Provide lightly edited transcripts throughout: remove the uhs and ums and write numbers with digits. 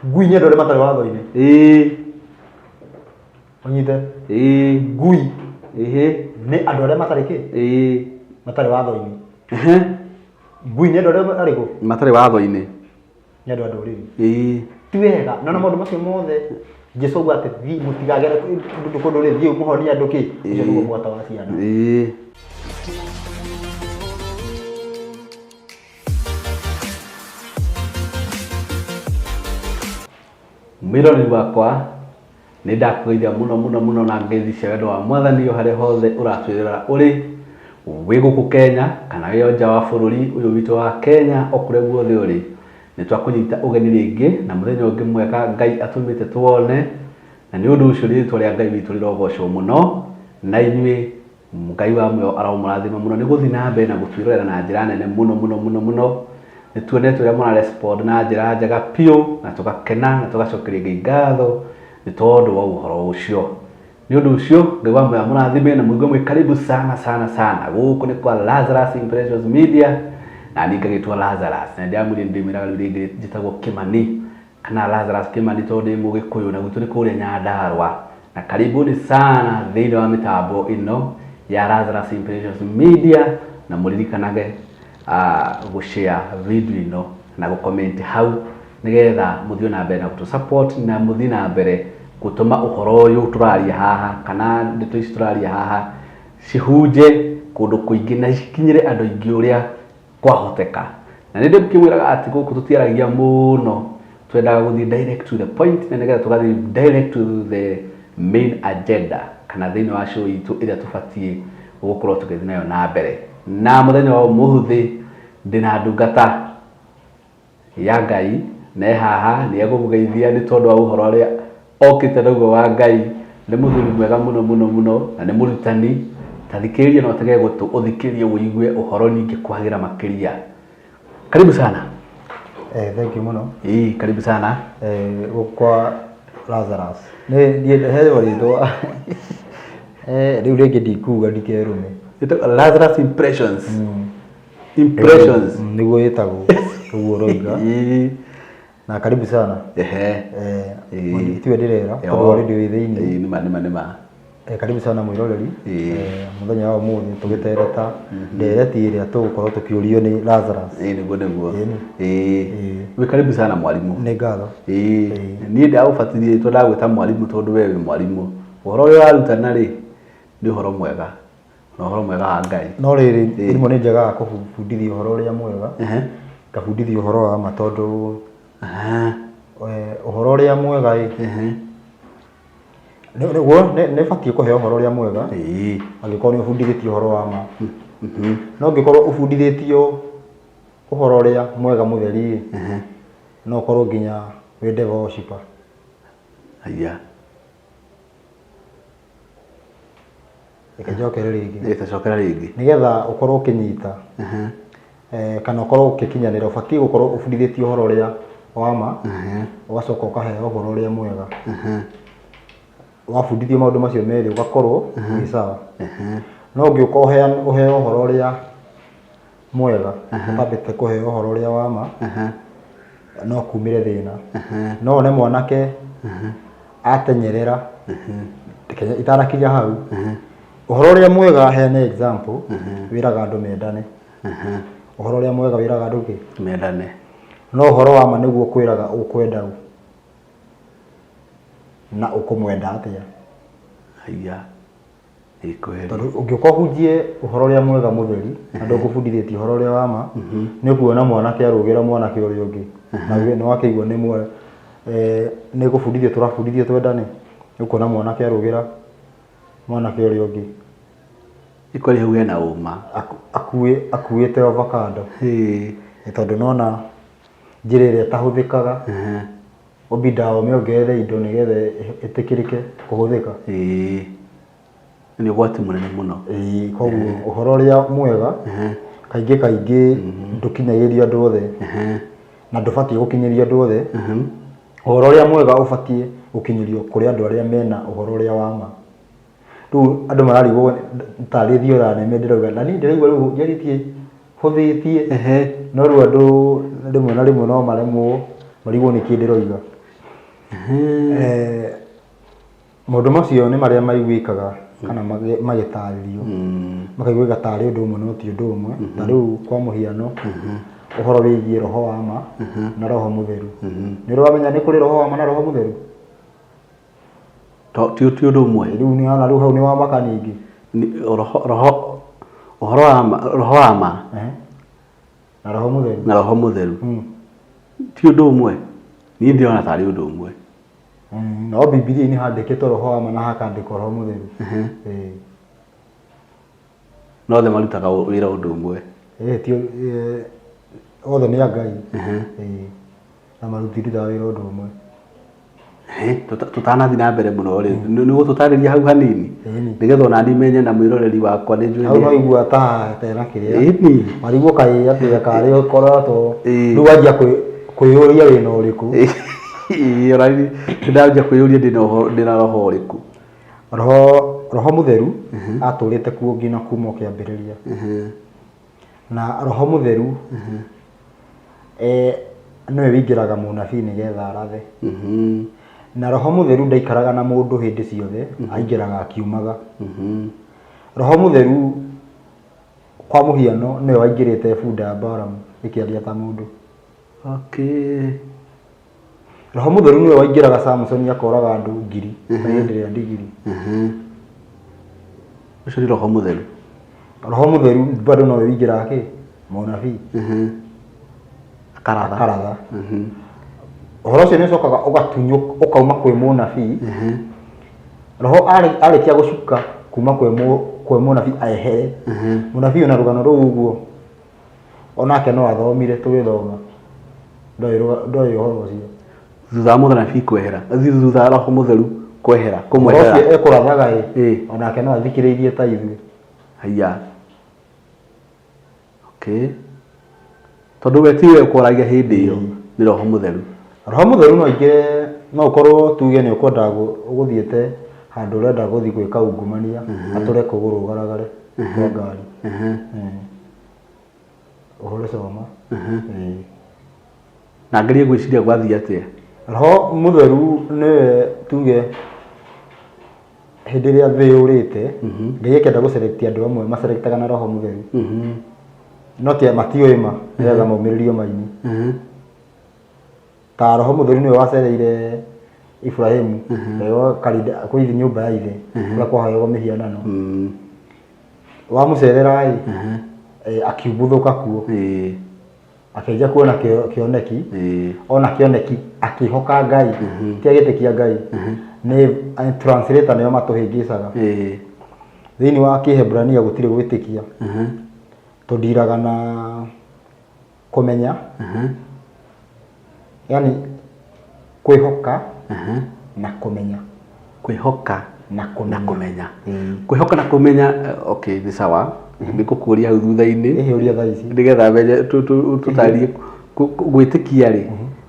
Ngui nĩ andũ arĩa matarĩ watho-inĩ. Ũnyite. Ngui nĩ andũ arĩa matarĩ kĩ? Matarĩ watho-inĩ. Ngui nĩ andũ arĩa arĩkũ? Matarĩ watho-inĩ. Nĩ andũ a ndũrĩrĩ. Ti wega. Na na maũndũ macio mothe Jesu auga atĩ thiĩ mũtikagere kũndũ rĩ thiĩ mũhonie andũ kĩ? Ũcio nĩguo mwata wa ciana. Mwĩroreri wakwa, nĩ ndakũgeithia mũno mũno mũno na ngeithi cia wendo wa Mwathani o harĩa hothe ũratwĩrora ũrĩ, wĩ gũkũ Kenya kana wĩ o nja wa bũrũri ũyũ witũ wa Kenya, o kũrĩa guothe ũrĩ, nĩ twakũnyita ũgeni rĩngĩ na mũthenya ũngĩ mwega Ngai atũmĩte tuone, na nĩ ũndũ ũcio rĩtwa rĩa Ngai witũ rĩrogocwo mũno, na inyuĩ Ngai wa muoyo aromũrathima mũno nĩ gũthiĩ na mbere na gũtwĩrorera na njĩra nene mũno mũno mũno mũno. Nĩ tuonete ũrĩa mũra respond na njĩra njega biũ na tũgakena na tũgacokeria Ngai ngatho nĩ tondũ wa ũhoro ũcio. Nĩ ũndũ ũcio Ngai wa muoyo amũrathime na mũigue mwĩ karibu sana sana sana. Gũkũ nĩ kwa Lazarus Impressions Media na niĩ ngagĩtwo Lazarus na nĩndĩramwĩrire nĩ ndĩmwĩraga rĩu rĩngĩ njĩtagwo Kĩmani. Kana Lazarus Kimani tondũ ndĩ mũgĩkũyũ na gwitũ nĩ kũrĩa Nyandarua. Na karibuni sana thĩinĩ wa mĩtambo ĩno ya Lazarus Impressions Media, na mũririkanage gũ share video ĩno na gũ comment hau nĩgetha mũthiĩ na mbere na gũtũ support na mũthiĩ na mbere gũtũma ũhoro ũyũ tũraria haha kana ndeto ici tũraria haha cihunje kũndũ kũingĩ na cikinyĩre andũ aingĩ ũrĩa kwahoteka. Na nĩ ndĩkĩmwĩraga atĩ gũkũ tũtiaragia mũno, twendaga gũthiĩ direct to the point na nĩgetha tũgathiĩ direct to the main agenda kana thĩinĩ wa show itũ ĩrĩa tũbatiĩ gũkorwo tũgĩthiĩ nayo na mbere. Na mũthenya wa ũmũthĩ ndĩna ndungata ya Ngai na e haha nĩ egũmũgeithia nĩ tondũ wa ũhoro ũrĩa okĩte naguo wa Ngai. Nĩ mũthuri mwega mũno mũno mũno na nĩ mũrutani. Ta thikĩrĩria na ũtege gũtũ ũthikĩrĩrie ũigue ũhoro ningĩ kwagĩra makĩria. Karibu sana. Thank you mũno. Ĩĩ, karibu sana. Gũkũ kwa Lazarus. Nĩ niĩ heo rĩtwa. Rĩu rĩngĩ ndikuga ndikerume. Lazarus Impressions. Impressions. Nĩguo ĩtagwo ũguo ũroiga. Na karibu sana. Tiwe ndĩrera tondũ already wĩ thĩinĩ. Ĩĩ, nĩma nĩma nĩma. Karibu sana mwĩroreri. Mũthenya wa ũmũthĩ tũgĩtereta ndereti ĩrĩa tũgũkorwo tũkĩũrio nĩ Lazarus. Ĩĩ, nĩguo nĩguo. Ĩĩ. Wĩ karibu sana mwarimũ. Nĩ ngatho. Ĩĩ. Niĩ ndagũbatithia rĩtwa ndagwĩta mwarimũ tondũ we wĩ mwarimũ. Ũhoro ũrĩa ũrarutana rĩ, nĩ ũhoro mwega. Na ũhoro mwega wa Ngai. No rĩrĩ, rĩmwe nĩ njagaga kũbundithia ũhoro ũrĩa mwega, ngabundithia ũhoro wa ma tondũ ũhoro ũrĩa mwega ĩ, nĩguo nĩ batiĩ kũheo ũhoro ũrĩa mwega angĩkorwo nĩ ũbundithĩtio ũhoro wa ma. No ũngĩkorwo ũbundithĩtio ũhoro ũrĩa mwega mũtheri ĩ, no ũkorwo nginya wĩ devil worshipper. Haiya. Reke njokere rĩngĩ. Ĩ, ta cokera rĩngĩ. Nĩgetha ũkorwo ũkĩnyita kana ũkorwo ũgĩkinyanĩra ũbatiĩ gũkorwo ũbundithĩtio ũhoro ũrĩa wa ma, ũgacoka ũkaheo ũhoro ũrĩa mwega. Wabundithio maũndũ macio merĩ ũgakorwo wĩ sawa. No ũngĩũka ũheo ũhoro ũrĩa mwega ũtambĩte kũheo ũhoro ũrĩa wa ma, no kumĩre thĩna. No wone mwanake atenyerera, reke itanakinya hau, ũhoro ũrĩa mwega heane example, wĩraga andũ mendane. Ũhoro ũrĩa mwega wĩraga andũ kĩ? Mendane. No ũhoro wa ma nĩguo ũkwĩraga ũkwenda ũ na ũkũmwenda atĩa. Haiya. Ĩ kweli. Tondũ ũngĩũka ũhunjie ũhoro ũrĩa mwega mũtheri na ndũkũbundithĩtie ũhoro ũrĩa wa ma, nĩ ũkuona mwanake arũgĩra mwanake ũrĩa ũngĩ. Na we nĩ wakĩigua nĩ nĩ gũbundithio tũrabundithio twendane. Nĩ ũkuona mwanake arũgĩra mwanake ũrĩa ũngĩ. Ĩ kweli hau hena ũma. Akuĩte avocado. Nĩ tondũ nona njĩra ĩrĩa ĩtahũthĩkaga, ũbindaga ũmĩongerere indo nĩgetha ĩtĩkĩrĩke kũhũthĩka. Nĩ ũgwati mũnene mũno. Ĩĩ, koguo ũhoro ũrĩa mwega kaingĩ kaingĩ ndũkinyagĩrio andũ othe na ndũbatiĩ gũkinyĩrio andũ othe. Ũhoro ũrĩa mwega ũbatiĩ gũkinyĩrio kũrĩ andũ arĩa mena ũhoro ũrĩa wa ma. Rĩu andũ mararigwo tarĩ thiora neme ndĩrauga, na niĩ ndĩraigua rĩu njarĩtie hũthĩtie, no rĩu andũ rĩmwe na rĩmwe no maremwo marigwo nĩkĩ ndĩroiga. Maũndũ macio nĩ marĩa maiguĩkaga kana magĩtarĩrio makaiguĩka tarĩ ũndũ ũmwe no ti ũndũ ũmwe. Ta rĩu kwa mũhiano ũhoro wĩgiĩ roho wa ma na roho mũtheru. Nĩ ũrĩ wamenya nĩ kũrĩ roho wa ma na roho mũtheru? Ti ũndũ ũmwe. Rĩu nĩ wona rĩu hau nĩ wamaka ningĩ. Roho roho ũhoro wa ma roho wa ma Na roho mũtheru. Na roho mũtheru. Ti ũndũ ũmwe. Niĩ ndĩrona tarĩ ũndũ ũmwe. No Bibilia-inĩ handĩkĩtwo roho wa ma na hakandĩkwo roho mũtheru. Ĩĩ. No othe marutaga wĩra ũndũ ũmwe. Ĩĩ ti othe nĩ a Ngai. Ĩĩ. Na matirutaga wĩra ũndũ ũmwe. Tũtanathiĩ na mbere mũno rĩ, nĩ ũgũtũtarĩria hau hanini nĩgetha ona niĩ menye na mwĩroreri wakwa nĩ njũĩ. Hau no igua ta hena kĩrĩa. Ĩni. Warigwo kaĩ atĩa karĩ ũkoretwo rĩu wanjia kwĩyũria wĩna ũrĩkũ. Ĩĩ ona niĩ nĩndanjia kwĩyũria ndĩna ũhoro ndĩna roho ũrĩkũ. Roho mũtheru atũrĩte kuo nginya kuma o kĩambĩrĩria. Na roho mũtheru nĩwe wĩingĩraga mũnabii nĩgetha arathe. Na roho mũtheru ndaikaraga na mũndũ hĩndĩ ciothe, aingĩraga akiumaga. Roho mũtheru kwa mũhiano nĩwe waingĩrĩte bunda ya Balamu ĩkĩaria ta mũndũ. Okay. Roho mũtheru nĩwe waingĩraga Samsoni akoraga andũ ngiri na hĩndĩ ĩrĩa ndigiri. Ũcio nĩ roho mũtheru. Roho mũtheru bado nowe wĩingĩraga kĩ? Mũnabii. Akaratha. Akaratha. Ũhoro ũcio nĩ ũcokaga ũgatunywo ũkauma kwĩ mũnabii. Roho arĩkia gũcuka kuma kwĩ mũnabii ehere. Mũnabii ona rũgano rũu ũguo onake no athomire tũgĩthoma ndoĩ ũhoro ũcio. Thutha wa mũnabii kwehera, thutha wa roho mũtheru kwehera, kũmweherera. Ũhoro ũcio ekũrathaga ĩ, onake no athikĩrĩirie ta ithuĩ. Haiya. Okay. Tondũ we tiwe ũkwaragia hĩndĩ ĩyo, nĩ roho mũtheru. Roho mũtheru no aingĩre, no ũkorwo tuge nĩ ũkwenda ũgũthiĩte handũ ũrenda gũthiĩ gwĩka ungumania, atũre kũgũrũ ũgaragare kwa ngari. Ũhũre coma. Ĩĩ. Na ngerie gwĩciria gwathiĩ atĩa. Roho mũtheru nĩwe tuge hĩndĩ ĩrĩa thĩ yũrĩte, Ngai akĩenda gũ select andũ amwe maselectaga na roho mũtheru. No ti matiũĩ ma nĩgetha maumĩrĩrio maini. Ta roho mũtheru nĩwe wacereire Iburahĩmu kwĩ nyũmba ya ithe kũrĩa kwahoyagwo mĩhianano. Wamũcerera ĩ, akiumbuthũka kuo. Akĩanjia kuona kĩoneki, ona kĩoneki akĩhoka Ngai, ti agĩtĩkia Ngai. Nĩ translator nĩo matũhĩngĩcaga. Thĩinĩ wa Kĩhebrania gũtirĩ gwĩtĩkia. Tũndiraga na kũmenya, yani kwĩhoka na kũmenya. Kwĩhoka na kũmenya. Na kũmenya. Kwĩhoka na kũmenya, okay, nĩ sawa. Nĩ ngũkũria hau thutha-inĩ. Ĩhĩ ũria thaa ici. Nĩgetha menye tũtarĩrie gwĩtĩkia rĩ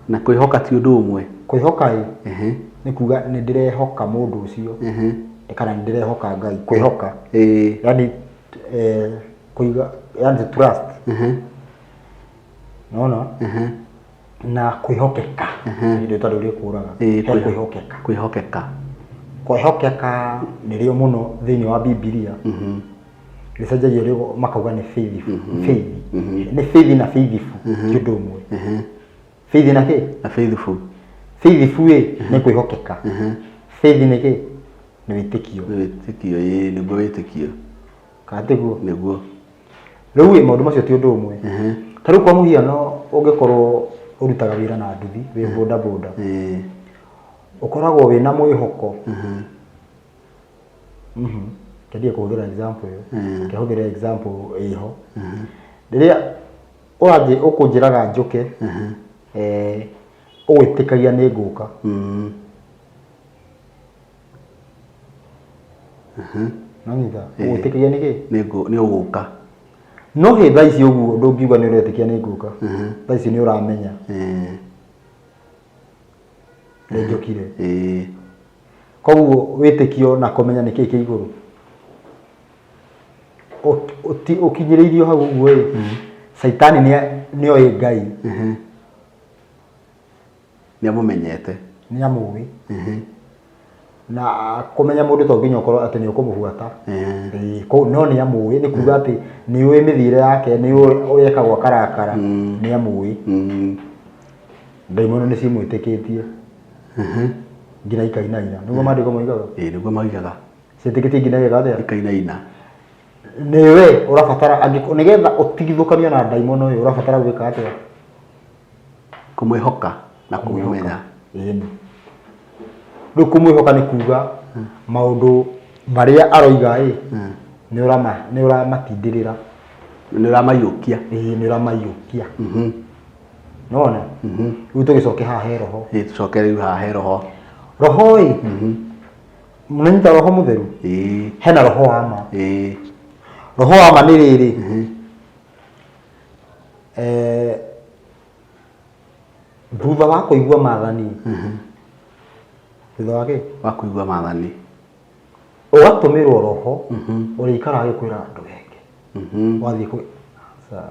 na kwĩhoka ti ũndũ ũmwe. Kwĩhoka ĩ, nĩ kuga nĩ ndĩrehoka mũndũ ũcio kana nĩ ndĩrehoka Ngai. Kwĩhoka. Yani kũiga, yani to trust. Nona? Na kwĩhokeka. Rĩtwa rĩu rĩkũraga. He kwĩhokeka. Kwĩhokeka. Kwĩhokeka nĩrĩo mũno thĩinĩ wa Bibilia. Rĩcenjagio rĩo makauga nĩ faithful. Faith. Nĩ faith na faithful ti ũndũ ũmwe. Faith na kĩ? Na faithful. Faithful ĩ nĩ kwĩhokeka. Faith nĩ kĩ? Nĩ wĩtĩkio. Nĩ wĩtĩkio, ĩĩ nĩguo wĩtĩkio. Kana tiguo? Nĩguo. Rĩu ĩ maũndũ macio ti ũndũ ũmwe. Ta rĩu kwa mũhiano ũngĩkorwo ũrutaga wĩra na nduthi wĩ boda boda. Ũkoragwo wĩna mwĩhoko. Reke ndige kũhũthĩra example ĩyo. Reke hũthĩre example ĩho. Rĩrĩa ũrathiĩ ũkũnjĩraga njũke, ũgwĩtĩkagia nĩ ngũka. Nĩwanyita? Ũgwĩtĩkagia nĩ kĩ? Nĩ ũgũka. No hĩ thaa ici ũguo ndũngiuga nĩ ũretĩkia nĩ ngũka. Thaa ici nĩ ũramenya. Nĩ njũkire. Koguo wĩtĩkio na kũmenya nĩ kĩĩ kĩ igũrũ. Ũkinyĩrĩirio hau ũguo ĩ, caitani nĩ oĩ Ngai. Nĩ amũmenyete. Nĩ amũĩ. Na kũmenya mũndũ to nginya ũkorwo atĩ nĩ ũkũmũbuata. Ĩĩ, no nĩ amũĩ, nĩ kuga atĩ nĩ ũĩ mĩthiĩre yake, nĩ ũĩ ũrĩa ekagwo akarakara, nĩ amũĩ. Ndaimono nĩ cimwĩtĩkĩtie nginya ikainaina. Nĩguo maandĩko moigaga. Ĩĩ, nĩguo moigaga. Ciĩtĩkĩtie nginya igeka atĩa? Ikainaina. Nĩwe ũrabatara nĩgetha ũtigithũkanio na ndaimono ĩyo, ũrabatara gwĩka atĩa? Kũmwĩhoka na kũmũmenya. Ĩni. Rĩu kũmwĩhoka nĩ kuga maũndũ marĩa aroiga ĩ, nĩ ũramatindĩrĩra. Nĩ ũramaiyũkia. Ĩĩ, nĩ ũramaiyũkia. Nĩwona? Rĩu tũgĩcoke haha he roho. Ĩĩ, tũcoke rĩu haha he roho. Roho ĩ, mũnanyita roho mũtheru? Ĩĩ. Hena roho wa ma. Ĩĩ. Roho wa ma nĩ rĩrĩ. Thutha wa kũigua maathani, thutha wa kĩ? Wa kũigua maathani. Ũgatũmĩrwo roho ũrĩikara agĩkwĩra ndũgeke. Wathiĩ kwĩ aca.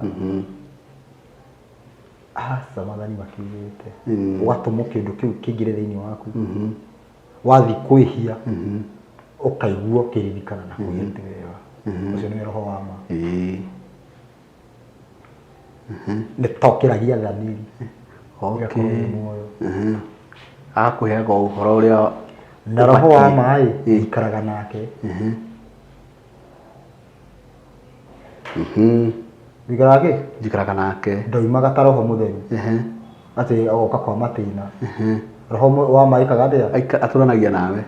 Aca, maathani makiugĩte. Ũgatũmwo kĩndũ kĩu kĩingĩre thĩinĩ waku. Wathiĩ kwĩhia ũkaigua ũkĩririkana na kwĩhia ti wega. Ũcio nĩwe roho wa ma. Nĩ ta ũkĩragia thamiri. Ĩgakorwo ĩ muoyo. Agakũheaga ũhoro ũrĩa Na roho wa ma ĩ, ikaraga nake. Wĩikaraga kĩ? Njikaraga nake. Ndoimaga ta roho mũtheru. Atĩ agoka kwa matĩna. Roho wa ma ĩkaga atĩa? Atũranagia nawe.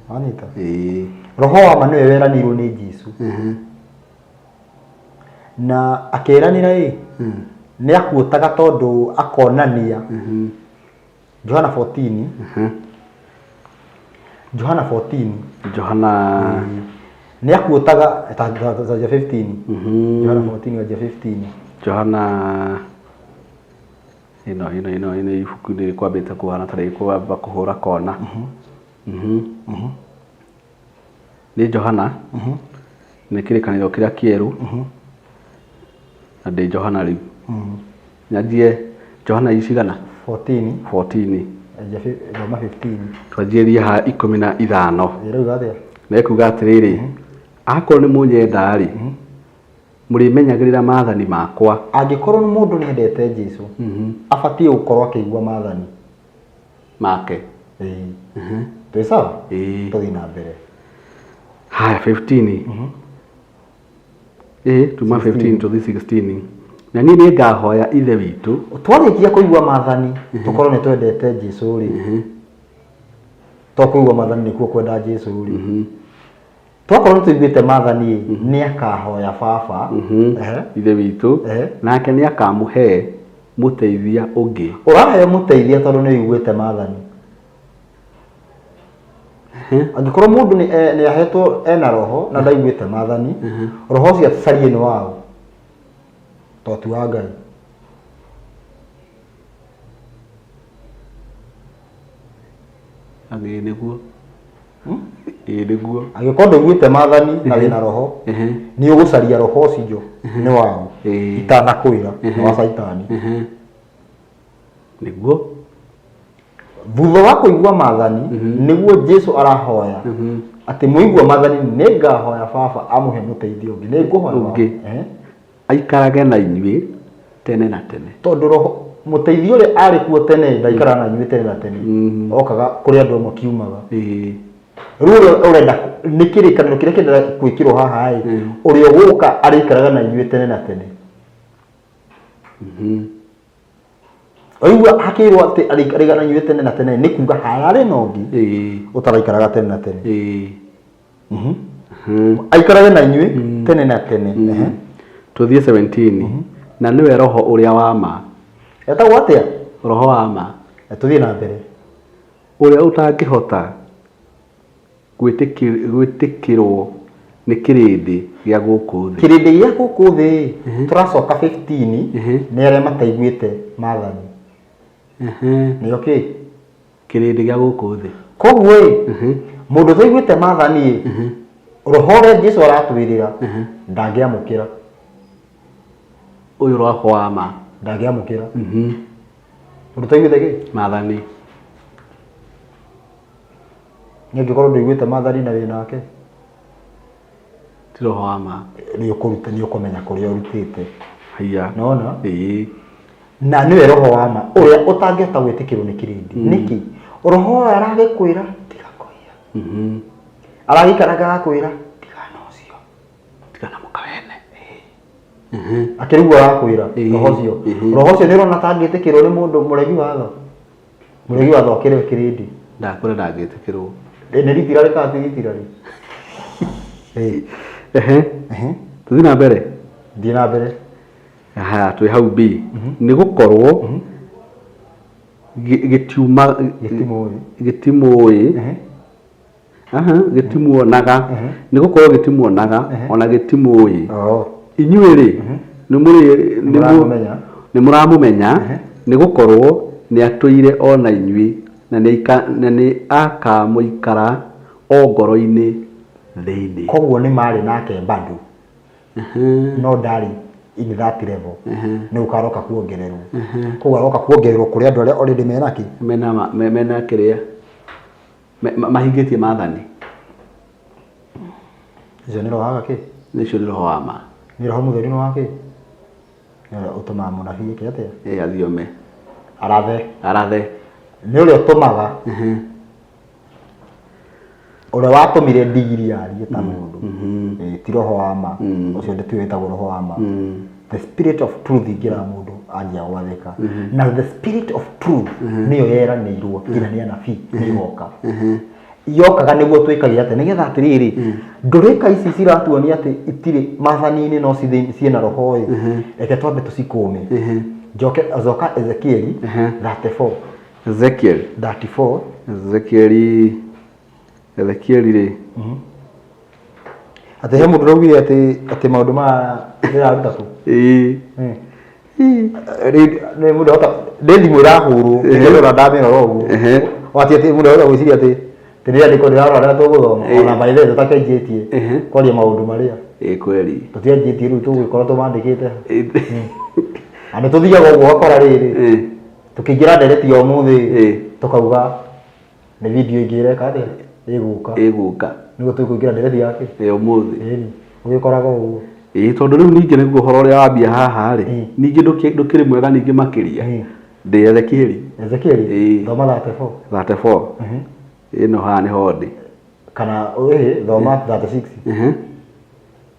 Wanyita? Roho wa ma nĩwe weranĩirwo nĩ Jesũ. Na akĩranĩra ĩ, nĩ akuotaga tondũ akonania. Johana 14. Johana 14. Johana. Nĩ akuotaga ta 15. Johana 14 wanjia 15. Johana ĩno ĩno ĩno ĩno ibuku nĩ rĩkwambĩte kũhana ta rĩkwamba kũhũra kona. Nĩ Johana. Nĩ kĩrĩkanĩro kĩrĩa kĩerũ. Na ndĩ Johana rĩu. Nyanjie Johana icigana? 14. 14. Thoma 15. Twanjĩrĩrie ha 15. Ĩrauga atĩa? Na ĩkuga atĩrĩrĩ, akorwo nĩ mũnyenda rĩ, mũrĩmenyagĩrĩra maathani makwa. Angĩkorwo mũndũ nĩ endete Jesu, abatiĩ gũkorwo akĩigua maathani make. Ĩĩ. Twĩ sawa? Ĩĩ. Tũthiĩ na mbere. Haya, 15. Ĩĩ, tuma 15 tũthiĩ 16. Na niĩ nĩ ngahoya Ithe witũ. Twarĩkia kũigua maathani, tũkorwo nĩ twendete Jesu rĩ. To kũigua maathani nĩkuo kwenda Jesu rĩ. Twakorwo nĩ tũiguĩte maathani ĩ, nĩ akahoya Baba. Ithe witũ, nake nĩ akamũhe mũteithia ũngĩ. Ũraheo mũteithia tondũ nĩ ũiguĩte maathani. Angĩkorwo mũndũ nĩ ahetwo ena roho na ndaiguĩte maathani, roho ũcio acarie nĩ waũ, to ti wa Ngai. Ĩĩ nĩguo. Ĩĩ nĩguo. Angĩkorwo ndũiguĩte maathani na wĩna roho, nĩ ũgũcaria roho ũcio nĩ waũ, itanakwĩra nĩ wa Caitani. Nĩguo. Thutha wa kũigua maathani, nĩguo Jesu arahoya atĩ mũigua maathani nĩ ngahoya Baba amũhe mũteithio ũngĩ. Nĩ ngũhoya Baba. Ũngĩ. Aikarage na inyuĩ tene na tene. Tondũ roho mũteithio ũrĩa arĩ kuo tene ndaikaraga na inyuĩ tene na tene. Okaga kũrĩ andũ amwe kiumaga. Rĩu ũrĩa ũrenda nĩ kĩrĩkanĩro kĩrĩa kĩrenda gwĩkĩrwo haha ĩ, ũrĩa ũgũka arĩikaraga na inyuĩ tene na tene. Waigua hakĩrwo atĩ arĩikaraga na inyuĩ tene na tene nĩ kuga hararĩ na ũngĩ ũtaraikaraga tene na tene. Aikarage na inyuĩ tene na tene. Tũthiĩ 17. Na nĩwe roho ũrĩa wa ma. Etagwo atĩa? Roho wa ma. Tũthiĩ na mbere. Ũrĩa ũtangĩhota gwĩtĩkĩrwo nĩ kĩrĩndĩ gĩa gũkũ thĩ. Kĩrĩndĩ gĩa gũkũ thĩ, tũracoka 15, nĩ arĩa mataiguĩte maathani. Nĩo kĩ? Kĩrĩndĩ gĩa gũkũ thĩ. Koguo ĩ, mũndũ ũtaiguĩte maathani ĩ, roho ũrĩa Jesu aratwĩrĩra Mũndũ ũtaiguĩte kĩ? Maathani. Nĩ angĩkorwo ndũiguĩte maathani na wĩ nake. Ti roho wa ma. Nĩ ũkũruta, nĩ ũkũmenya kũrĩa ũrutĩte. Haiya. Nona? Ĩĩ. Na nĩwe roho wa ma ũrĩa ũtangĩhota gwĩtĩkĩrwo nĩ kĩrĩndĩ. Nĩkĩ? Roho ũyũ aragĩkwĩra tiga kũiya. Aragĩikaraga agakwĩra tiga na ũcio. Tiga na mũka wene. Akĩrigwo arakwĩra roho ũcio. Roho ũcio nĩ ũrona ta angĩtĩkĩrwo nĩ mũndũ mũregi watho. Mũregi watho akĩrĩ kĩrĩndĩ. Ndakwĩra ndangĩtĩkĩrwo. Nĩ ritirarĩ kana ti ritirarĩ? Ehe. Tũthiĩ na mbere. Thiĩ na mbere. Haya, twĩ hau B. Nĩ gũkorwo gĩtiuma Gĩtimũĩ. Gĩtimũĩ. Aha, gĩtimuonaga. Nĩ gũkorwo gĩtimuonaga ona gĩtimũĩ. Inyuĩ-rĩ, nĩ mũrĩ nĩ mũ- Nĩmũramũmenya. nĩ mũramũmenya, nĩ gũkorwo nĩ atũire o na inyuĩ na nĩ aika- na nĩ akamũikara o ngoro-inĩ thĩinĩ. Koguo nĩ marĩ nake bado no ndarĩ in that level. Nĩ ũkaroka kuongererwo. Koguo aroka kuongererwo kũrĩ andũ arĩa already mena kĩ? Mena ma- me- mena kĩrĩa mahingĩtie maathani. Ũcio nĩ roho wa kĩ? Ũcio nĩ roho wa ma. Nĩ roho mũtheru nĩ wa kĩ? Nĩ ũrĩa ũtũmaga mũnabii eke atĩa? Ĩ athiome. Arathe. Arathe. Nĩ ũrĩa ũtũmaga. Ũrĩa watũmire ndigiri yarie ta mũndũ. Ti roho wa ma. Ũcio ndĩtiũĩ wĩtagwo roho wa ma. The spirit of truth ingĩra mũndũ anjia gwathĩka. Na the spirit of truth nĩyo yeranĩirwo nginya nĩ anabii nĩ ĩgoka. Yokaga nĩguo twĩkage atĩa? Nĩgetha atĩrĩrĩ, ndũrĩka ici ciratuonia atĩ itirĩ maathani-inĩ no ciĩna roho ĩ, reke twambe tũcikũme. Njoke coka Ezekieli 34. Ezekiel. 34. Ezekieli, Ezekieli rĩ. Atĩ he mũndũ ũraugire atĩ atĩ maũndũ maya ndĩraruta kũ? Ĩĩ. Nĩ mũndũ ahota nĩ thimũ ĩrahũrwo nĩkĩo ndamĩrora ũguo. Atĩ atĩ mũndũ ahota gwĩciria atĩ atĩ nĩ rĩandĩko ndĩrarora rĩrĩa tũgũthoma ona by the way tũtakĩanjĩtie kwaria maũndũ marĩa. Ĩĩ kweli. Tũtianjĩtie rĩu tũgũgĩkorwo tũmandĩkĩte. Na nĩ tũthiaga ũguo ũgakora rĩrĩ tũkĩingĩra ndereti ya ũmũthĩ tũkauga nĩ video ĩngĩ ĩreka atĩa ĩgũka. Ĩgũka. Nĩguo tũkũingĩra ndereti yake. Ya ũmũthĩ. Ĩni ũgĩkoraga ũguo. Ĩĩ tondũ rĩu ningĩ nĩguo ũhoro ũrĩa wambia haha rĩ, ningĩ ndũkĩrĩ mwega ningĩ makĩria. Ndĩ Ezekieli. Ezekieli? Ĩĩ. Thoma 34. 34. Ĩno haha nĩho ndĩ. Kana ĩĩ thoma 36.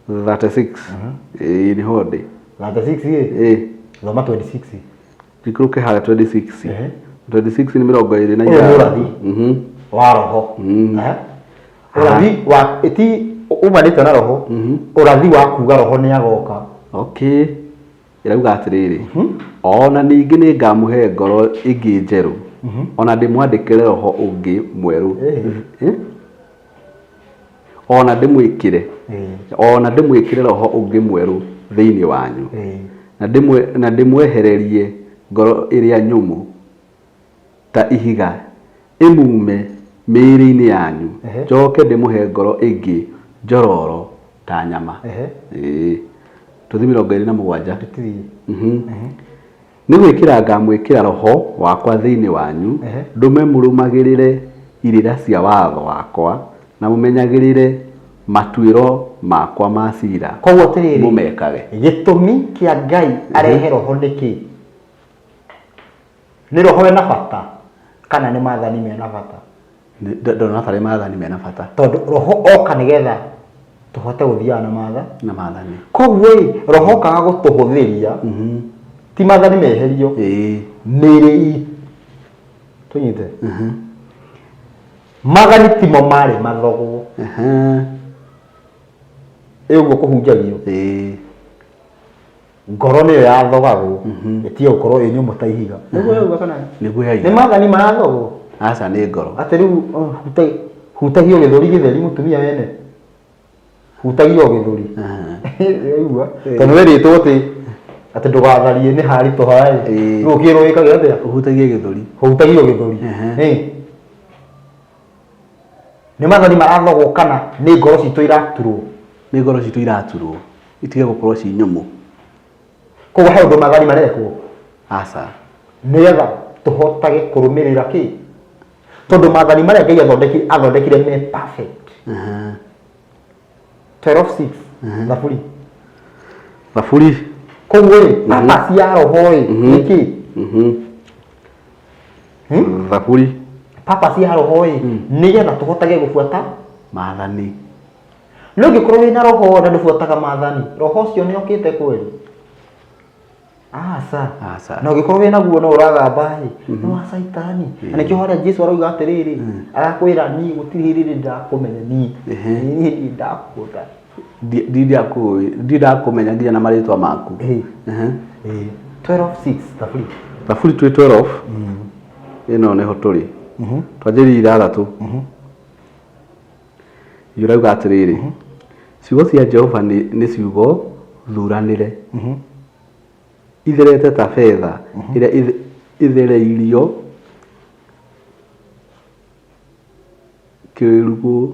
36. Ĩĩ nĩho ndĩ. 36 ĩ? Ĩĩ. Thoma 26. Njikũrũke harĩa 26. 26 nĩ mĩrongo ĩrĩ na Ũyũ nĩ ithano. ũrathi. Wa roho. Ũrathi wa ti umanĩte na roho. Ũrathi wa kuga roho nĩ agoka. Okay. Ĩrauga atĩrĩrĩ, o na ningĩ nĩ ngamũhe ngoro ĩngĩ njerũ, o na ndĩmwandĩkĩre roho ũngĩ mwerũ. O na ndĩmwĩkĩre, o na ndĩmwĩkĩre roho ũngĩ mwerũ thĩinĩ wanyu, na ndĩmwe, na ndĩmwehererie ngoro ĩrĩa nyũmũ ta ihiga ĩmume mĩĩrĩ-inĩ yanyu, njoke ndĩmũhe ngoro ĩngĩ njororo ta nyama. Ĩĩ. Tũthiĩ 27. Nĩ gwĩkĩra ngamwĩkĩra roho wakwa thĩinĩ wanyu, ndũme mũrũmagĩrĩre irĩra cia watho wakwa, na mũmenyagĩrĩre matuĩro makwa ma cira, Koguo atĩrĩrĩ, mũmekage. Gĩtũmi kĩa Ngai arehe roho nĩ kĩ? Nĩ roho wĩna bata kana nĩ maathani mena bata? Ndona tarĩ maathani mena bata. Tondũ roho oka nĩgetha tũhote gũthiaga na maatha. Na maathani. Koguo ĩ, roho okaga gũtũhũthĩria, ti maathani meherio, mĩĩrĩ itũ. Tũnyite? Maathani timo marĩ mathogwo. Ĩ ũguo kũhunjagio. Ngoro nĩyo yathogagwo, ĩtige gũkorwo ĩ nyũmũ ta ihiga. Nĩguo yauga kana? Nĩguo yauga. Nĩ maathani marathogwo? Aca nĩ ngoro. Atĩ rĩu hutagio gĩthũri gĩtheri mũtumia wene. Hutagio gĩthũri. Waigua? Tondũ werĩtwo atĩ atĩ ndũgatharie nĩ haritũha ĩ. Rĩu ũkĩrwo wĩkage atĩa? Ũhutagie gĩthũri. Hutagio gĩthũri. Nĩ maathani marathogwo kana nĩ ngoro citũ iraturwo? Nĩ ngoro citũ iraturwo itige gũkorwo ci nyũmũ. Koguo he ũndũ maathani marekwo? Aca. Nĩgetha Tũhotage kũrũmĩrĩra kĩ? Tondũ maathani marĩa Ngai athondekire me perfect. 12:6, Thaburi. Thaburi. Koguo rĩ, purpose ya roho rĩ nĩ kĩ? Thaburi. Purpose ya roho rĩ, nĩgetha tũhotage gũbuata maathani. No ũngĩkorwo wĩna roho na ndũbuataga maathani, roho ũcio nĩ okĩte kweli? Aca. Aca. Na ũngĩkorwo wĩna guo no ũragamba ĩ, nĩ wa caitani. Na nĩkĩo harĩa Jesu arauga atĩrĩrĩ, arakwĩra niĩ gũtirĩ hĩndĩ ndakũmenya niĩ. Niĩ ndirĩ ndakuona. Ndindakũmenya nginya na marĩtwa maku. 12:6, Thaburi. Thaburi twĩ 12 ĩno nĩho tũrĩ, twanjĩrĩria 6. Ũrauga atĩrĩrĩ, ciugo cia Jehova nĩ ciugo thuranĩre, itherete ta betha ĩrĩa ĩthereirio kĩrugũ.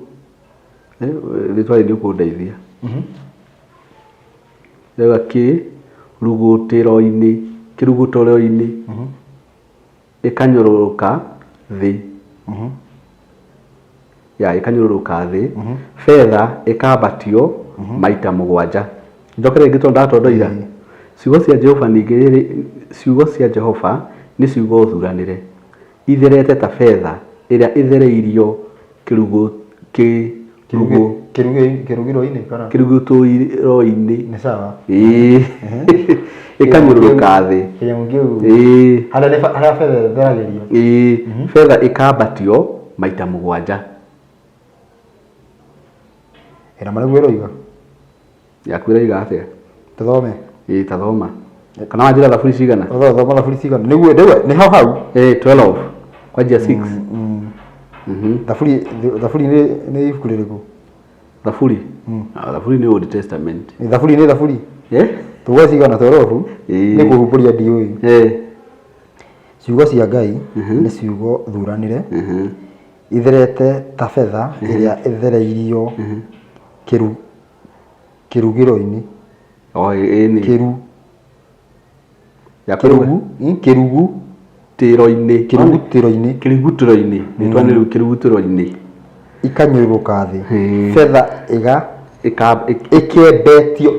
Rĩtwa rĩrĩ ũkũndeithia. Rĩauga kĩrugutĩro-inĩ, kĩrugutĩro-inĩ, ĩkanyũrũrũka thĩ, ya ĩkanyũrũrũka thĩ, betha ĩkambatio maita 7. Njoke rĩngĩ tondũ ndatondoira. Ciugo cia Jehova ningĩ, ciugo cia Jehova nĩ ciugo thuranĩre, itherete ta betha ĩrĩa ĩthereirio kĩrugũ kĩrugũ Kĩrugĩro-inĩ kana? Kĩrugutũiro-inĩ. Nĩ sawa. Ĩĩ, ĩkanyũrũrũka thĩ. Kĩnyamũ kĩu. Ĩĩ. Harĩa harĩa betha ĩtheragĩrio. Ĩĩ, betha ĩkambatio maita 7. Ĩna ma nĩguo ĩroiga. Yaku ĩroiga atĩa? Tũthome. Ĩĩ, tathoma. Kana wanjĩra thaburi cigana? Thoma thaburi cigana? Nĩguo nĩho hau. Ĩĩ, 12 kwanjia 6. Thaburi nĩ ibuku rĩrĩkũ? Thaburi. Ah, Thaburi nĩ Old Testament. Nĩ Thaburi, nĩ Thaburi. Eh? Tuge cigana? 12. Ĩĩ. Nĩ kũhumbũria ndiũĩ. Ciugo cia Ngai nĩ ciugo thuranĩre, itherete ta betha ĩrĩa ĩthereirio kĩrugĩro-inĩ. O ĩĩ nĩ. Kĩru Yaku kĩrugu kĩrugu Tĩro-inĩ. Kĩrugutĩro-inĩ. Kĩrugutĩro-inĩ. Rĩtwa nĩ rĩu, kĩrugutĩro-inĩ. Ikanyũrũrũka thĩ, betha ĩga Ĩka ĩkembetio.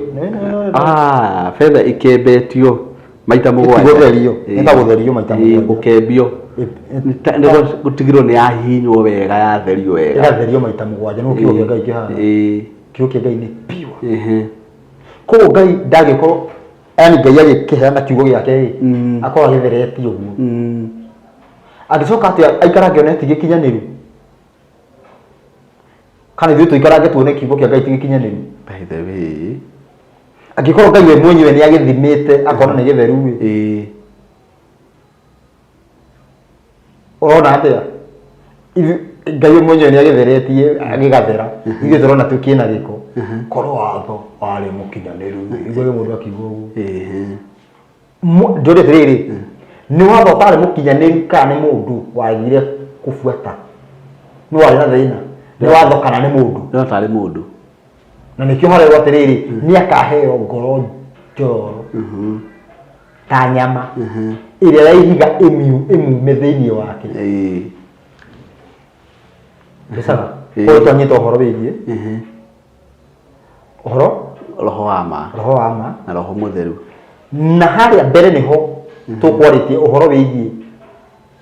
Ah, betha ĩkembetio maita 7. Gũtherio. Nĩ ta gũtherio maita 7. Gũkembio. Nĩ gũtigĩrwo nĩ yahihinywo wega, yatherio wega. Ĩgatherio maita 7. Nĩguo kiugo kĩa Ngai kĩhana. Kiugo kĩa Ngai nĩ pure. Koguo Ngai ndangĩkorwo, yani Ngai agĩkĩheana kiugo gĩake ĩ, akorwo agĩtheretie ũguo, angĩcoka atĩa aikarange one ti gĩkinyanĩru? Kana ithuĩ tũikarange tuone kiugo kĩa Ngai ti gĩkinyanĩru? By the way. Angĩkorwo Ngai we mwenyewe nĩ agĩthimĩte akona nĩ gĩtheru ĩ, Ũrona atĩa? Ngai we mwenyewe nĩ agĩtheretie agĩgathera, ithuĩ tũrona tu kĩna gĩko. Korwo watho warĩ mũkinyanĩru, iguage mũndũ akiuga ũguo. Njũrie atĩrĩrĩ, nĩ watho ũtarĩ mũkinyanĩru kana nĩ mũndũ wagire kũbuata? Nĩ warĩ na thĩna? Nĩ watho kana nĩ mũndũ? No tarĩ mũndũ. Na nĩkĩo harerwo atĩrĩrĩ, nĩ akaheo ngoro njororo ta nyama ĩrĩa ya ihiga ĩmume thĩinĩ wake. Mbicaga. Koguo twanyita ũhoro wĩgiĩ ũhoro roho wa ma. Roho wa ma. Na roho mũtheru. Na harĩa mbere nĩho tũkwarĩtie ũhoro wĩgiĩ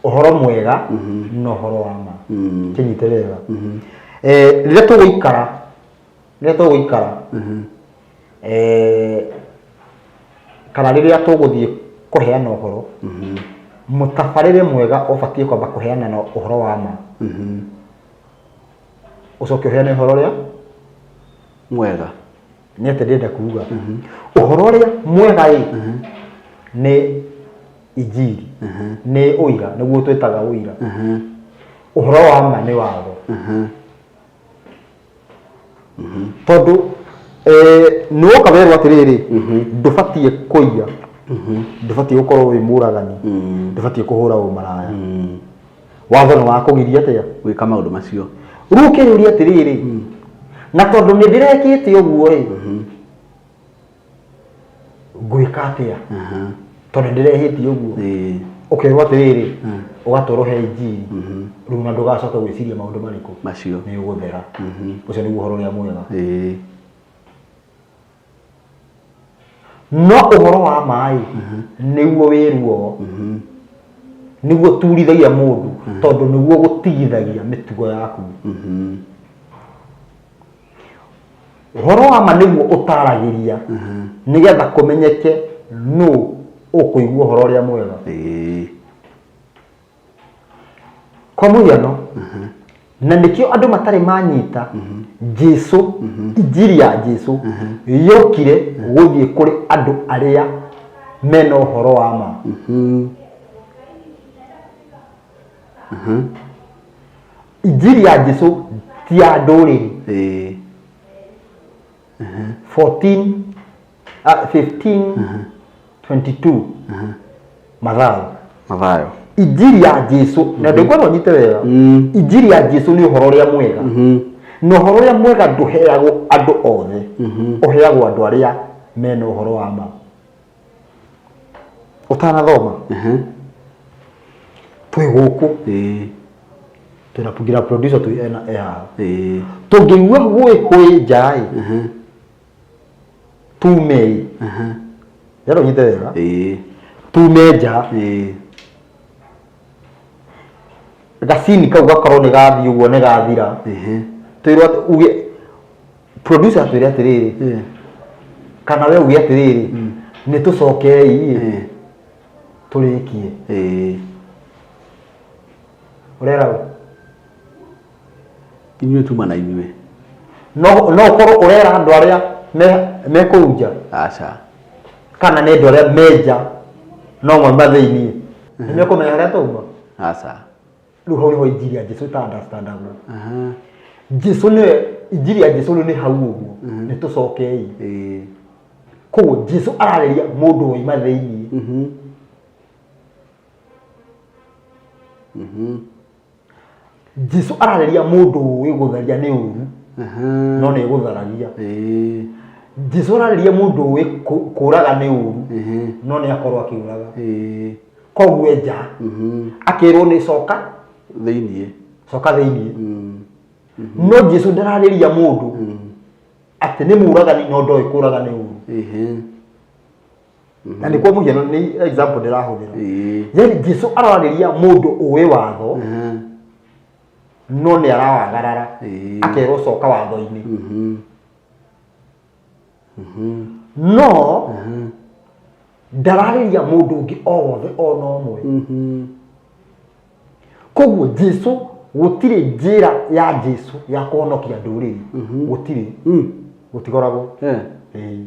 ũhoro mwega na ũhoro wa ma. Kĩnyite wega. Rĩrĩa tũgũikara kana rĩrĩa tũgũthiĩ kũheana ũhoro, mũtabarĩre mwega ũbatiĩ kwamba kũheana na ũhoro wa ma, ũcoke ũheane ũhoro ũrĩa mwega. Nĩ atĩ ndĩrenda kuga ũhoro ũrĩa mwega ĩ nĩ injiri, nĩ ũira, nĩguo twĩtaga ũira. Ũhoro wa ma nĩ watho, tondũ nĩ woka werwo atĩrĩrĩ, ndũbatiĩ kũiya, ndũbatiĩ gũkorwo wĩ mũragani, ndũbatiĩ kũhũra ũmaraya. Watho nĩ wakũgiria atĩa? Gwĩka maũndũ macio. Rĩu ũkĩyũria atĩrĩrĩ, na tondũ nĩ ndĩrekĩte ũguo ĩ, ngwĩka atĩa tondũ nĩ ndĩrehĩtie ũguo? Ũkerwo atĩrĩrĩ, ũgatwarwo he injiri rĩu na ndũgacoke gwĩciria maũndũ marĩkũ Macio. Nĩ ũgũthera. Ũcio nĩguo ũhoro ũrĩa mwega. No ũhoro wa maĩ nĩguo wĩ ruo, nĩguo turithagia mũndũ, tondũ nĩguo gũtigithagia mĩtugo yaku. Ũhoro wa ma nĩguo ũtaragĩria nĩgetha kũmenyeke nũ ũkũigua ũhoro ũrĩa mwega. Kwa mũhiano, na nĩkĩo andũ matarĩ manyita Jesu, injiri ya Jesu yokire gũthiĩ kũrĩ andũ arĩa mena ũhoro wa ma. Injiri ya Jesu ti ya ndũrĩrĩ. 14 15 22 Mathayo. Mathayo. Injiri ya Jesu, na ndĩkwenda ũnyite wega, injiri ya Jesu nĩ ũhoro ũrĩa mwega, na ũhoro ũrĩa mwega ndũheagwo andũ othe, ũheagwo andũ arĩa mena ũhoro wa ma. Ũtanathoma, twĩ gũkũ, twĩna nginya producer twĩ ena e haha, tũngĩigua hũĩ hũĩ nja ĩ, tume ĩ, ndĩrenda ũnyite wega, tume nja, gacini kau gakorwo nĩ gathiĩ ũguo nĩ gathira, twĩrwo atĩ uge producer atwĩre atĩrĩrĩ, kana we uge atĩrĩrĩ, nĩ tũcokei ĩ, tũrĩkie. Ũrera ũ? Inyuĩ tuma na inyuĩ. No no ũkorwo ũrera andũ arĩa me kũu nja? Aca. Kana nĩ andũ arĩa me nja no mauma thĩiniĩ nĩ mekũmenya harĩa twauma? Aca. Rĩu hau nĩho injiri ya Jesu ĩta understandagwo. Jesu nĩwe injiri ya Jesu rĩu nĩ hau ũguo, nĩ tũcokei. Koguo Jesu ararĩria mũndũ waima thĩiniĩ. Jesu ararĩria mũndũ ũĩ gũtharia nĩ ũru no nĩ gũtharagia. Jesu ararĩria mũndũ ũĩ kũraga nĩ ũru no nĩ akorwo akĩũraga. Koguo nja akĩrwo nĩ coka thĩiniĩ, coka thĩiniĩ. No Jesu ndararĩria mũndũ atĩ nĩ mũragani no ndoĩ kũraga nĩ ũru. Na nĩ kwa mũhiano, nĩ example ndĩrahũthĩra. Yani Jesu ararĩria mũndũ ũĩ watho no nĩ arawagarara, akerwo coka watho-inĩ. No ndararĩria mũndũ ũngĩ o wothe ona ũmwe. Koguo Jesu, gũtirĩ njĩra ya Jesu ya kũhonokia ndũrĩrĩ, gũtirĩ, gũtikoragwo. Ĩĩ.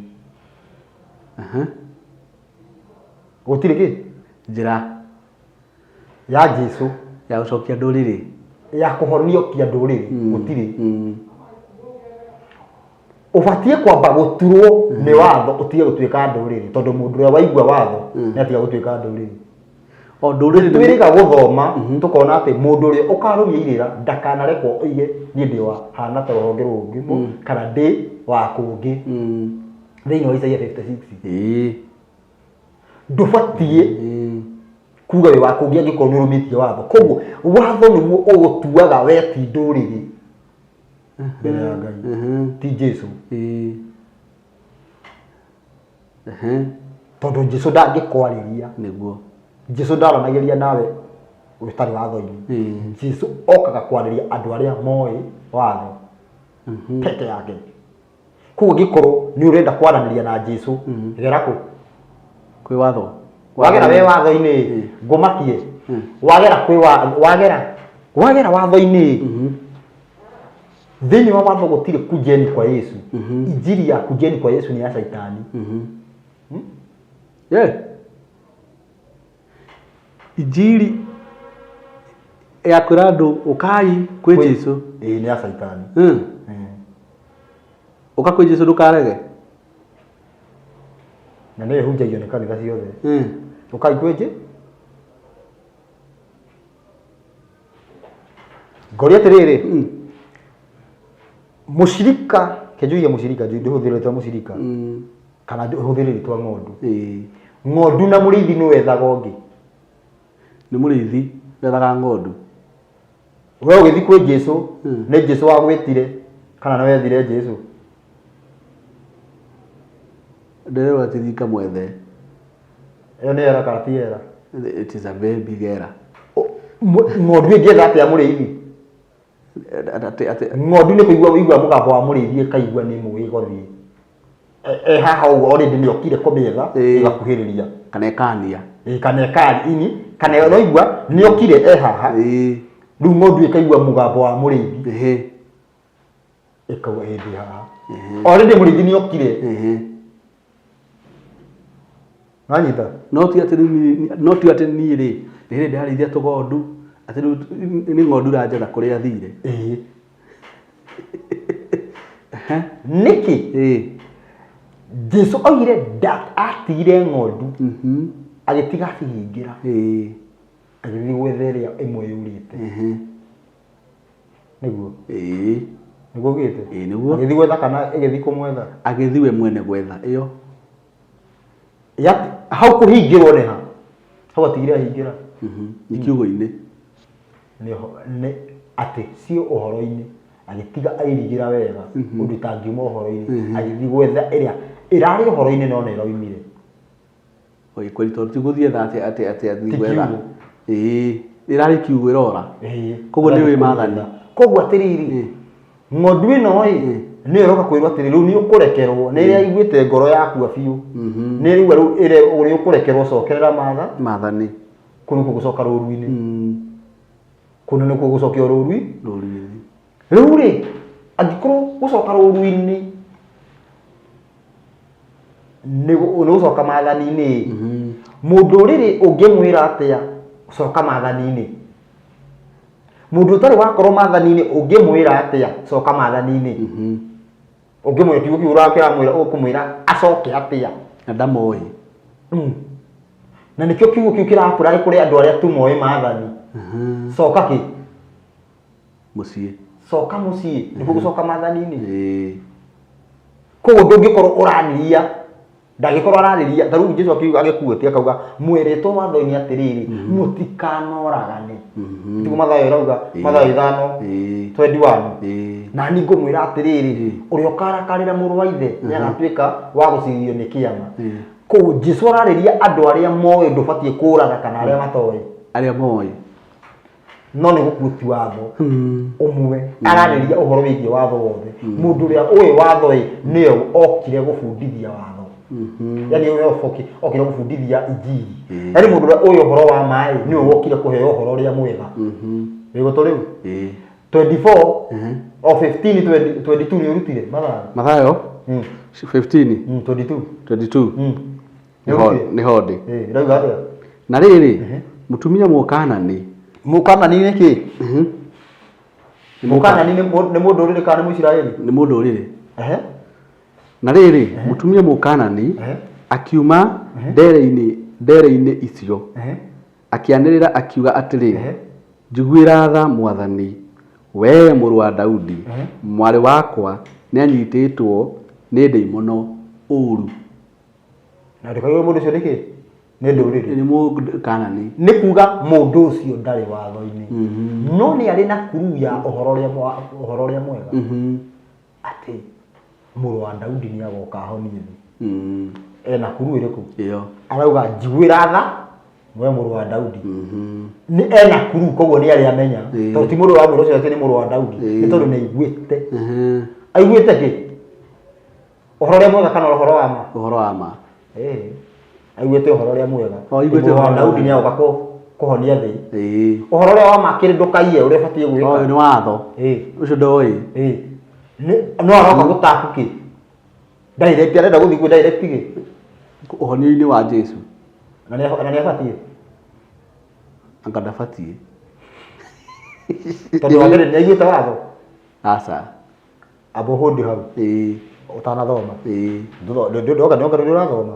Gũtirĩ kĩ njĩra ya Jesu ya gũcokia ndũrĩrĩ, ya kũhoniokia ndũrĩrĩ, gũtirĩ. Ũbatiĩ kwamba gũturwo nĩ watho ũtige gũtuĩka ndũrĩrĩ, tondũ mũndũ ũrĩa waigua watho nĩ atiga gũtuĩka ndũrĩrĩ. O ndũrĩrĩ. Twĩrĩga gũthoma tũkona atĩ mũndũ ũrĩa ũkarũmia irĩra ndakanarekwo oige niĩ ndĩ wa hana ta rũhonge rũngĩ kana ndĩ wa kũngĩ, thĩinĩ wa Isaia 56. Ndũbatiĩ kuga wĩ wa kũngĩ angĩkorwo nĩ ũrũmĩtie watho. Koguo watho nĩguo ũgũtuaga we ti ndũrĩrĩ mbere ya Ngai, ti Jesu. Tondũ Jesu ndangĩkwarĩria. Nĩguo. Jesu ndaranagĩria nawe ũtarĩ watho-inĩ. Jesu okaga kwarĩria andũ arĩa moĩ watho peke yake. Koguo angĩkorwo nĩ ũrenda kwaranĩria na Jesu, gera kũ? Kwĩ watho. Wagera wĩ watho-inĩ, ngũmakie, wagera kwĩ wagera watho-inĩ, thĩinĩ wa watho gũtirĩ kujeni kwa Yesu. Injiri ya kujeni kwa Yesu nĩ ya Caitani. Yeah. Injiri ya kwĩra andũ ũkai kwĩ Jesu. Ĩĩ, nĩ ya Caitani. Ũka kwĩ Jesu ndũkarege. Na nĩyo ĩhunjagio nĩ kanitha ciothe. Ũkai kwĩ Jesu. Ngoria atĩrĩrĩ, mũcirika, kenjugia mũcirika, ndĩhũthĩre rĩtwa mũcirika kana hũthĩre rĩtwa ng'ondu. Ng'ondu na mũrĩithi nĩ wethaga ũngĩ. Nĩ mũrĩithi wethaga ng'ondu. We ũgĩthiĩ kwĩ Jesu, nĩ Jesu wagwĩtire kana nĩ wethire Jesu? Ndĩrerwo atĩ thiĩ ngamwethe. Ĩyo nĩ era kana ti era? It is a very big error. Ng'ondu ĩngĩetha atĩa mũrĩithi? Atĩ Ng'ondu nĩ kũigua ĩigua mũgambo wa mũrĩithi ĩkaigua nĩ mũĩ gũthiĩ. E haha ũguo already nĩ okire kũmĩetha ĩgakuhĩrĩria. Kana ĩkania. Ĩĩ, kana ĩkania, ini, kana ũraigua nĩ okire e haha. Rĩu ng'ondu ĩkaigua mũgambo wa mũrĩithi. Ĩkauga ĩ ndĩ haha. Already mũrĩithi nĩ okire. Wanyita? No ti atĩ rĩu niĩ, no ti atĩ niĩ rĩ, nĩ hĩndĩ ndĩrarĩithia tũgondu, atĩ rĩu nĩ ng'ondu iranjetha kũrĩa thire. Ĩĩ. Nĩkĩ? Ĩĩ. Jesu oigire atigire ng'ondu agĩtiga acihingĩra. Ĩĩ. Agĩthiĩ gwetha ĩrĩa ĩmwe yũrĩte. Nĩguo? Ĩĩ. Nĩguo augĩte? Ĩĩ nĩguo. Agĩthiĩ gwetha kana ĩgĩthiĩ kũmwetha? Agĩthiĩ we mwene gwetha ĩyo. Ya, hau kũhingĩrwo nĩ ha? Hau atigire ahingĩra. Nĩ kiugũ-inĩ. Nĩ nĩ atĩ cio ũhoro-inĩ agĩtiga airigĩra wega ũndũ itangiuma ũhoro-inĩ agĩthiĩ gwetha ĩrĩa ĩrarĩ ũhoro-inĩ no nĩ ĩroimire. Oi kweli tondũ ti gũthiĩ etha atĩ atĩ atĩ athiĩ Ti gwetha. kiugũ. Ĩĩ ĩrarĩ kiugũ ĩrora. Ĩĩ. Koguo nĩ ũĩ maathani. Koguo atĩrĩrĩ, ng'ondu ĩno ĩ, nĩyo ĩroka kwĩrwo atĩrĩ, rĩu nĩ ũkũrekerwo, nĩ ĩrĩa ĩiguĩte ngoro yakua biũ. Nĩ ĩraigua rĩu ĩrĩa ũrĩa ũkũrekerwo cokerera matha. Maathani. Kũu nĩkuo gũcoka rũru-inĩ. Kũu nĩkuo gũcokio rũru-inĩ. Rũru-inĩ. Rĩu rĩ, angĩkorwo gũcoka rũru-inĩ nĩ gũcoka maathani-inĩ ĩ, mũndũ rĩrĩ ũngĩmwĩra atĩa coka maathani-inĩ? Mũndũ ũtarĩ wakorwo maathani-inĩ ũngĩmwĩra atĩa coka maathani-inĩ? Ũngĩmwĩra kiugo kĩu ũrakĩramwĩra ũkũmwĩra acoke atĩa? Na ndamoĩ. Na nĩkĩo kiugo kĩu kĩrakũra kũrĩ andũ arĩa tu moĩ maathani. Coka kĩ? Mũciĩ. Coka mũciĩ, nĩkuo gũcoka maathani-inĩ. Ĩĩ. Koguo ndũngĩkorwo ũrarĩria, ndangĩkorwo ararĩria, ta rĩu Jesu akiuga agĩkuĩte akauga mwĩrĩtwo watho-inĩ atĩrĩrĩ, mũtikanoragane. Tiguo Mathayo ĩrauga, Mathayo ithano, 21. Na niĩ ngũmwĩra atĩrĩrĩ, ũrĩa ũkarakarĩra mũrũ wa ithe nĩ agatuĩka wa gũcirithio nĩ kĩama. Koguo Jesu ararĩria andũ arĩa moĩ ndũbatiĩ kũraga kana arĩa matoĩ. Arĩa moĩ. No nĩ gũkuo ti watho ũmwe, ararĩria ũhoro wĩgiĩ watho wothe. Mũndũ ũrĩa ũĩ watho ĩ, nĩwe okire gũbundithia watho. Yani ũrĩa okire gũbundithia injiri. Yani mũndũ ũrĩa ũĩ ũhoro wa maĩ nĩwe wokire kũheo ũhoro ũrĩa mwega. Wĩ gũtũ rĩu? 24 o 15 22 nĩ ũrutire Mathayo? Mathayo? 15. 22. 22. Nĩ ho ndĩ. Ĩĩ, ĩrauga atĩa? Na rĩrĩ, mũtumia Mũkaanani. Mũkaanani nĩ kĩ? Mũkaanani nĩ mũndũrĩrĩ kana nĩ Mũisiraeli? Nĩ mũndũrĩrĩ. Na rĩrĩ, mũtumia Mũkaanani akiuma ndeere-inĩ ndeere-inĩ icio, akĩanĩrĩra akiuga atĩrĩ, Njiguĩra tha, Mwathani, wee Mũrũ wa Daudi, mwarĩ wakwa nĩanyiitĩtwo nĩ ndaimono ũũru. Na ndũkaigue mũndũ ũcio nĩkĩ? Nĩ ndũrĩrĩ. Nĩ Mũkaanani. Nĩ kuga mũndũ ũcio ndarĩ watho-inĩ. No nĩ arĩ na clue ya ũhoro ũrĩa ũhoro ũrĩa mwega. Atĩ mũrũ wa Daudi nĩ agoka ahonie thĩ. Ena clue ĩrĩkũ? Ĩyo. Arauga njiguĩra tha we mũrũ wa Daudi. Nĩ ena clue koguo nĩ arĩ amenya. Tondũ ti mũndũ wa mũrũ ũcio atĩ nĩ mũrũ wa Daudi. Nĩ tondũ nĩ aiguĩte. Aiguĩte kĩ? Ũhoro ũrĩa mwega kana ũhoro wa ma? Ũhoro wa ma. Ĩĩ. Aiguĩte ũhoro ũrĩa mwega. O, aiguĩte Mũrũ wa ũhoro ũrĩa Daudi mwega. nĩ agoka kũhonia thĩ. Ĩĩ. Ũhoro ũrĩa wa ma kĩrĩ ndũkaiye ũrĩa ũbatiĩ gwĩka. Ũyũ nĩ watho. Ĩĩ. Ũcio ndoĩ. Ĩĩ. No aroka gũtaku kĩ? Direct arenda gũthiĩ kwĩ direct kĩ? Ũhonio-inĩ wa Jesu. Na nĩ abatiĩ? Anga ndabatiĩ. Tondũ wa mbere nĩ aiguĩte watho? Aca. Amba ũhũndi hau. Ĩĩ. Ũtanathoma. Ĩĩ. Ndoga nĩ nĩ ũrathoma.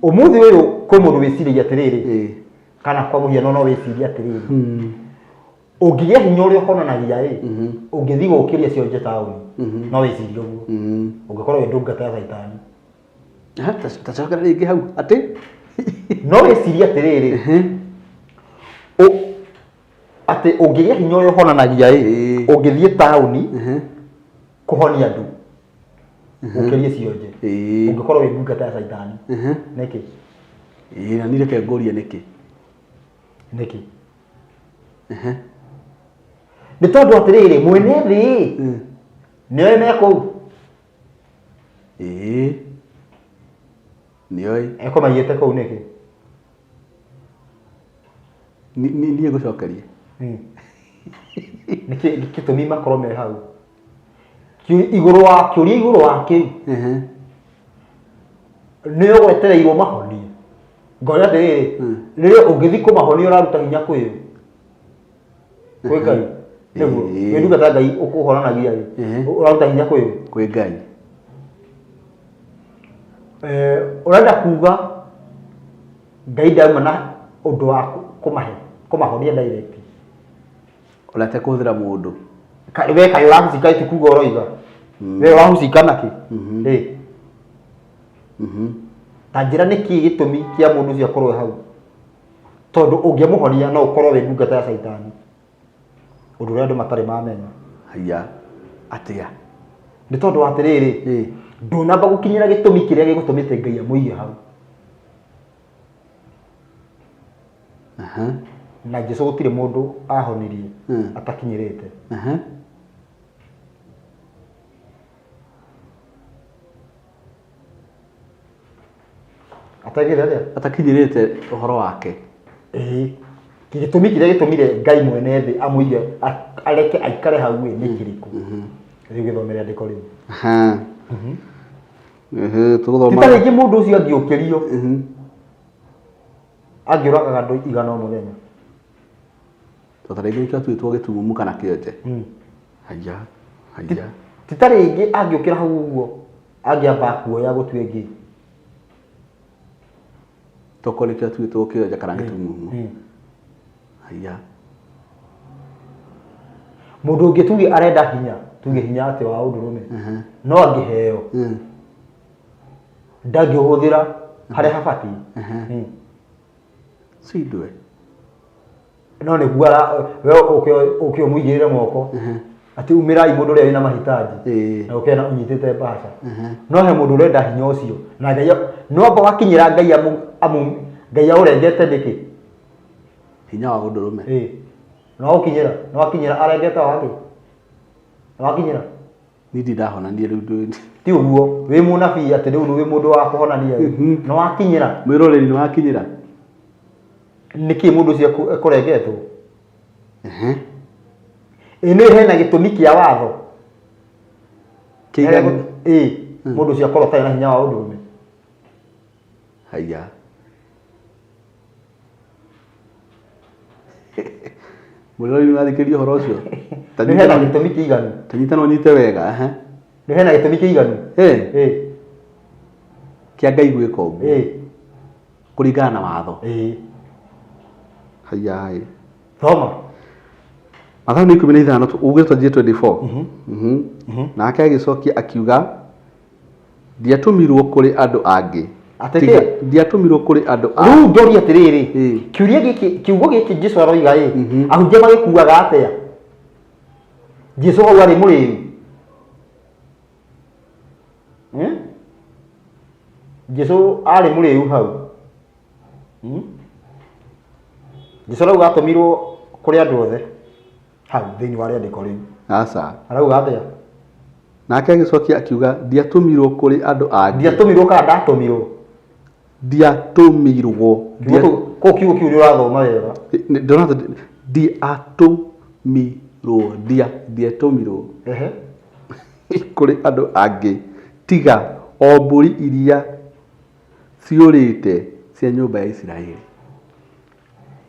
Ũmũthĩ ũyũ kwĩ mũndũ wĩciragia atĩrĩrĩ. Ĩĩ. Kana kwa mũhiano no wĩcirie atĩrĩrĩ. Ũngĩgĩa hinya ũrĩa ũkonanagia ĩ, ũngĩthiĩ gũkĩria cionje taũni, no wĩcirie ũguo. Ũngĩkorwo wĩ ndungata ya caitani. Ta cokera rĩngĩ hau atĩ? No wĩcirie atĩrĩrĩ, atĩ ũngĩgĩa hinya ũrĩa ũhonanagia ĩ, ũngĩthiĩ taũni kũhonia andũ ũkĩrie cionje, ũngĩkorwo wĩ ndungata ya caitani nĩkĩ? Ĩĩ, na niĩ reke ngũrie nĩkĩ. Nĩkĩ? Nĩ tondũ atĩrĩrĩ, mwene thĩ nĩoĩ me kũu. Ĩĩ, nĩoĩ. Ekũmaigĩte kũu nĩkĩ? Niĩ ngũcokerie. Nĩkĩ gĩtũmi makorwo me hau? Igũrũ wa kĩũria, igũrũ wa kĩu, nĩ ũgwetereirwo mahonie. Ngoria atĩrĩrĩ, rĩrĩa ũngĩthiĩ kũmahonia ũraruta hinya kwĩ kwĩ Ngai nĩguo wĩ ndungata Ngai ũkũhoranagia rĩ, ũraruta hinya kwĩ kwĩ Ngai. Ũrenda kuga Ngai ndauma na ũndũ wa kũmahe kũmahonia direct? Ona te kũhũthĩra mũndũ. We kaĩ ũrahucika? Ti kuga ũroiga we ũrahucika nakĩ? Ĩ, ta njĩra nĩkĩ gĩtũmi kĩa mũndũ ũcio akorwo hau? Tondũ ũngĩmũhonia no ũkorwo wĩ ndungata ya caitani, ũndũ ũrĩa andũ matarĩ mamenya. Haiya, atĩa? Nĩ tondũ wa atĩrĩrĩ, ndũnamba gũkinyĩra gĩtũmi kĩrĩa gĩgũtũmĩte Ngai amũige hau. Na Jesu gũtirĩ mũndũ ahonirie atakinyĩrĩte. Atagĩre atĩa? Atakinyĩrĩte ũhoro wake. Ĩĩ, gĩtũmi kĩrĩa gĩtũmire Ngai mwene thĩ amũige, areke aikare hau ĩ, nĩ kĩrĩkũ? Rĩu gĩthomere andĩko rĩu. Ehe, Ti tũgũthoma. ta rĩngĩ mũndũ ũcio angĩũkĩrio angĩũragaga andũ 100 o mũthenya. To ta rĩngĩ nĩkĩo atuĩtwo gĩtumumu kana kĩonje. Haiya, haiya. Ti ta rĩngĩ angĩũkĩra hau ũguo angĩamba kuoya gũtue ngĩ. Tokorwo nĩkĩo atuĩtwo kĩonje kana gĩtumumu. Haiya. Mũndũ ũngĩ tuge arenda hinya, tuge hinya atĩ wa ũndũrũme, no angĩheo ndangĩũhũthĩra harĩa habatiĩ. Cindwe. No nĩguo we ũke ũmũigĩrĩre moko atĩ umĩrai mũndũ ũrĩa wĩna mahitaji, na ũke na ũnyitĩte mbaca. No he mũndũ ũrenda hinya ũcio na Ngai no amba wakinyĩra Ngai amu Ngai aũrengete nĩkĩ? Hinya wa ũndũrũme. Ĩĩ, no ũkinyĩra, no wakinyĩra arengete wake, no wakinyĩra. Niĩ ndirĩ ndahonania rĩu ndũ. Ti ũguo wĩ mũnabii atĩ rĩu wĩ mũndũ wa kũhonania rĩ, no wakinyĩra. Mwĩroreri nĩ wakinyĩra. Nĩkĩ mũndũ ũcio ekũrengetwo? Ĩ, nĩ hena gĩtũmi kĩa watho. Kĩiganu. Ĩ, mũndũ ũcio akorwo atarĩ na hinya wa ũndũrũme. Haiya. Mwĩroreri nĩ ũrathikĩrĩria ũhoro ũcio? Ta Nĩ hena nyita gĩtũmi kĩiganu. Ta nyita na ũnyite wega. Nĩ hena gĩtũmi kĩiganu. Ĩ. Kĩa Ngai gwĩka ũguo. Ĩ. Kũringana na watho. Ĩ. Haiya ĩ. Thoma. Mathayo nĩ 15, ugĩtwo twanjie 24. Nake agĩcokia akiuga, ndiatũmirwo kũrĩ andũ angĩ. Atĩ Tiga- kĩ? Ndiatũmirwo kũrĩ andũ a Rĩu ndoria atĩrĩrĩ, kĩũria gĩkĩ, kiugo gĩkĩ Jesu aroiga ĩ, ahunjia magĩkuaga atĩa? Jesu hau arĩ mũrĩu? Eh? Jesu arĩ mũrĩu hau? Jesu arauga atũmirwo kũrĩ andũ othe hau thĩinĩ wa rĩandĩko rĩu. Aca. Arauga atĩa? Nake agĩcokia akiuga, ndiatũmirwo kũrĩ andũ angĩ. Ndiatũmirwo kana ndatũmirwo? Ndiatũmirwo. Kũu kiugo kĩu nĩ ũrathoma wega. Ndona ndiatũmirwo, ndiatũmirwo kũrĩ andũ angĩ tiga o mbũri iria ciũrĩte cia nyũmba ya Isiraeli.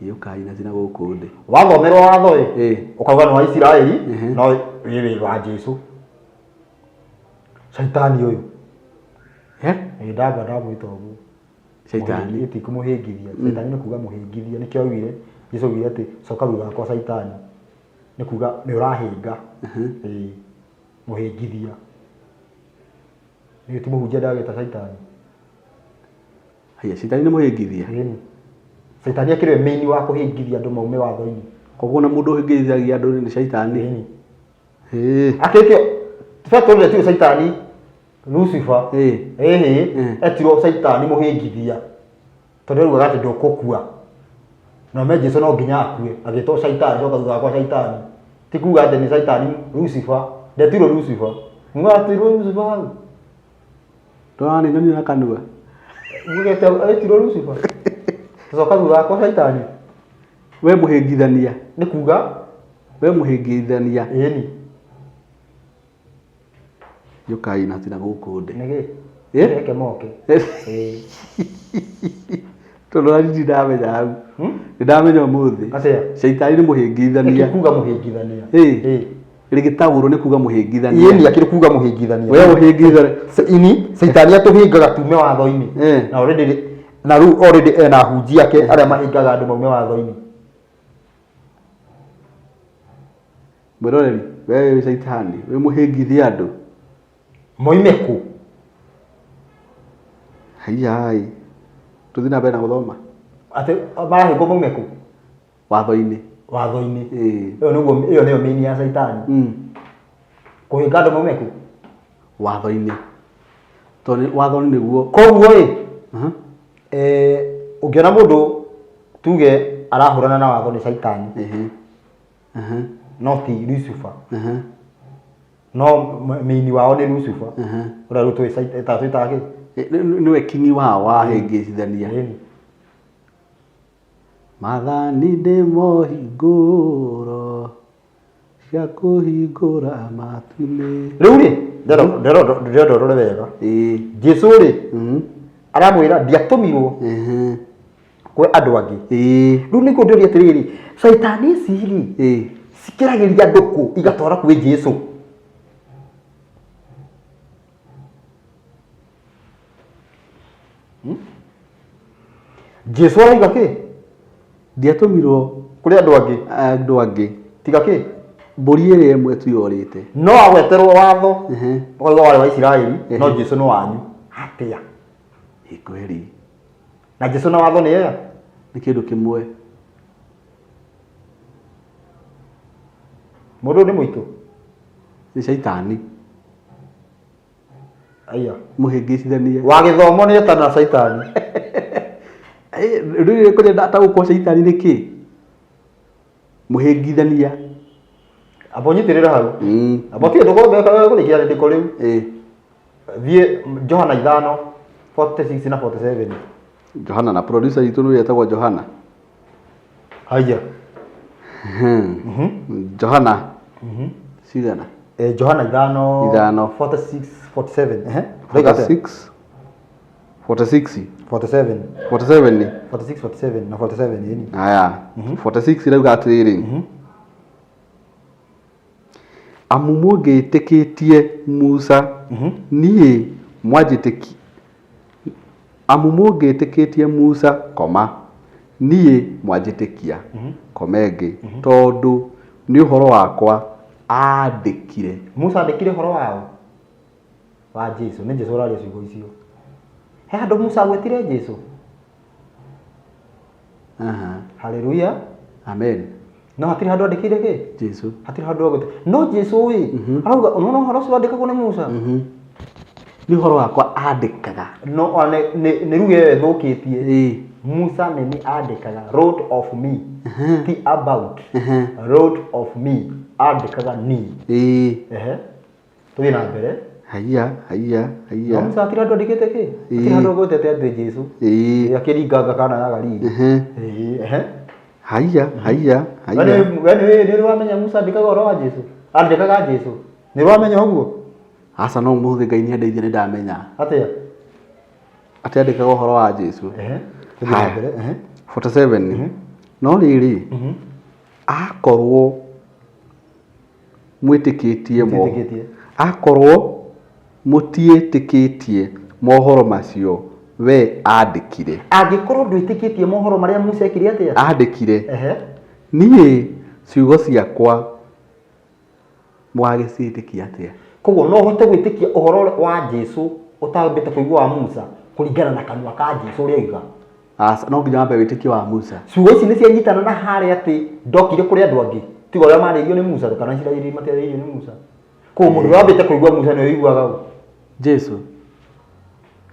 Yũkai na cina gũkũ thĩ. Wathomerwo watho ĩ, ũkauga nĩ wa Isiraeli, no wĩ wĩ wa Jesu. Caitani ũyũ. Ĩ, ndamba ndamwĩta ũguo. Caitani. Ti kũmũhĩngithia. Caitani nĩ kuga mũhĩngithia. Nĩkĩo augire, Jesu augire atĩ coka thutha wakwa caitani. Nĩ kuga nĩ ũrahĩnga. Ĩ, mũhĩngithia. Nĩ ti mũhunjia ndagĩta caitani. Haya, caitani nĩ mũhĩngithia. Ĩni. Caitani akĩrĩ we main wa kũhĩngithia andũ maume watho-inĩ. Koguo na mũndũ ũhĩngithagia andũ nĩ caitani. Ĩni. Ĩĩ. Akĩkĩo Petero ndetirwo caitani Lucifer. Ĩĩ. Ĩhĩ, Mm. etirwo caitani mũhĩngithia. Tondũ augaga atĩ ndũkũkua. Na me Jesu no nginya akue, agĩtwo caitani, coka thutha wakwa caitani. Ti kuga atĩ nĩ caitani Lucifer, ndetirwo Lucifer. Muga atirwo Lucifer hau. Ndona nĩ nyoni na kanua. Mugete etirwo Lucifer. Coka thutha wakwa caitani. We mũhĩngithania. Nĩ kuga We mũhĩngithania. ĩni. Yũkai na tina gũkũ ndĩ. Nĩkĩ? Ĩ? Reke moke. Ĩĩ. Tondũ na ndirĩ ndamenya hau. Hmm? Nĩ ndamenya ũmũthĩ. Atĩa? Caitani nĩ mũhĩngithania. Nĩkĩ kuga mũhĩngithania? Ĩ. Ĩ. Rĩgĩtaũrwo nĩ kuga mũhĩngithania. Ĩni akĩrĩ kuga mũhĩngithania. We mũhĩngithania. Ini caitani atũhĩngaga tume watho-inĩ. Eh. Na already na rĩu already ena ahunjia ake arĩa mahĩngaga andũ maume watho-inĩ. Mwĩroreri, we wĩ caitani, wĩ mũhĩngithia andũ. Moime kũ? Haiyai. Tũthiĩ na mbere na gũthoma. Atĩ marahĩngwo maume kũ? Watho-inĩ. Watho-inĩ. Ĩĩ. Ĩyo nĩguo ĩyo nĩyo main ya caitani. Kũhĩnga andũ maume kũ? Watho-inĩ. Tondũ watho-inĩ nĩguo. Koguo ĩ, Aha. eh, ũngĩona mũndũ tuge arahũrana na watho nĩ caitani Ehe. Aha. no ti Lucifer. Aha. No mĩini wao nĩ Lucifer. Aha. Ũrĩa rĩu tũĩ twĩtaga kĩ? Nĩwe kingi wao wa hĩngĩcithania. Ĩni. Maathani nĩmo hingũro cia kũhingũra matu-inĩ. Rĩu rĩ, ndĩrenda ũrore wega. Ĩĩ. Jesu rĩ, Mhm. aramwĩra ndiatũmirwo Ehe. kwĩ andũ angĩ. Ĩĩ. Rĩu nĩguo ndĩũria atĩrĩrĩ, caitani ici rĩ, Ĩĩ. cikĩragĩria andũ kũ igatwara kwĩ Jesu? Jesu arauga kĩ? Ndiatũmirwo Kũrĩ andũ angĩ. andũ angĩ. Tiga kĩ? Mbũri ĩrĩa ĩmwe tu yorĩte. No agweterwo watho. Ehe. Ũkauga warĩ wa Isiraeli, no Jesu nĩ wanyu. Atĩa? Ĩ kweli. Na Jesu na watho nĩ ega? Nĩ kĩndũ kĩmwe. Mũndũ ũyũ nĩ mũitũ? Nĩ caitani. Aya. Mũhĩngĩcithania. Wa gĩthomo nĩ etana caitani. Rĩu kũrĩa ataũkwo caitani nĩ kĩ? Mũhĩngithania. Amba ũnyitĩrĩre hau. Mm. Amba ũtige ndũkũrĩkia rĩndĩko rĩu. Ĩ. Thiĩ Johana 5 46 na 47. Johana na producer itũ nĩwe etagwo Johana. Haya. Johana. Cigana? Eh, Johana 5 Ithano. 46 47. Ehe. Ndauga atĩa? 46 46 47 47 46 47 na 47 ĩni. Haya 46 irauga atĩrĩrĩ amu mũngĩtĩkĩtie Musa niĩ mwanjĩtĩki amu mũngĩtĩkĩtie Musa koma niĩ mwanjĩtĩkia koma ĩngĩ tondũ nĩ ũhoro wakwa andĩkire. Musa andĩkire ũhoro wao wa Jesu. Nĩ Jesu ũraria ciugo icio. He handũ Musa agwetire Jesu. Aha. Haleluya. Amen. No hatirĩ handũ andĩkire kĩ? Jesu. Hatirĩ handũ agwetire. No Jesu ĩ, arauga unaona ũhoro ũcio wandĩkagwo nĩ Musa? Nĩ ũhoro wakwa andĩkaga. No nĩ ruga ĩyo ĩthũkĩtie. Ĩĩ. Musa nĩ nĩ andĩkaga wrote of me ti about wrote of me andĩkaga ni. Ĩĩ. Ehe. Tũthiĩ na mbere. Haiya, haiya, No haiya. Musa hatirĩ handũ andĩkĩte kĩ? Hatirĩ handũ agwetete atĩ Jesu. Ĩĩ. Akĩringanga kana ya Galili. Ehe. Ĩĩ, ehe. Haiya, haiya, We haiya. nĩ ũramenya Musa andĩkaga ũhoro wa Jesu? Andĩkaga Jesu. Nĩ ũramenya ũguo? Aca no ũmũthĩ Ngai nĩ andeithia nĩ ndamenya. Atĩa? Atĩ andĩkaga ũhoro wa Jesu. Ehe. Tũthiĩ na Haya. mbere. Ehe. 47. No rĩrĩ, akorwo mwĩtĩkĩtie mo Mũtiĩtĩkĩtie. akorwo mũtiĩtĩkĩtie mohoro macio we andĩkire. Angĩkorwo ndwĩtĩkĩtie mohoro marĩa Musa ekire atĩa? Andĩkire. Ehe. Niĩ ciugo ciakwa mwagĩciĩtĩkia atĩa? Koguo no ũhote gwĩtĩkia ũhoro wa Jesu ũtambĩte kũigua wa Musa. Kũringana na kanua ka Jesu ũrĩa oiga. Aca, no nginya wambe wĩtĩkie wa Musa. Ciugo ici nĩ cianyitana na harĩa atĩ ndokire kũrĩ andũ angĩ tiga ũrĩa marĩirio nĩ Musa, kana Isiraeli matiarĩirio nĩ Musa. Koguo mũndũ ũrĩa wambĩte kũigua Musa nĩwe ũiguaga ũ? Jesu.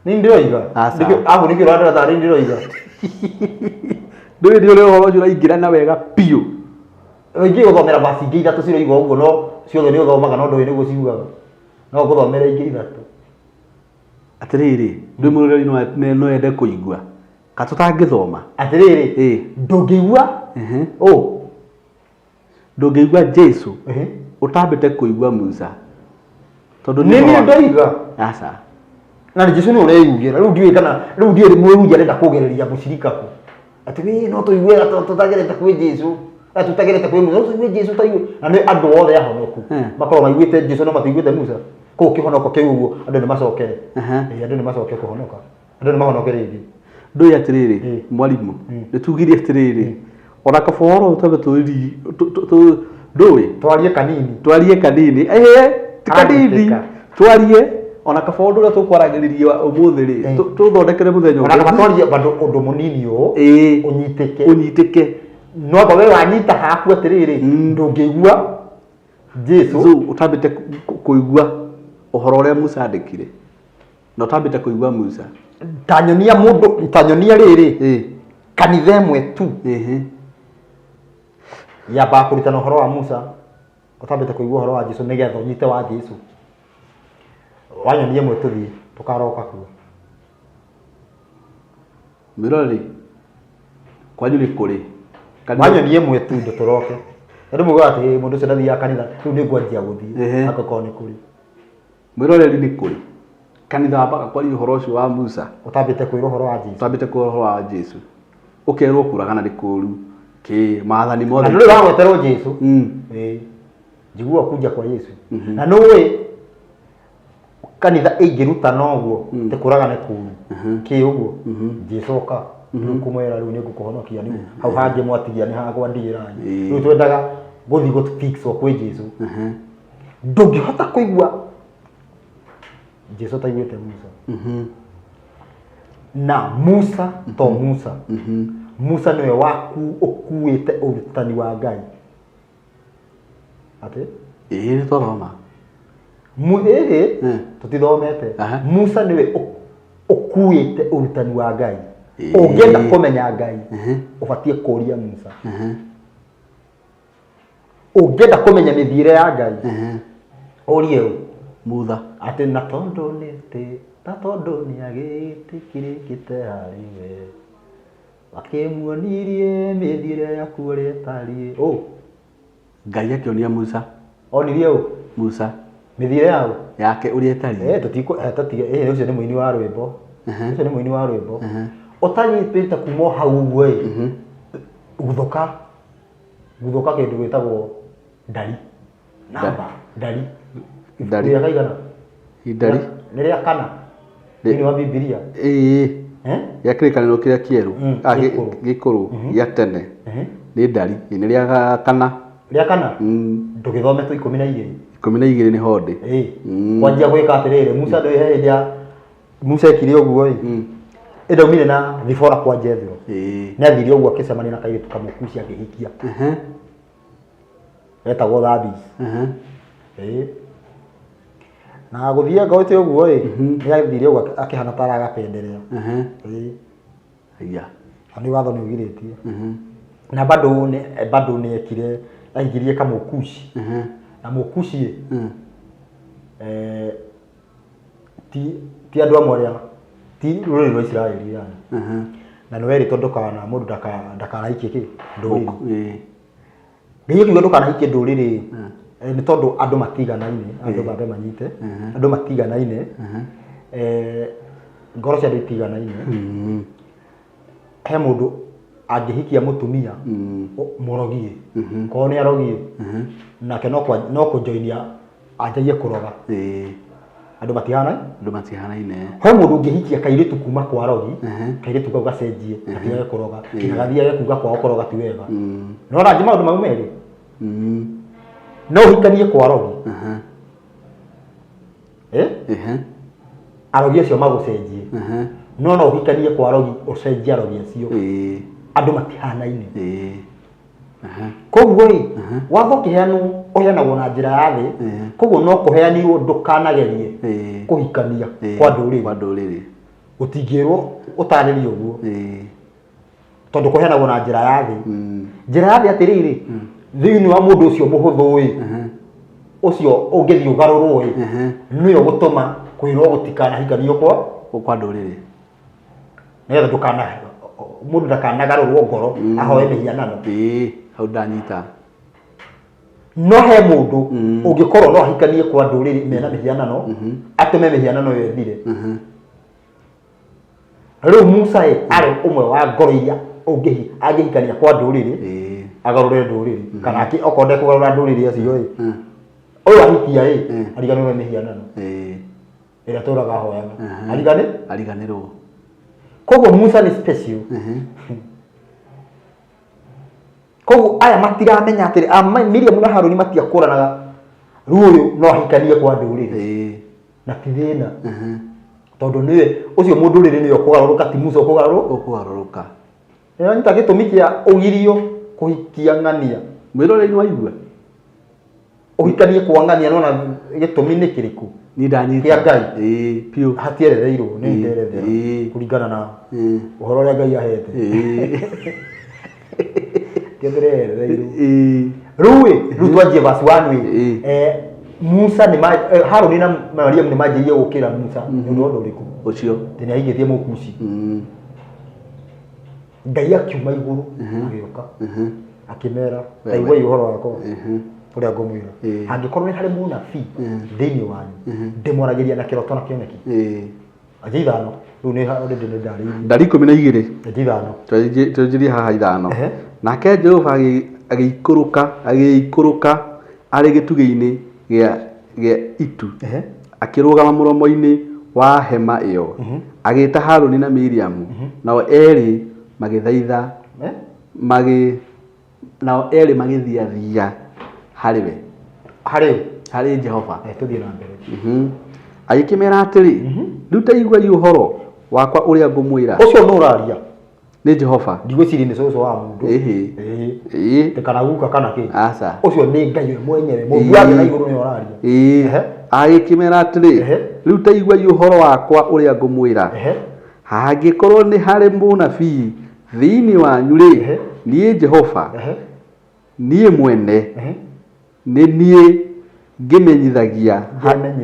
Nĩ ndĩroiga. Aca. Ahu nĩkĩo ũrandora tarĩ ndĩroiga. Ndũĩ nĩ ũrĩa ũhoro ũcio ũraingĩrana wega biũ. Ingĩ gũthomera verse ingĩ ithatũ ciroiga ũguo, no ciothe nĩ ũthomaga no ndũĩ nĩguo ciugaga. No ngũthomere ingĩ ithatũ. Atĩrĩrĩ, ndũĩ mũroreri no ende kũigua. Ka tũtangĩthoma. Atĩrĩrĩ, ndũngĩigua ũ? Ndũngĩigua Jesu ũtambĩte kũigua Musa. Tondũ nĩ niĩ ndoiga. Aca. Na nĩ Jesu nĩ ũreigugĩra. Rĩu ndiũĩ kana rĩu ndiũĩ mwĩrungi arenda kũgereria mũcirika kũ. Atĩ wee no tũigue tũtagerete kwĩ Jesu. Tũtagerete kwĩ Musa, no tũigue Jesu taigue. Na nĩ andũ othe ahonoku. Makorwo maiguĩte Jesu no matiiguĩte Musa. Kũu kĩhonoko kĩu ũguo andũ nĩ macokere. Andũ nĩ macoke kũhonoka. Andũ nĩ mahonoke rĩngĩ. Ndũĩ atĩrĩrĩ, mwarimũ, nĩ tugire atĩrĩrĩ, ona kaba ũhoro twambe ndũĩ? Twarie kanini. Twarie kanini. Ĩhĩ, ti kanini. Karanyitĩka. Twarie, ona kaba ũndũ ũrĩa tũkwaragĩrĩria ũmũthĩ rĩ, tũthondekere mũthenya Ona ũngĩ. kaba twarie bado ũndũ mũnini ũũ, ũnyitĩke. Ũnyitĩke. No anga we wanyita haku atĩrĩrĩ, ndũngĩigua Jesu. Zu, ũtambĩte kũigua ũhoro ũrĩa Musa andĩkire. Na ũtambĩte kũigua Musa. Ta nyonia mũndũ, ta nyonia rĩrĩ, kanitha ĩmwe tu yambaga kũrutana ũhoro wa Musa, ũtambĩte kũigua ũhoro wa Jesu nĩgetha ũnyite wa Jesu. Wanyonia ĩmwe tũthiĩ, tũkaroka kuo. Mwĩroreri, kwanyu nĩ kũrĩ? Wanyonia ĩmwe tu ndo tũroke. Tondũ mugaga atĩ mũndũ ũcio ndathiaga kanitha, rĩu nĩ ngwanjia gũthiĩ, angĩkorwo nĩ kũrĩ. Mwĩroreri, nĩ kũrĩ kanitha wambaga kwaria ũhoro ũcio wa Musa? Ũtambĩte kwĩrwo ũhoro wa Jesu. Ũtambĩte kwĩrwo ũhoro wa Jesu, ũkerwo kũragana nĩ kũũru kĩ maathani mothe. Na ndũrĩ wagweterwo Jesu. Ĩĩ. Njiguaga kunja kwa Yesu. Na nũĩ kanitha ĩngĩrutana ũguo atĩ kũraga nĩ kũũru kĩ ũguo, Jesu oka rĩu kũmwĩra rĩu nĩ ngũkũhonokia, rĩu hau hangĩ mwatigia nĩ hakwa ndigĩra. Rĩu twendaga gũthiĩ gũ fix kwĩ Jesu. Ndũngĩhota kũigua Jesu ũtaiguĩte Musa. Na Musa to Musa, Musa nĩwe waku ũkuĩte ũrutani wa Ngai atĩ Ĩĩ, nĩ twathoma. Ĩhĩ, tũtithomete. Musa nĩwe ũkuĩte ũrutani wa Ngai. Ũngĩenda kũmenya Ngai, ũbatiĩ kũria Musa. Ũngĩenda kũmenya mĩthiĩre ya Ngai, ũrie ũ? Mutha. Atĩ na tondũ nĩ tĩ na tondũ nĩ agĩtĩkĩrĩkĩte harĩ we, wakĩmuonirie mĩthiĩre yaku ũrĩa ĩtariĩ. Ũ? Ngai akĩonia Musa. Onirie ũ? Musa. Mĩthiĩre ya ũ? Yake ũrĩa ĩtariĩ. Tũtikũ, tũtige, ũcio nĩ mũini wa rwĩmbo. Ũcio nĩ mũini wa rwĩmbo. Ũtanyitĩte kuma o hau ũguo ĩ, guthũka, guthũka kĩndũ gĩtagwo ndari. Namba, ndari. Ndari. Rĩa kaigana? Ndari. Nĩ rĩa kana thĩinĩ wa Bibilia. Ĩĩ. Gĩa kĩrĩkanĩro kĩrĩa kĩerũ. Gĩkũrũ. Gĩkũrũ gĩa tene. Nĩ ndari. Nĩ rĩa kana. Rĩa kana? Ndũgĩthome tu 12. 12 nĩ ho ndĩ. Ĩĩ. Kwanjia gwĩka atĩrĩrĩ, Musa ndũĩ he hĩndĩ ya Musa ekire ũguo ĩ. Ĩndaumire na Zipora kwa Jethro. Nĩ athire ũguo akĩcemania na kairĩtu kamũkuci akĩhikia. Getagwo Thabis. Ĩĩ. Na gũthiĩ ngoete ũguo ĩ, nĩ athire ũguo akĩhana ta aragapenderea. Ĩĩ. Na nĩ watho nĩ ũgirĩtie. Na bado nĩ bado nĩ ekire aingĩrie kamũkuci. Na mũkuci ĩ, ti andũ amwe arĩa ti rũrĩrĩ rwa Isiraeli yani. Na nĩ werĩtwo ndũkana mũndũ ndakanaikie kĩ ndũrĩrĩ. Ngai akiuga ndũkanahikie ndũrĩrĩ, nĩ tondũ andũ matiganaine, andũ mambe manyite, andũ matiganaine, ngoro cia andũ itiganaine. He mũndũ angĩhikia mũtumia mũrogie, korwo nĩ arogie, nake no kũnjoinia anjagie kũroga. Andũ matihanaine. Andũ matihanaine. He mũndũ ũngĩhikia kairĩtu kuma kwa rogi, kairĩtu kau gacenjie, gatigage kũroga, nginya gathiage kuga kwao kũroga ti wega. No rangĩ maũndũ mau merĩ. No ũhikanie kwa rogi. Arogi acio magũcenjie. No no ũhikanie kwa arogi, ũcenjie arogi acio. Andũ matihanaine. Koguo rĩ, watho ũkĩheanwo ũheanagwo na njĩra ya thĩ. Koguo no kũheanirwo ndũkanagerie kũhikania kwa ndũrĩrĩ. Kwa ndũrĩrĩ. Gũtingĩrwo ũtarĩrie ũguo, tondũ kũheanagwo na njĩra ya thĩ. Njĩra ya thĩ atĩrĩrĩ, thĩinĩ wa mũndũ ũcio mũhũthũ ĩ, ũcio ũngĩthiĩ ũgarũrwo ĩ, nĩwe ũgũtũma kwĩrwo gũtikanahikanio kwa kwa ndũrĩrĩ, nĩgetha ndũkana mũndũ ndakanagarũrwo ngoro ahoe mĩhianano. Ĩĩ, hau ndanyita. No he mũndũ ũngĩkorwo no ahikanie kwa ndũrĩrĩ mena mĩhianano, atũme mĩhianano ĩyo ĩthire. Rĩu Musa ĩ arĩ ũmwe wa ngoro iria ũngĩhi angĩhikania kwa ndũrĩrĩ, agarũre ndũrĩrĩ, kana okorwo ndekũgarũra ndũrĩrĩ acio ĩ, ũyũ ahikia ĩ, ariganĩrwo nĩ mĩhianano ĩrĩa tũraga ahoyaga, arigane ariganĩrwo. Koguo Musa nĩ special. Koguo aya matiramenya atĩrĩ, Miriam na Haruni matiakũranaga rĩu ũyũ no ahikanie kwa ndũrĩrĩ na ti thĩna, tondũ nĩwe ũcio mũndũrĩrĩ nĩwe ũkũgarũrũka, ti Musa ũkũgarũrũka. Ũkũgarũrũka. Nĩwanyita gĩtũmi kĩa ũgirio kũhikia ng'ania? Mwĩroreri waigua? Ũhikanie kwa ng'ania, nona gĩtũmi nĩ kĩrĩkũ? Niĩ ndanyita. Kĩa Ngai. Ĩĩ, biũ. Hatieretheirwo nĩ nderethera kũringana na ũhoro ũrĩa Ngai ahete. Kĩndĩreretheirwo. Rĩu ĩ, rĩu twanjie verse 1 ĩ. Musa nĩ ma Haruni na Mariamu nĩ manjĩrĩirie gũkĩra Musa nĩ ũndũ wa ũndũ ũrĩkũ? Ũcio. Atĩ nĩ ahikĩtie Mũkushi. Ngai akiuma igũrũ agĩũka akĩmera, taiguai ũhoro wakwa ũrĩa ngũmwĩra. Angĩkorwo nĩ harĩ mũnabii thĩinĩ wanyu, ndĩmwaragĩria na kĩroto na kĩoneki. Anjia 5 rĩu nĩ already nĩ ndarĩirie. Ndari 12. Anjia 5. Twanjĩrie haha 5. Nake Jehova agĩikũrũka arĩ gĩtugĩ-inĩ gĩa itu, akĩrũgama mũromo-inĩ wa hema ĩyo, agĩĩta Harũni na Miriamu, nao eerĩ magĩthaitha magĩ nao eerĩ magĩthiathia harĩ we. Harĩ ũ? Harĩ Jehova. Tũthiĩ na mbere. Agĩkĩmera atĩrĩ, Rĩu ta iguai ũhoro wakwa ũrĩa ngũmwĩra. Ũcio nũ ũraria? Nĩ Jehova. Ndigwĩciria nĩ cũcũ wa mũndũ. Ĩhĩ. Ĩĩ. Ĩĩ. Atĩ kana guka kana kĩ. Aca. Ũcio nĩ Ngai we mwenyewe. Mũmbi wa thĩ na igũrũ nĩwe ũraria. Ĩĩ. Agĩkĩmera atĩrĩ, Rĩu ta iguai ũhoro wakwa ũrĩa ngũmwĩra. Hangĩkorwo nĩ harĩ mũnabii thĩinĩ wanyu-rĩ, niĩ Jehova, niĩ mwene, nĩ niĩ ngĩmenyithagia,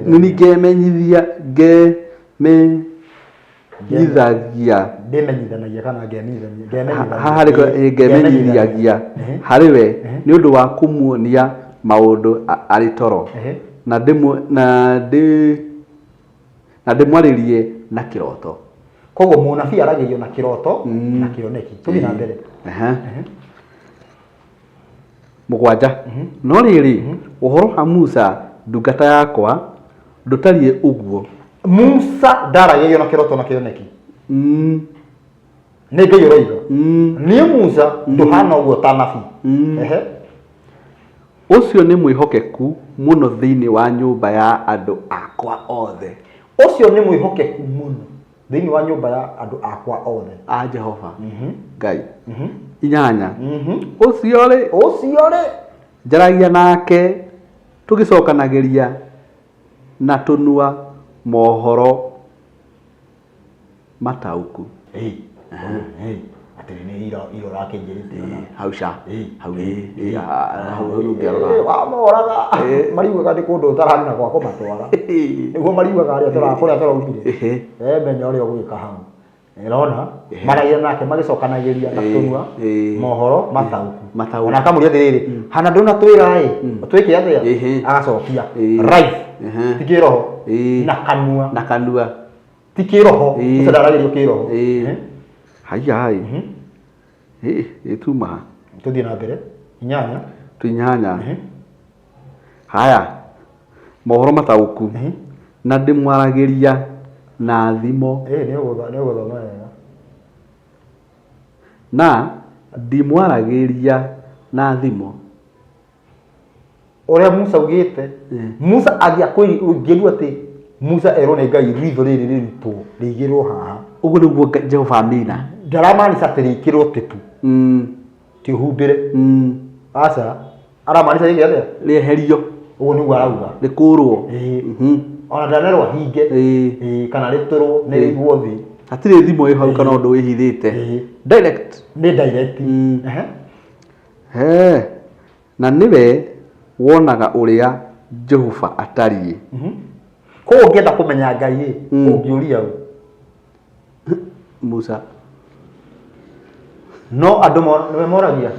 nĩ niĩ ngemenyithia, ngemenyithagia, Ndĩmenyithanagia kana ngemenyithania? Ngemenyithanagia. Haha nĩ ngemenyithagia harĩ we nĩ ũndũ wa kũmuonia maũndũ arĩ toro, na na ndĩmwarĩrie na kĩroto. Koguo mũnabii aragĩrio na kĩroto na kĩoneki. Tũthiĩ na mbere. 7. No rĩrĩ, ũhoro wa Musa ndungata yakwa ndũtariĩ ũguo. Musa ndaragĩrio na kĩroto na kĩoneki. Nĩ Ngai ũroiga. Niĩ Musa ndũhana ũguo ta nabii. Ũcio nĩ mwĩhokeku mũno thĩinĩ wa nyũmba ya andũ akwa othe. Ũcio nĩ mwĩhokeku mũno thĩinĩ wa nyũmba ya andũ akwa othe. A Jehova Ngai. 8. Ũcio-rĩ, Ũcio-rĩ, njaragia nake tũgĩcokanagĩria na tũnua mohoro mataũku. Ĩĩ, ĩĩ, atĩrĩ nĩ ira ira ũrakĩnjĩrĩte ona. Hau ca. Hau ĩ, hau ũngĩarora. Wamoraga mariugaga nĩ kũndũ ũtararĩ na gwa kũmatwara. Nĩguo mariugaga arĩa tũra kũrĩa tũraumire. Menya ũrĩa ũgwĩka hau. Ĩrona maragia nake magĩcokanagĩria na tũnua mohoro mataũku. Mataũku. Ona akamũria atĩrĩrĩ, hana ndũnatwĩra ĩ, twĩke atĩa? Agacokia life ti kĩroho na kanua. Na kanua. Ti kĩroho. Ũcio ndaragĩrio kĩroho. Haiya ĩ. Ĩ tuma ha? Tũthiĩ na mbere. 8. 8. Haya, mohoro mataũku. Na ndĩmwaragĩria na thimo. Ĩ nĩ ũgũthoma wega. Na ndimwaragĩria na thimo. Ũrĩa Musa augĩte, Musa angĩakwĩri ũngĩrwo atĩ Musa erwo nĩ Ngai ritho rĩrĩ rĩrutwo rĩigĩrwo haha. Ũguo nĩguo Jehova amina. Ndaramaanica atĩ rĩkĩrwo tĩtu ti ũhumbĩre. Aca, aramaanica rĩke atĩa? Rĩeherio. Ũguo nĩguo arauga. Rĩkũrwo. Ĩĩ. Ona ndanerwo hinge. Ĩĩ, kana rĩtũrwo nĩ rĩigwo thĩ. Hatirĩ thimo ĩ hau kana ũndũ wĩhithĩte. Ĩĩ. Direct. Nĩ direct. Ehe. He. Na nĩwe wonaga ũrĩa Jehova atariĩ. Koguo ũngĩenda kũmenya Ngai ĩ, ũngĩũria ũ? Musa. No andũ nĩwe moragia.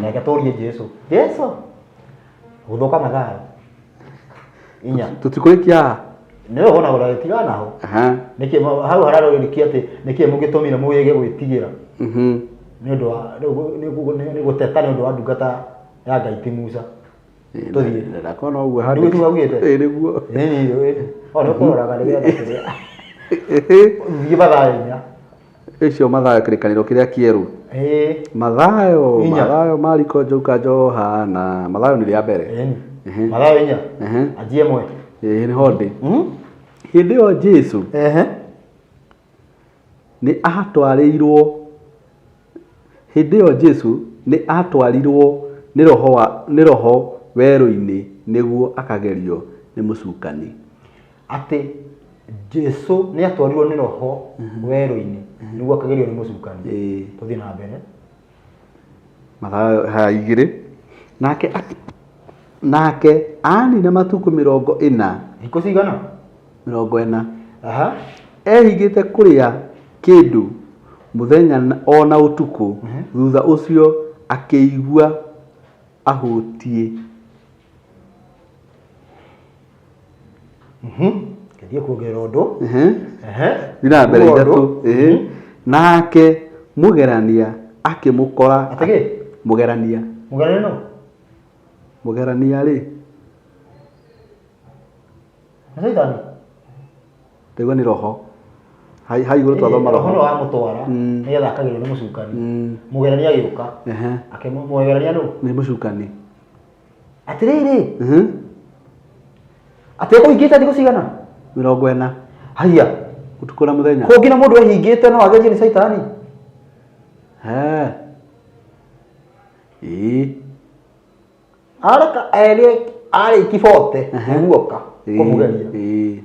Reke tũrie Jesu. Jesu. Gũthũka mathayo. Inya. Tũtikũrĩkia haha. Nĩwe wona ũragĩtiga naho. Aha. Nĩkĩ hau hararũrĩkia atĩ nĩkĩ mũgĩtũmire mũgĩge gwĩtigĩra nĩ ũndũ wa nĩ gũteta nĩ ũndũ wa ndungata ya Ngai ti Musa. Tũthiĩ. Ndakona ũguo Nĩguo tu augĩte? Ĩĩ nĩguo. Ĩĩ ĩĩ. O nĩ ũkũroraga nĩgetha kĩrĩa. Thiĩ Mathayo inya. Icio Mathayo kĩrĩkanĩro kĩrĩa kĩerũ. Ĩĩ. Mathayo, Inya. Mathayo, Mariko, Luka, Johana. Mathayo nĩ rĩa mbere. Ĩni. Mathayo inya. Anjie ĩmwe. Ĩĩ nĩho ndĩ. Hĩndĩ ĩyo Jesu nĩ aatwarĩirwo Hĩndĩ ĩyo Jesu nĩ aatwarirũo nĩ roho wa nĩ roho werũ-inĩ nĩguo akagerio nĩ Mũcukani. Atĩ Jesu nĩ aatwarirũo nĩ roho werũ-inĩ nĩguo akagerio nĩ Mũcukani. Tũthiĩ na mbere. Mathayo ha igĩrĩ. Nake nake anina matukũ 40. Thikũ cigana? 40. Ehingĩte kũrĩa kĩndũ mũthenya o na ũtukũ, thutha ũcio akĩigua ahũtiĩ. Ngĩthiĩ kuongerera ũndũ. Thiĩ na mbere ithatũ. Nake mũgerania akĩmũkora. Atĩ kĩ? Mũgerania. Mũgerania nũ? Mũgerania rĩ. Nĩ Caitani? Ndaigua nĩ roho. Hai hai igũrũ twathoma roho. Roho nĩ wamũtwara nĩgetha akagerio nĩ mũcukani. Mũgerania agĩũka. Akĩmũgerania nũ? Nĩ mũcukani. Atĩrĩrĩ. Atĩ ekũhingĩte thikũ cigana? 40. Haiya. Ũtukũ na mũthenya. Kũngĩ na mũndũ ehingĩte no agerio nĩ Caitani? He. Ĩĩ. Areka erĩ arĩki bote nĩguo oka kũmũgeria.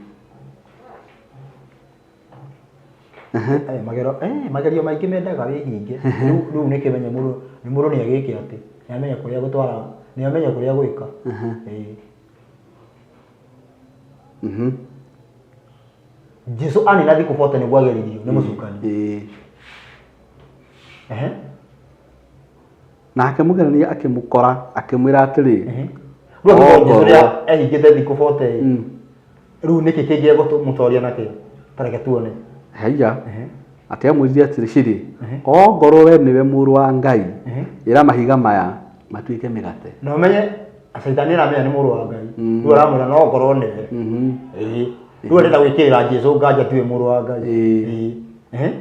Eh, magero eh, magerio maingĩ mendaga wĩhinge. Rĩu rĩu nĩ kĩmenye mũndũ nĩ mũndũ nĩ agĩke atĩ nĩ amenye kũrĩa gũtwara nĩ amenye kũrĩa gwĩka. Ĩĩ. Jesu anina thikũ bote nĩguo ageririo nĩ mũcukani. Ehe. Nake mũgerania akĩmũkora akĩmwĩra atĩrĩ, Rĩu angĩkorwo Jesũ Ongorwo. rĩrĩa ehingĩte thikũ bote rĩu nĩkĩ kĩngĩ egũmũtoria nakĩo? Ta reke tuone. Haiya, atĩ amwĩrire atĩrĩ, Cirĩ, ongorwo we nĩwe mũrũ wa Ngai, ĩra mahiga maya matuĩke mĩgate. Na ũmenye caitani aramenya nĩ mũrũ wa Ngai. Rĩu aramwĩra no ngorwo nĩwe. Ĩĩ. Rĩu arenda gwĩkĩrĩra Jesũ nganja tiwe mũrũ wa Ngai. Ĩĩ. Ehe.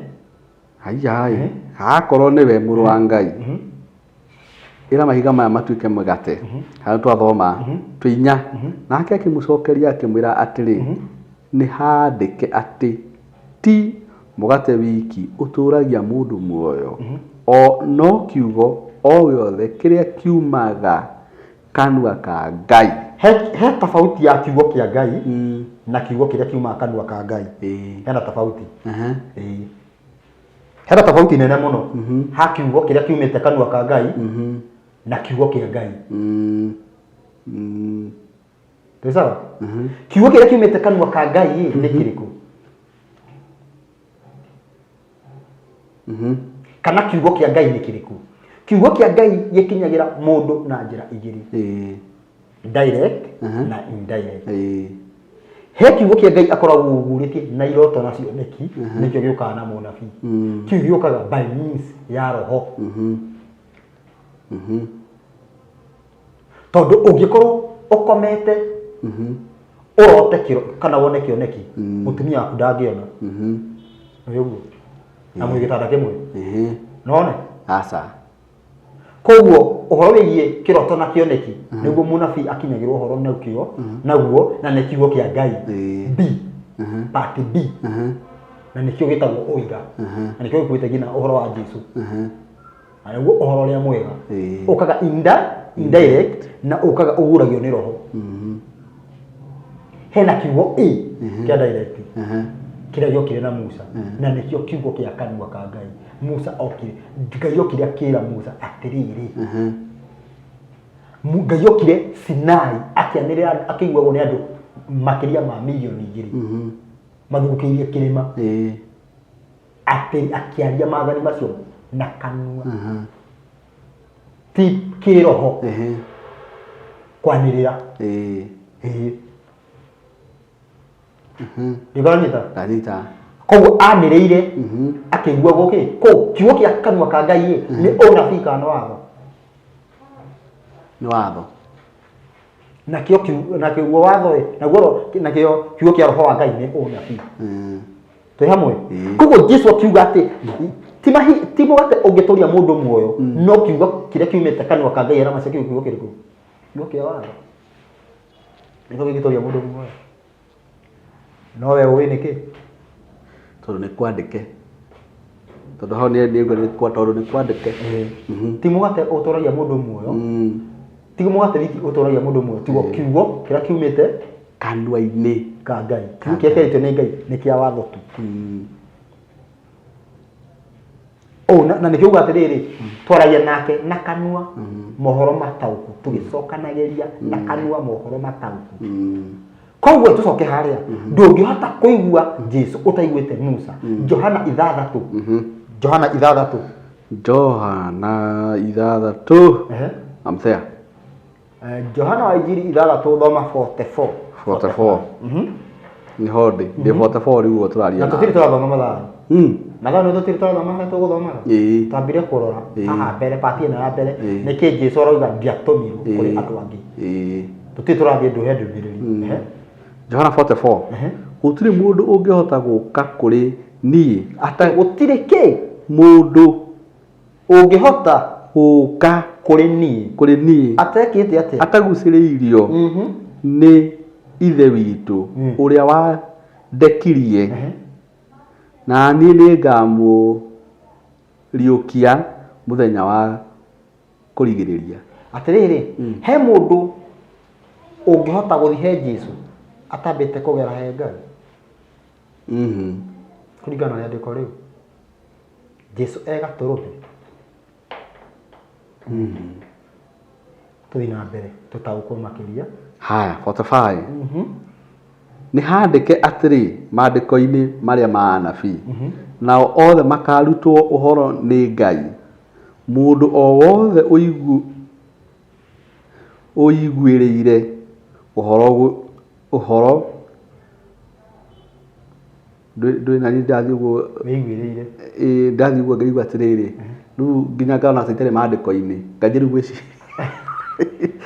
Haiya akorwo nĩwe mũrũ wa Ngai, ĩra mahiga maya matuĩke mĩgate. Harĩa twathoma twĩ inya. Nake akĩmũcokeria akĩmwĩra atĩrĩ, nĩ haandĩke atĩ ti mũgate wiki ũtũũragia mũndũ muoyo, o no kiugo o gĩothe kĩrĩa kiumaga kanua ka Ngai. He tofauti ya kiugo kĩa Ngai na kiugo kĩrĩa kiumaga kanua ka Ngai. Hena tofauti. Ĩĩ. Hena tofauti nene mũno ha kiugo kĩrĩa kiumĩte kanua ka Ngai na kiugo kĩa Ngai. Twĩ sawa? Kiugo kĩrĩa kiumĩte kanua ka Ngai ĩ, nĩ kĩrĩkũ? Kana kiugo kĩa Ngai nĩ kĩrĩkũ? Kiugo kĩa Ngai gĩkinyagĩra mũndũ na njĩra igĩrĩ. Direct na indirect. He kiugo kĩa Ngai akoragwo ũguũrĩtie na iroto na cioneki, nĩkĩo gĩũkaga na mũnabii. Kĩu gĩũkaga by means ya roho. Tondũ ũngĩkorwo ũkomete ũrote kĩro kana wone kĩoneki, mũtumia waku ndangĩona. Nĩ ũguo? Na mwĩ gĩtanda kĩmwe. Nĩwona? Aca. Koguo ũhoro wĩgiĩ kĩroto na kĩoneki nĩguo mũnabii akinyagĩrwo ũhoro nakĩo naguo na nĩ kiugo kĩa Ngai. B. Part B. Na nĩkĩo gĩtagwo ũira, na nĩkĩo gĩkuĩte nginya ũhoro wa Jesu, na nĩguo ũhoro ũrĩa mwega. Ũkaga indirect na ũkaga ũguragio nĩ roho. Hena kiugo ĩ kĩa direct kĩrĩa gĩokire na Musa, na nĩkĩo kiugo kĩa kanua ka Ngai. Musa okire, Ngai okire akĩra Musa atĩrĩrĩ, Ngai okire Sinai akĩanĩrĩra akĩiguagwo nĩ andũ makĩria ma 2 mirioni mathugũkĩirie kĩrĩma, atĩ akĩaria maathani macio na kanua, ti kĩroho kwanĩrĩra. Ĩĩ, ndĩkanyita. Ndanyita. Koguo anĩrĩire akĩiguagwo kĩ kũ kiugo kĩa kanua ka Ngai ĩ nĩ ũnabii kana nĩ watho? Nĩ watho. Nakĩo nakĩguo watho ĩ naguo nakĩo kiugo kĩa roho wa Ngai nĩ ũnabii. Twĩ hamwe? Ĩĩ. Koguo Jesu akiuga atĩ ti mũgate ũngĩtũria mũndũ muoyo, no kiugo kĩrĩa kiumĩte kanua ka Ngai. Aramacia kiugo kiugo kĩrĩkũ? Kiugo kĩa watho nĩkĩo kĩngĩtũria mũndũ muoyo. No we ũĩ nĩkĩ? Tondũ nĩ kwandĩke, tondũ hau nĩ kwa tondũ nĩ kwandĩke. Ti mũgate ũtũragia mũndũ muoyo, ti mũgate wiki ũtũragia mũndũ muoyo, tigo kiugo kĩrĩa kiumĩte kanua-inĩ ka Ngai. Kiugo kĩrĩa kĩarĩtio nĩ Ngai nĩ kĩa watho tu. Oh, na nĩkĩo uga atĩrĩrĩ, twaragia nake na kanua mohoro mataũku, tũgĩcokanagĩria na kanua mohoro mataũku. Koguo tũcoke harĩa, ndũngĩhota kũigua Jesu ũtaiguĩte Musa. Johana 6, Johana 6. Johana 6. I'm there. Johana wa Injiri 6, thoma 44. 44 nĩho ndĩ 44 rĩu ũguo tũraria. Na tũtirĩ tũrathoma Mathayo. Mathayo nĩ tũtirĩ tũrathoma harĩa tũgũthomaga. Twambire kũrora haha mbere, part ĩno ya mbere, nĩkĩ Jesu arauga ndiatũmirwo kũrĩ andũ angĩ. Tũtirĩ tũrathiĩ ndũhe ndũmĩrĩri. Johana 44. Gũtirĩ mũndũ ũngĩhota gũka kũrĩ niĩ Atĩ gũtirĩ kĩ mũndũ ũngĩhota gũka kũrĩ niĩ kũrĩ niĩ atekĩte atĩa? Atagucĩrĩirio nĩ Ithe witũ ũrĩa wandekirie, na niĩ nĩngamũriũkia mũthenya wa kũrigĩrĩria. Atĩrĩrĩ, he mũndũ ũngĩhota gũthiĩ he Jesu atambĩte kũgera he Ngai? Kũringana na rĩandĩko rĩu, Jesu e gatũrũme. Tũthiĩ na mbere tũtaũkwo makĩria. Haya, 45. Nĩ handĩke atĩrĩ maandĩko-inĩ marĩa ma anabii, nao othe makarutwo ũhoro nĩ Ngai. Mũndũ o wothe ũiguĩrĩire ũhoro ndwĩ na niĩ ndathiĩ ũguo. Wĩiguĩrĩire. Ĩĩ, ndathiĩ ũguo ngaigua atĩrĩrĩ, rĩu nginya ngona ta itarĩ maandĩko-inĩ, nganjia rĩu gwĩciria.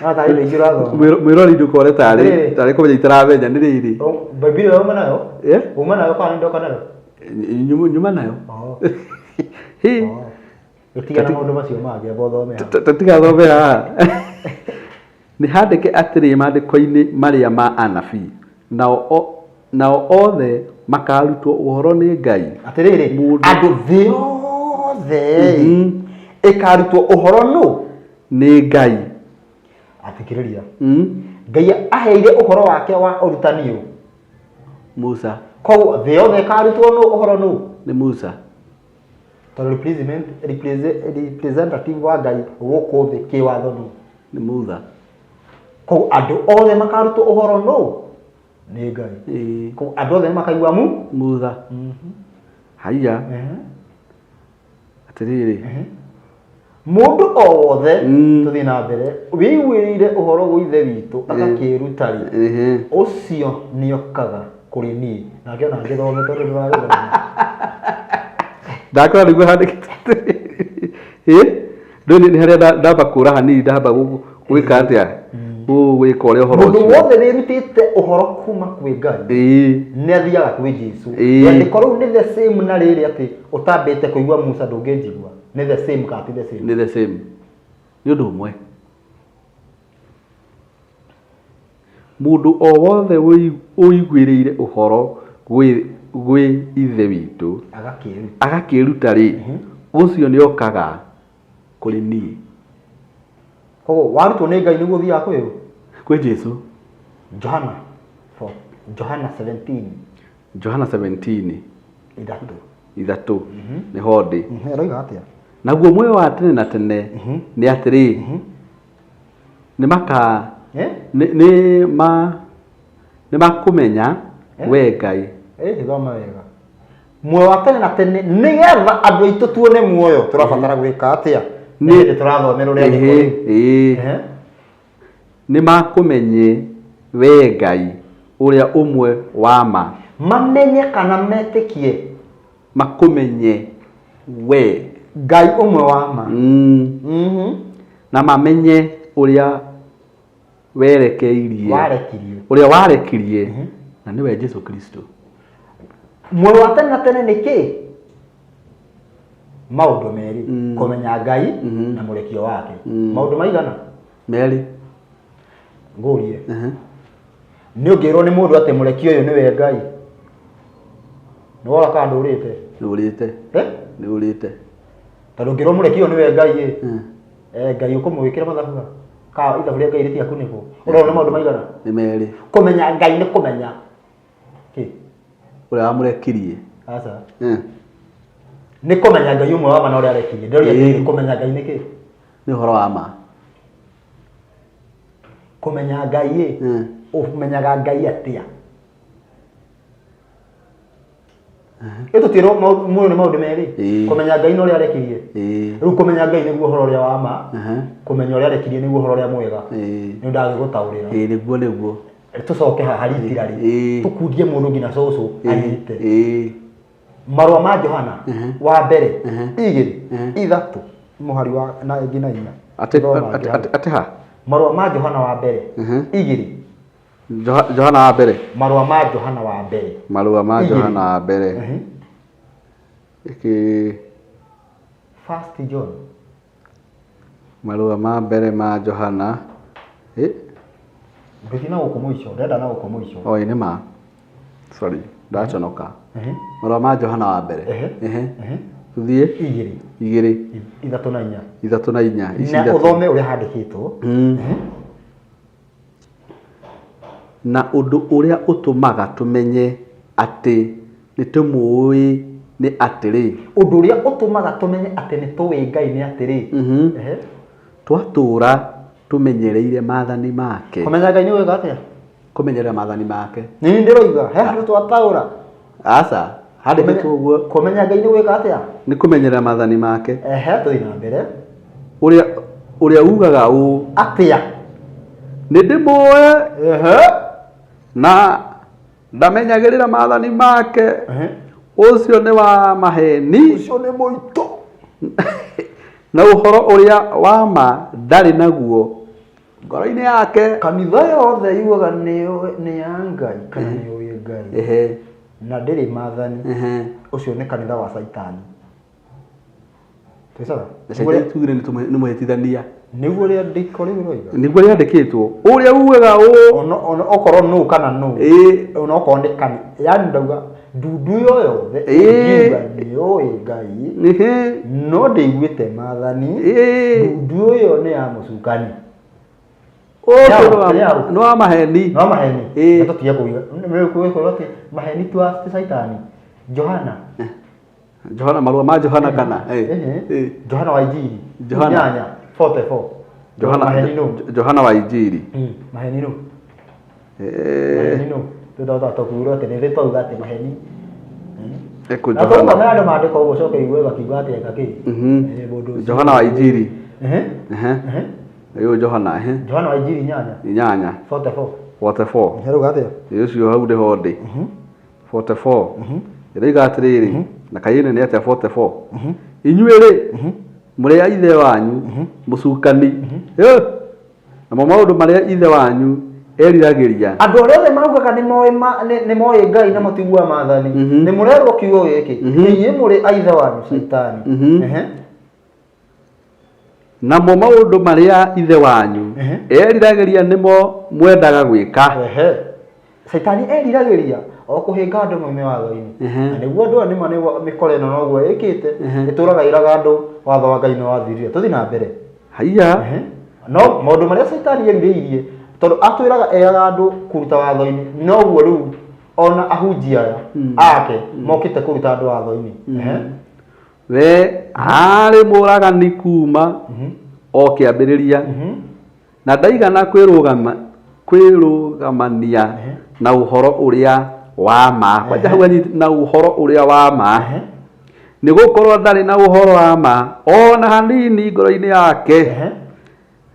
No tarĩ indo ingĩ ũrathoma. Mwĩrori ndũkore tarĩ Atĩrĩrĩ. Tarĩ kũmenya itaramenya nĩ rĩrĩ. Oh, Bibilia ĩyo uma nayo? Eh? Uma nayo kana nĩ ndoka nayo? Nyuma nayo. Oh. Hĩ. Oh. Gũtiga na maũndũ macio mangĩ, amba ũthome haha. Tatigathome haha. Nĩ handĩke atĩrĩ maandĩko-inĩ marĩa ma anabii, nao othe makarutwo ũhoro nĩ Ngai. Atĩrĩrĩ, andũ thĩ yothe ĩkarutwo ũhoro nũ? Nĩ Ngai. Athikĩrĩria. Ngai aheire ũhoro wake wa ũrutani ũ? Musa. Koguo thĩ yothe ĩkarutwo nũ ũhoro nũ? Nĩ Musa. Tondũ representative wa Ngai gũkũ thĩ kĩwatho nũ? Nĩ Musa. Koguo andũ othe makarutwo ũhoro nũ? Nĩ Ngai. Koguo andũ othe makaigua mu? Musa. Haiya. Atĩrĩrĩ. Mũndũ o wothe, tũthiĩ na mbere, wĩiguĩrĩire ũhoro gwĩ Ithe witũ agakĩĩruta rĩ, ũcio nĩokaga kũrĩ niĩ. Nake ona ngĩthome tondũ ndũragĩthoma. Ndakora nĩguo handĩkĩte atĩrĩrĩ, ndũĩ nĩ harĩa ndamba kũra hanini, ndamba gwĩka atĩa, gwĩka ũrĩa ũhoro Mũndũ ũcio. wothe wĩrutĩte ũhoro kuma kwĩ Ngai nĩ athiaga kwĩ Jesu. Rĩandĩko rĩu nĩ the same na rĩrĩ atĩ ũtambĩte kũigua Musa ndũngĩnjigua. Nĩ the same kana ti the same? Nĩ the same, nĩ ũndũ ũmwe. Mũndũ o wothe ũiguĩrĩire ũhoro gwĩ gwĩ Ithe witũ Agakĩruta. Agakĩruta-rĩ, ũcio nĩokaga kũrĩ niĩ. Koguo warutwo nĩ Ngai nĩguo ũthiaga kwĩ ũ? Kwĩ Jesu. Johana 4, Johana 17. Johana 17. Ithatũ. Ithatũ. Nĩho ndĩ. Aroiga atĩa? Naguo muoyo wa tene na tene nĩ atĩrĩ, nĩ maka Eh? nĩ nĩ ma nĩ makũmenya Eh? we Ngai. Ĩĩ thoma wega. Muoyo wa tene na tene nĩgetha andũ aitũ tuone muoyo tũrabatara gwĩka atĩa? Nĩ hĩndĩ tũrathomera ũrĩa Ĩhĩ, rĩandĩko rĩu. ĩĩ. Ehe. Nĩ makũmenye we Ngai ũrĩa ũmwe wa ma. Mamenye kana metĩkie. Makũmenye we. Ngai ũmwe wa ma. Na mamenye ũrĩa werekeirie. Warekirie. Ũrĩa warekirie na nĩwe Jesu Kristo. Muoyo wa tene na tene nĩ kĩ? Maũndũ merĩ, kũmenya Ngai na mũrekio wake. Maũndũ maigana? Merĩ. Ngũrie. Nĩ ũngĩrwo nĩ mũndũ atĩ mũrekio ũyũ nĩwe Ngai? Nĩ wora kana ndũrĩte? Nĩ ũrĩte. Eh? Nĩ ũrĩte. Tondũ ũngĩrwo mũrekio ũyũ nĩwe Ngai ĩ. Eh, Ngai ũkũmwĩkĩra mathabu ha? Ka ithabu rĩa Ngai rĩtiakunĩkwo. Ũrona nĩ maũndũ maigana? Nĩ merĩ. Kũmenya Ngai nĩ kũmenya kĩ? Ũrĩa wamũrekirie. Aca. Nĩ kũmenya Ngai ũmwe wa ma na ũrĩa arekirie. Ndĩroria atĩrĩrĩ, kũmenya Ngai nĩ kĩ? Nĩ ũhoro wa ma. Kũmenya Ngai ĩ, ũmenyaga Ngai atĩa? Ĩ tũtiĩrwo muoyo nĩ maũndũ merĩ. Kũmenya Ngai na ũrĩa arekirie. Rĩu kũmenya Ngai nĩguo ũhoro ũrĩa wa ma, kũmenya ũrĩa arekirie nĩguo ũhoro ũrĩa mwega. Nĩ ndagĩgũtaũrĩra. Ĩĩ nĩguo nĩguo. Tũcoke haha ritirarĩ. Tũkundie mũndũ nginya cũcũ anyite. Marũa ma Johana wa mbere igĩrĩ ithatũ mũhari wa na nginya inya. Atĩ Thoma ngĩ hau. atĩ ha? Marũa ma Johana wa mbere igĩrĩ. Johana wa mbere. Marũa ma Johana wa mbere. Marũa ma Igĩrĩ. Johana wa mbere. Ĩkĩ First John. Marũa ma mbere ma Johana. Ĩ? Ndũthiĩ na gũkũ mũico, ndĩrenda na gũkũ mũico. Oi nĩ ma. Sorry, ndaconoka. Marũa ma Johana wa mbere. Ehe. Tũthiĩ? Igĩrĩ. Igĩrĩ. Ithatũ na inya. Ithatũ na inya. Ici Na ithatũ. ũthome ũrĩa handĩkĩtwo. Na ũndũ ũrĩa ũtũmaga tũmenye atĩ nĩtũmũũĩ nĩ atĩrĩ. Ũndũ ũrĩa ũtũmaga tũmenye atĩ nĩtũũĩ Ngai nĩ atĩrĩ. Ehe. Twatũũra tũmenyereire maathani make. Kũmenya Ngai nĩ gwĩka atĩa? Kũmenyerera maathani make. Nĩ niĩ ndĩroiga, he handũ twataũra. Aca, handĩkĩtwo ũguo. Kũmenya Ngai nĩ gwĩka atĩa? Nĩ kũmenyerera maathani make. Ehe, tũthiĩ na mbere. Ũrĩa ũrĩa ugaga ũũ. Atĩa? Nĩ ndĩmũĩ. Ehe. Na ndamenyagĩrĩra maathani make. Ehe. Ũcio nĩ wa maheni. Ũcio nĩ mũitũ. Na ũhoro ũrĩa wa ma ndarĩ naguo ngoro-inĩ yake. Kanitha yothe yugaga nĩ ya Ngai kana nĩ ũĩ Ngai. Ehe. Na ndĩrĩ maathani. Ehe. Ũcio nĩ kanitha wa Caitani. Twĩ sawa? Na Caitani tugire nĩ mũhĩtithania. Nĩguo rĩandĩko rĩu rĩroiga. Nĩguo rĩandĩkĩtwo. Ũrĩa ugaga ũũ. Ona okorwo nũ kana nũ. Ĩĩ. Ona okorwo nĩ kani. Yaani ndauga ndundu yo yothe Ĩĩ. ĩngiuga nĩ ũĩ Ngai. Ehe. No ndĩiguĩte maathani. Ĩĩ. Ndundu ĩyo nĩ ya mũcukani. Ũcio Nĩ ya ũ? nĩ wa maheni. No maheni. Ĩĩ. Na tũtige kuuga. Nĩ kwĩrwo atĩ maheni tu ti Caitani. Johana. Johana marũa ma Johana kana Eh, eh. Johana wa Injiri. Johana. Inyanya 44. Johana Maheni nũ? Johana wa Injiri. Maheni nũ? Eh, Maheni nũ? Tũndota tũkuurwo atĩ nĩ twauga atĩ maheni. Eko Na tũthome Johana. andũ maandĩko ũguo ũcoke igue makiuga atĩ eka kĩ. Eh, mũndũ ũcio. Johana wa Injiri. Ehe. Ehe. Ehe. Ũyũ Johana ehe. Johana wa Injiri inyanya. Inyanya. 44. 44. Herauga atĩa? Ũcio hau nĩho ndĩ. 44. Ĩroiga atĩrĩrĩ, na kaĩ ĩno nĩ atĩa 44? Inyuĩ-rĩ, mũrĩ a ithe wanyu mũcukani. Ĩ! Namo maũndũ marĩa ithe wanyu eriragĩria. Andũ arĩa othe maugaga nĩ moĩ nĩ moĩ Ngai na matiguaga maathani, nĩ mũrerwo kiugo gĩkĩ, inyuĩ mũrĩ a ithe wanyu Caitani. Ehe. Namo maũndũ marĩa ithe wanyu Ehe. eriragĩria nĩmo mwendaga gwĩka. Ehe. Caitani eriragĩria o kũhĩnga andũ maume watho-inĩ. Na nĩguo andũ aya nĩma nĩguo mĩkora ĩno noguo ĩkĩte, ĩtũraga ĩraga andũ watho wa Ngai nĩ wathirire. Tũthiĩ na mbere. Haiya. No maũndũ marĩa Caitani erirĩirie, tondũ atwĩraga eraga andũ kũruta watho-inĩ, noguo rĩu ona ahunjia aya ake mokĩte kũruta andũ watho-inĩ. We aarĩ mũũragani kuuma o kĩambĩrĩria, na ndaigana kwĩrũgama kwĩrũgamania na ũhoro ũrĩa wa ma. Kwanja hau na ũhoro ũrĩa wa ma. Nĩ gũkorwo ndarĩ na ũhoro wa ma o na hanini ngoro-inĩ yake.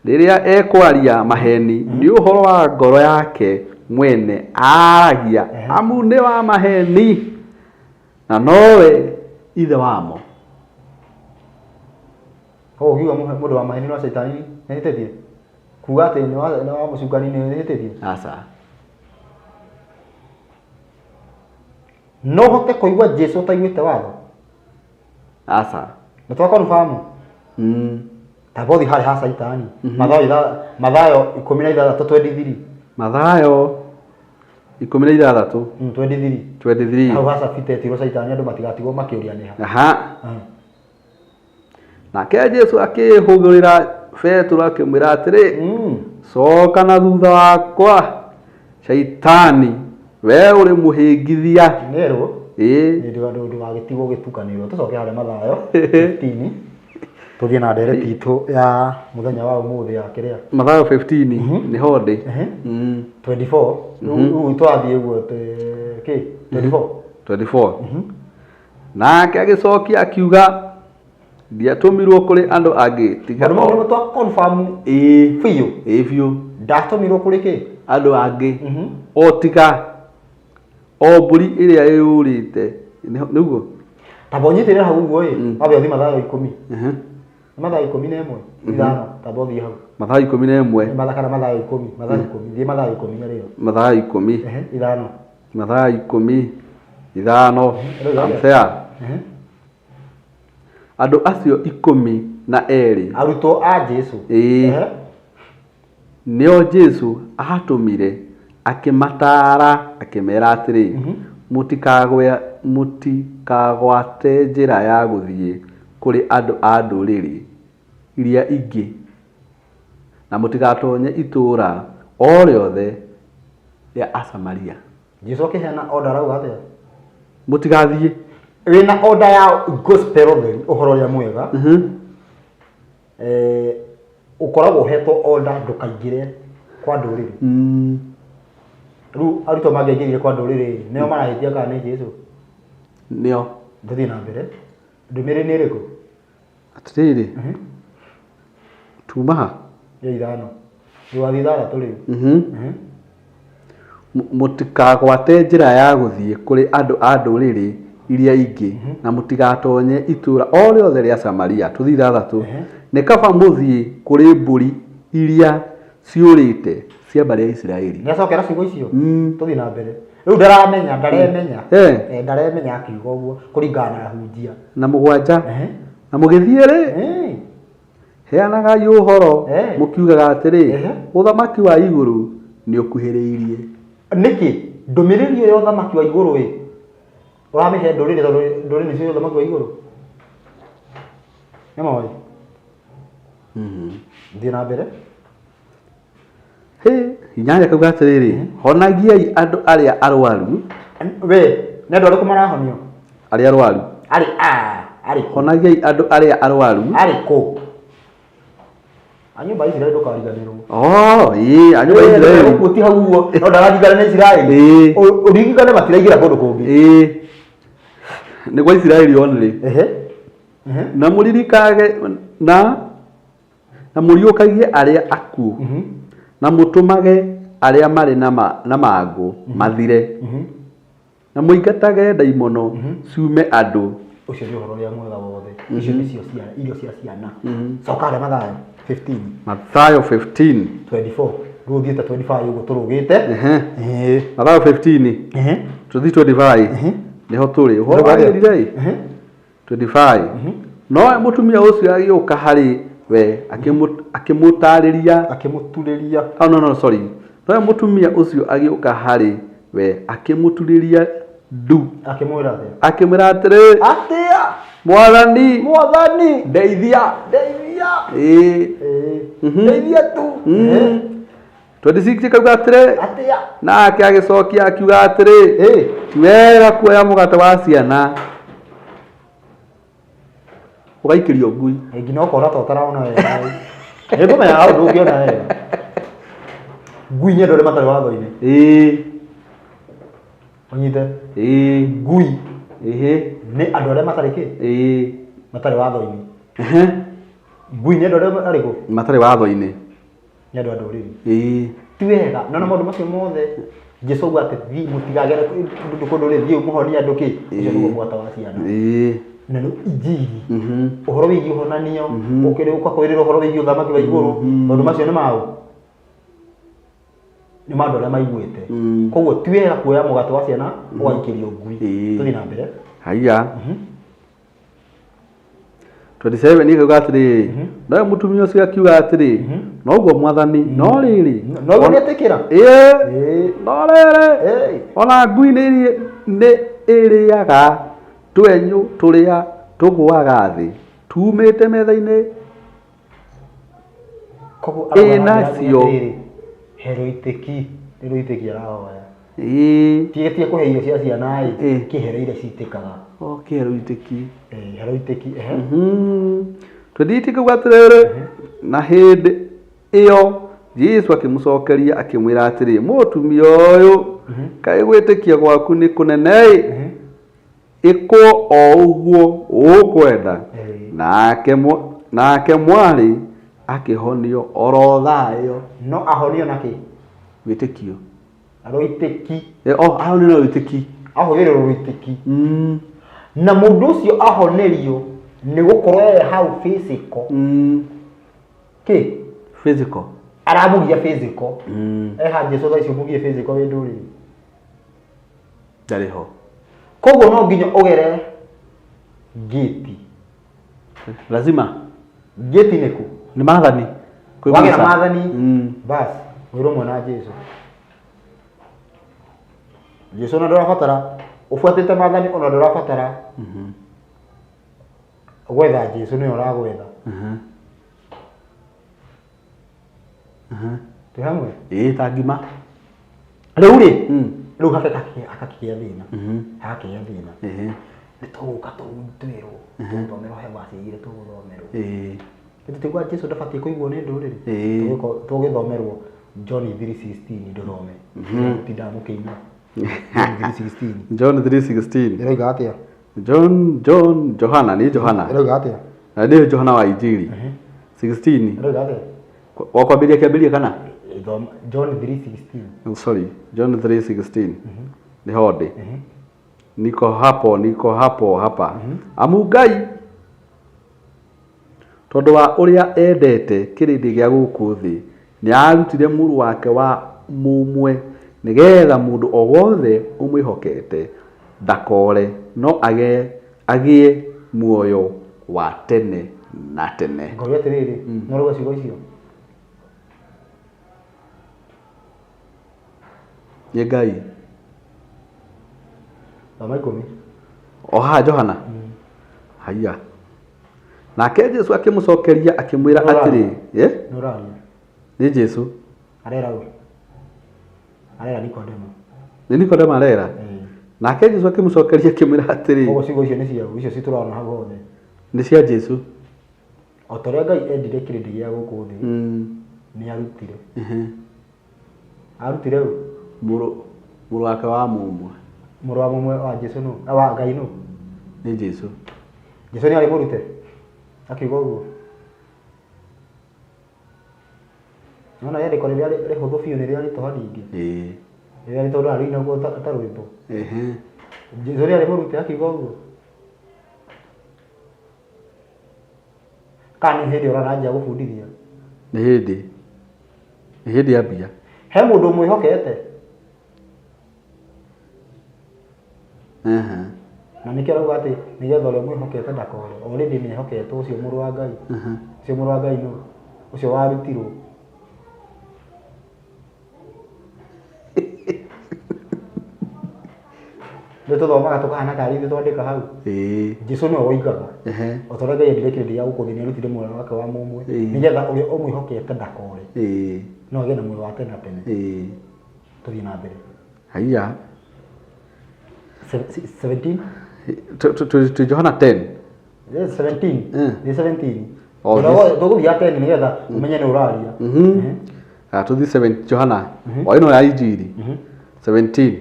Rĩrĩa ekwaria maheni, nĩ ũhoro wa ngoro yake mwene aaragia, amu nĩ wa maheni, na nowe ithe wamo. Koguo ũngiuga mũndũ wa maheni no caitani nĩ ahĩtĩtie? Kuga atĩ nĩ wa nĩ wa mũcukani nĩ hĩtĩtie? Aca. No ũhote kũigua Jesu ũtaiguĩte watho? Aca. Nĩ twa confirm? Ta bothi harĩ ha caitani. Mathayo Mathayo 16 23. Mathayo 16. 23. 23. Hau ha cabita ĩtirwo caitani andũ matigatigwo makĩũria nĩ ha. Aha. Nake Jesu akĩhũgũrĩra Petero akĩmwĩra atĩrĩ, coka na thutha wakwa, Shaitani, we ũrĩ mũhĩngithia. Nĩerwo. Ĩĩ. Ndũgagĩtigwo ũgĩtukanĩrwo. Tũcoke harĩa Mathayo 15 tũthiĩ na ndereti itũ ya mũthenya wa ũmũthĩ ya kĩrĩa. Mathayo 15 nĩho ndĩ. 24. Rĩu tũrathiĩ ũguo kĩ 24. 24. Nake agĩcokia akiuga, ndiatũmirwo kũrĩ andũ angĩ tiga Maũndũ mau nĩmo twa confirm ĩĩ biũ. Ĩĩ biũ. Ndatũmirwo kũrĩ kĩ? Andũ angĩ. O tiga o mbũri ĩrĩa ĩyũrĩte. Nĩguo? Tamba ũnyitĩrĩre hau ũguo ĩ, wambe ũthiĩ Mathayo 10. Nĩ Mathayo 11, 5, tamba ũthiĩ hau. Mathayo 11. Nĩ kana Mathayo 10, Mathayo 10, thiĩ Mathayo 10 narĩo. Mathayo 10. 5. Mathayo 10, 5. Amthea. Andũ acio 12. Arutwo a Jesu. Ĩĩ. Nĩo Jesu aatũmire, akĩmataara akĩmeera atĩrĩ, Mũtikagwate njĩra ya gũthiĩ kũrĩ andũ a ndũrĩrĩ iria ingĩ, na mũtigatonye itũũra o rĩothe rĩa Asamaria. Jesu akĩheana order arauga atĩa? Mũtigathiĩ. Wĩna order ya gospel ũtheri, ũhoro ũrĩa mwega. Ũkoragwo ũhetwo order ndũkaingĩre kwa ndũrĩrĩ. Rĩu arutwo mangĩaingĩrire kwa ndũrĩrĩ, nĩo marahĩtia kana nĩ Jesu? Nĩo. Tũthiĩ na mbere. Ndũmĩrĩri nĩ ĩrĩkũ? Atĩrĩrĩ, tuma ha? Ya 5. Ndũgathiĩ 6 rĩu. Mũtikagwate njĩra ya gũthiĩ kũrĩ andũ a ndũrĩrĩ iria ingĩ, na mũtigatonye itũũra o rĩothe rĩa Samaria. Tũthiĩ 6. Nĩ kaba mũthiĩ kũrĩ mbũri iria ciũrĩte cia mbarĩ ya Isiraeli. Nĩ acokera ciugo icio? Tũthiĩ na mbere. Rĩu ndaramenya, ndaremenya. Ndaremenya akiuga ũguo kũringana na ahunjia. Na 7. Na mũgĩthiĩ-rĩ, heanagai ũhoro mũkiugaga atĩrĩ, ũthamaki wa igũrũ nĩ ũkuhĩrĩirie. Nĩkĩ ndũmĩrĩri ĩyo ya ũthamaki wa igũrũ ĩ ũramĩhe ndũrĩrĩ tondũ ndũrĩrĩ nĩcio ũthamaki wa igũrũ? Nĩ moĩ? Thiĩ na mbere. 8 kauga atĩrĩrĩ, honagiai andũ arĩa arwaru. We, nĩ andũ arĩkũ marahonio? Arĩa arwaru. Arĩ a, arĩ kũ? Honagiai andũ arĩa arwaru. Arĩ kũ? A nyũmba ya Isiraeli ndũkariganĩrwo. Oh, ĩĩ, a nyũmba ya Isiraeli. Ũguo ti hau ũguo, no ndararingana na Isiraeli. Ĩĩ. Ũririkane matiraingĩra kũndũ kũngĩ. Ĩĩ. Nĩ gwa Isiraeli only. Na mũririkage na na mũriũkagie arĩa akuũ, na mũtũmage arĩa marĩ na na mangũ mathire, na mũingatage ndaimono ciume andũ. Ũcio nĩ ũhoro ũrĩa mwega wothe. Icio nĩcio ciana, irio cia ciana. Coka harĩa Mathayo 15. Mathayo 15. 24. Rĩu ũthiĩte 25 ũguo tũrũgĩte. Mathayo 15. Tũthiĩ 25. Nĩho tũrĩ. Ũhoro wagĩrire ĩ? 25 Nowe mũtumia ũcio agĩũka harĩ we akĩmũtaarĩria Akĩmũturĩria. Oh, no, no, sorry. Nowe mũtumia ũcio agĩũka harĩ we akĩmũturĩria ndu Akĩmwĩra atĩa? Akĩmwĩra atĩrĩ, Atĩa? Mwathani, Mwathani, ndeithia. Ndeithia. Ĩĩ. Ndeithia tu. 26 ĩkauga atĩrĩ, Atĩa? Nake agĩcokia akiuga atĩrĩ, ti wega kuoya mũgate wa ciana ũgaikĩrio ngui. Nginya ũkona ta ũtarona wega. Nĩ ngũmenya hau ndũngĩona wega. Ngui nĩ andũ arĩa matarĩ watho-inĩ. Ũnyite. Ngui nĩ andũ arĩa matarĩ kĩ? Matarĩ watho-inĩ. Ngui nĩ andũ arĩa marĩkũ? Matarĩ watho-inĩ. Nĩ andũ a ndũrĩrĩ. Ti wega. Nona maũndũ macio mothe Jesu auga atĩ thiĩ mũtigagere kũndũ rĩ, thiĩ mũhonie andũ kĩ? Ũcio nĩguo mũgate wa ciana. Na nĩ injiri. Ũhoro wĩgiĩ ũhonanio, ũkĩrĩ ũkakwĩrĩra ũhoro wĩgiĩ ũthamaki wa igũrũ, maũndũ macio nĩ maũ? Nĩ ma andũ arĩa maiguĩte. Koguo ti wega kuoya mũgate wa ciana ũgaikĩrio ngui. Tũthiĩ na mbere. Haiya. 27 ĩkauga atĩrĩrĩ, nowe mũtumia ũcio akiuga atĩrĩ, noguo Mwathani, no rĩrĩ, Noguo nĩetĩkĩra. Ĩĩ, no rĩrĩ, ona ngui nĩ ĩrĩaga twenyũ tũrĩa tũgũaga thĩ tuumĩte metha-inĩ. Koguo Ĩ arauga na nacio. atĩrĩrĩ, he rũitĩki, nĩ rũitĩki arahoya. Tiga tiga kũhe irio cia ciana ĩ, kĩhero iria citĩkaga. O kĩhero itĩki. Hero itĩki, ehe. 28 ĩkauga atĩrĩrĩ, na hĩndĩ ĩyo Jesu akĩmũcokeria akĩmwĩra atĩrĩ, mũtumia ũyũ, kaĩ gwĩtĩkia gwaku nĩ kũnene-ĩ, ĩkwo o ũguo ũkwenda. Nake mwarĩ akĩhonio oro thaa ĩyo. No ahonio na kĩ? Wĩtĩkio. Rũitĩki. O, ahonio na rũitĩki. Ahũthĩrwo rũitĩki. Na mũndũ ũcio ahonerio nĩ gũkorwo e hau physical. Kĩ? Physical. Aramũgia physical. Eha Jesu thaa icio mũgie physical wĩ ndũrĩrĩ. Ndarĩ ho. Koguo no nginya ũgere gĩti. Lazima. Gĩti nĩ kũ? Nĩ maathani. Kwĩ Wagera Musa. maathani, bas, wĩrwo mwana Jesu. Jesu ona ndũrabatara ũbuatĩte maathani, ona ndũrabatara gwetha Jesu, nĩwe ũragwetha. Twĩ hamwe? Ĩĩ, ta ngima. Rĩu rĩ, rĩu hakakĩgĩa thĩna. Hakakĩgĩa thĩna. Nĩ tũgũka twĩrwo, tũgũthomerwo he verse igĩrĩ tũgũthomerwo. Tũtigua Jesu ndabatiĩ kũiguo nĩ ndũrĩrĩ. Tũgĩthomerwo John 3:16 ndũthome. Tindaga mũkĩina. John 3:16. John 3:16. Ĩroiga atĩa? John, John, Johana, nĩ Johana. Ĩroiga atĩa? Na nĩ Johana wa Injili. 16. Ĩroiga atĩa? Wa kwambĩrĩria kĩambĩrĩria kana? Thoma John 3:16. Oh, sorry, John 3:16. Nĩ ho ndĩ. Niko hapo, niko hapo hapa. Amu Ngai tondũ wa ũrĩa endete kĩrĩndĩ gĩa gũkũ thĩ, nĩ aarutire mũrũ wake wa mũmwe, nĩgetha mũndũ o wothe ũmwĩhokete ndakore, no agĩe muoyo wa tene na tene. Ngauria atĩrĩrĩ, no rauga ciugo icio? Nĩ Ngai. Thoma 10. O haha Johana? Haiya. Nake Jesu akĩmũcokeria akĩmwĩra atĩrĩ, Nĩ ũraria? Nĩ Jesu. Arera ũ? Arera Nikodemo. Nĩ Nikodemo arera? Nake Jesu akĩmũcokeria akĩmwĩra atĩrĩ. Koguo ciugo icio nĩ cia ũ? Icio citũrona hau hothe. Nĩ cia Jesu. O ta ũrĩa Ngai endire kĩrĩndĩ gĩa gũkũ thĩ, nĩ arutire. Arutire ũ? Mũrũ wake wa mũmwe. Mũrũ wa mũmwe wa Jesu nũ? Wa Ngai nũ? Nĩ Jesu. Jesu nĩ arĩ mũrute? Akiuga ũguo. Nona rĩandĩko rĩrĩa rĩhũthũ biũ nĩ rĩrĩa rĩtũ haningĩ. Rĩrĩa rĩtũ rĩinagwo ta rwĩmbo. Jesu nĩ arĩ mũrute akiuga ũguo. Kana nĩ hĩndĩ ũraranjia gũbundithia? Nĩ hĩndĩ. Nĩ hĩndĩ ambia. He mũndũ ũmwĩhokete? Na nĩkĩo arauga atĩ nĩgetha ũrĩa ũmwĩhokete ndakore. Already nĩ ehoketwo ũcio mũrũ wa Ngai. Ũcio mũrũ wa Ngai nũ? Ũcio warutirwo. Nĩ tũthomaga tũkahana tarĩ ithuĩ twandĩka hau. Jesu nĩwe woigaga. O ta ũrĩa Ngai endire kĩrĩndĩ gĩa gũkũ thĩ, nĩarutire muoyo wake wa mũmwe, nĩgetha ũrĩa ũmwĩhokete ndakore, no agĩe na muoyo wa tene na tene. Tũthiĩ na mbere. Haiya. 17? Twĩ Johana 10. Yes, 17. Nĩ 17. Oh, Tũgũthiĩ 10 nĩgetha ũmenye nĩ ũraria. Ah, tũthiĩ 7 Johana. O ĩno ya Injiri. 17.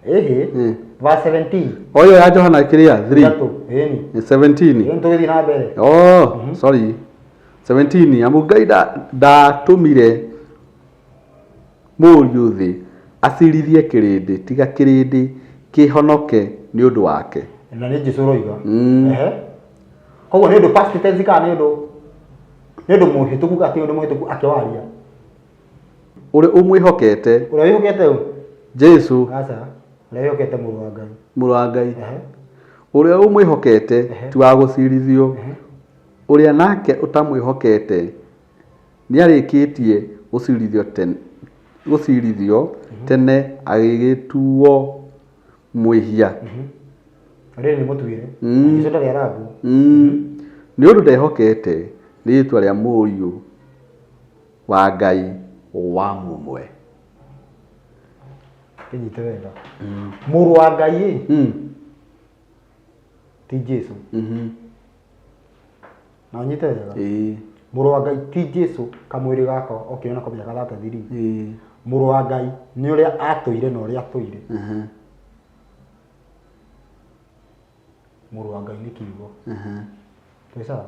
Ĩhĩ. Verse 17. O ĩyo ya Johana kĩrĩa 3. Ithatũ. Ĩni. Nĩ 17. Ĩni tũgĩthiĩ na mbere. Oh, sorry. 17. Amu Ngai ndatũmire Mũriũ thĩ acirithie kĩrĩndĩ, tiga kĩrĩndĩ kĩhonoke nĩ ũndũ wake. Na nĩ Jesu ũroiga. Ehe. Koguo nĩ ũndũ past tense kana nĩ ũndũ nĩ ũndũ mũhĩtũku kana ti ũndũ mũhĩtũku akĩwaria. Ũrĩa ũmwĩhokete. Ũrĩa wĩhokete ũ? Jesu. Aca. Ũrĩa wĩhokete Mũrũ wa Ngai. Mũrũ wa Ngai. Ehe. Ũrĩa ũmwĩhokete ti wa gũcirithio. Ũrĩa nake ũtamwĩhokete nĩarĩkĩtie gũcirithio tene, gũcirithio tene agĩgĩtuo mwĩhia. Rĩrĩ nĩ mũtuĩre. Jesu ndarĩ arambwo. Nĩ ũndũ ndehokete rĩĩtwa rĩa Mũriũ wa Ngai wa mũmwe. Kĩnyite wega. Mũrũ wa Ngai ĩ, ti Jesu. Na ũnyite wega. Mũrũ wa Ngai ti Jesu kamwĩrĩ gaka okire nako mĩaka 33. Mũrũ wa Ngai nĩ ũrĩa atũire na ũrĩa atũire. Mũrũ wa Ngai nĩ kiugo. Twĩ sawa?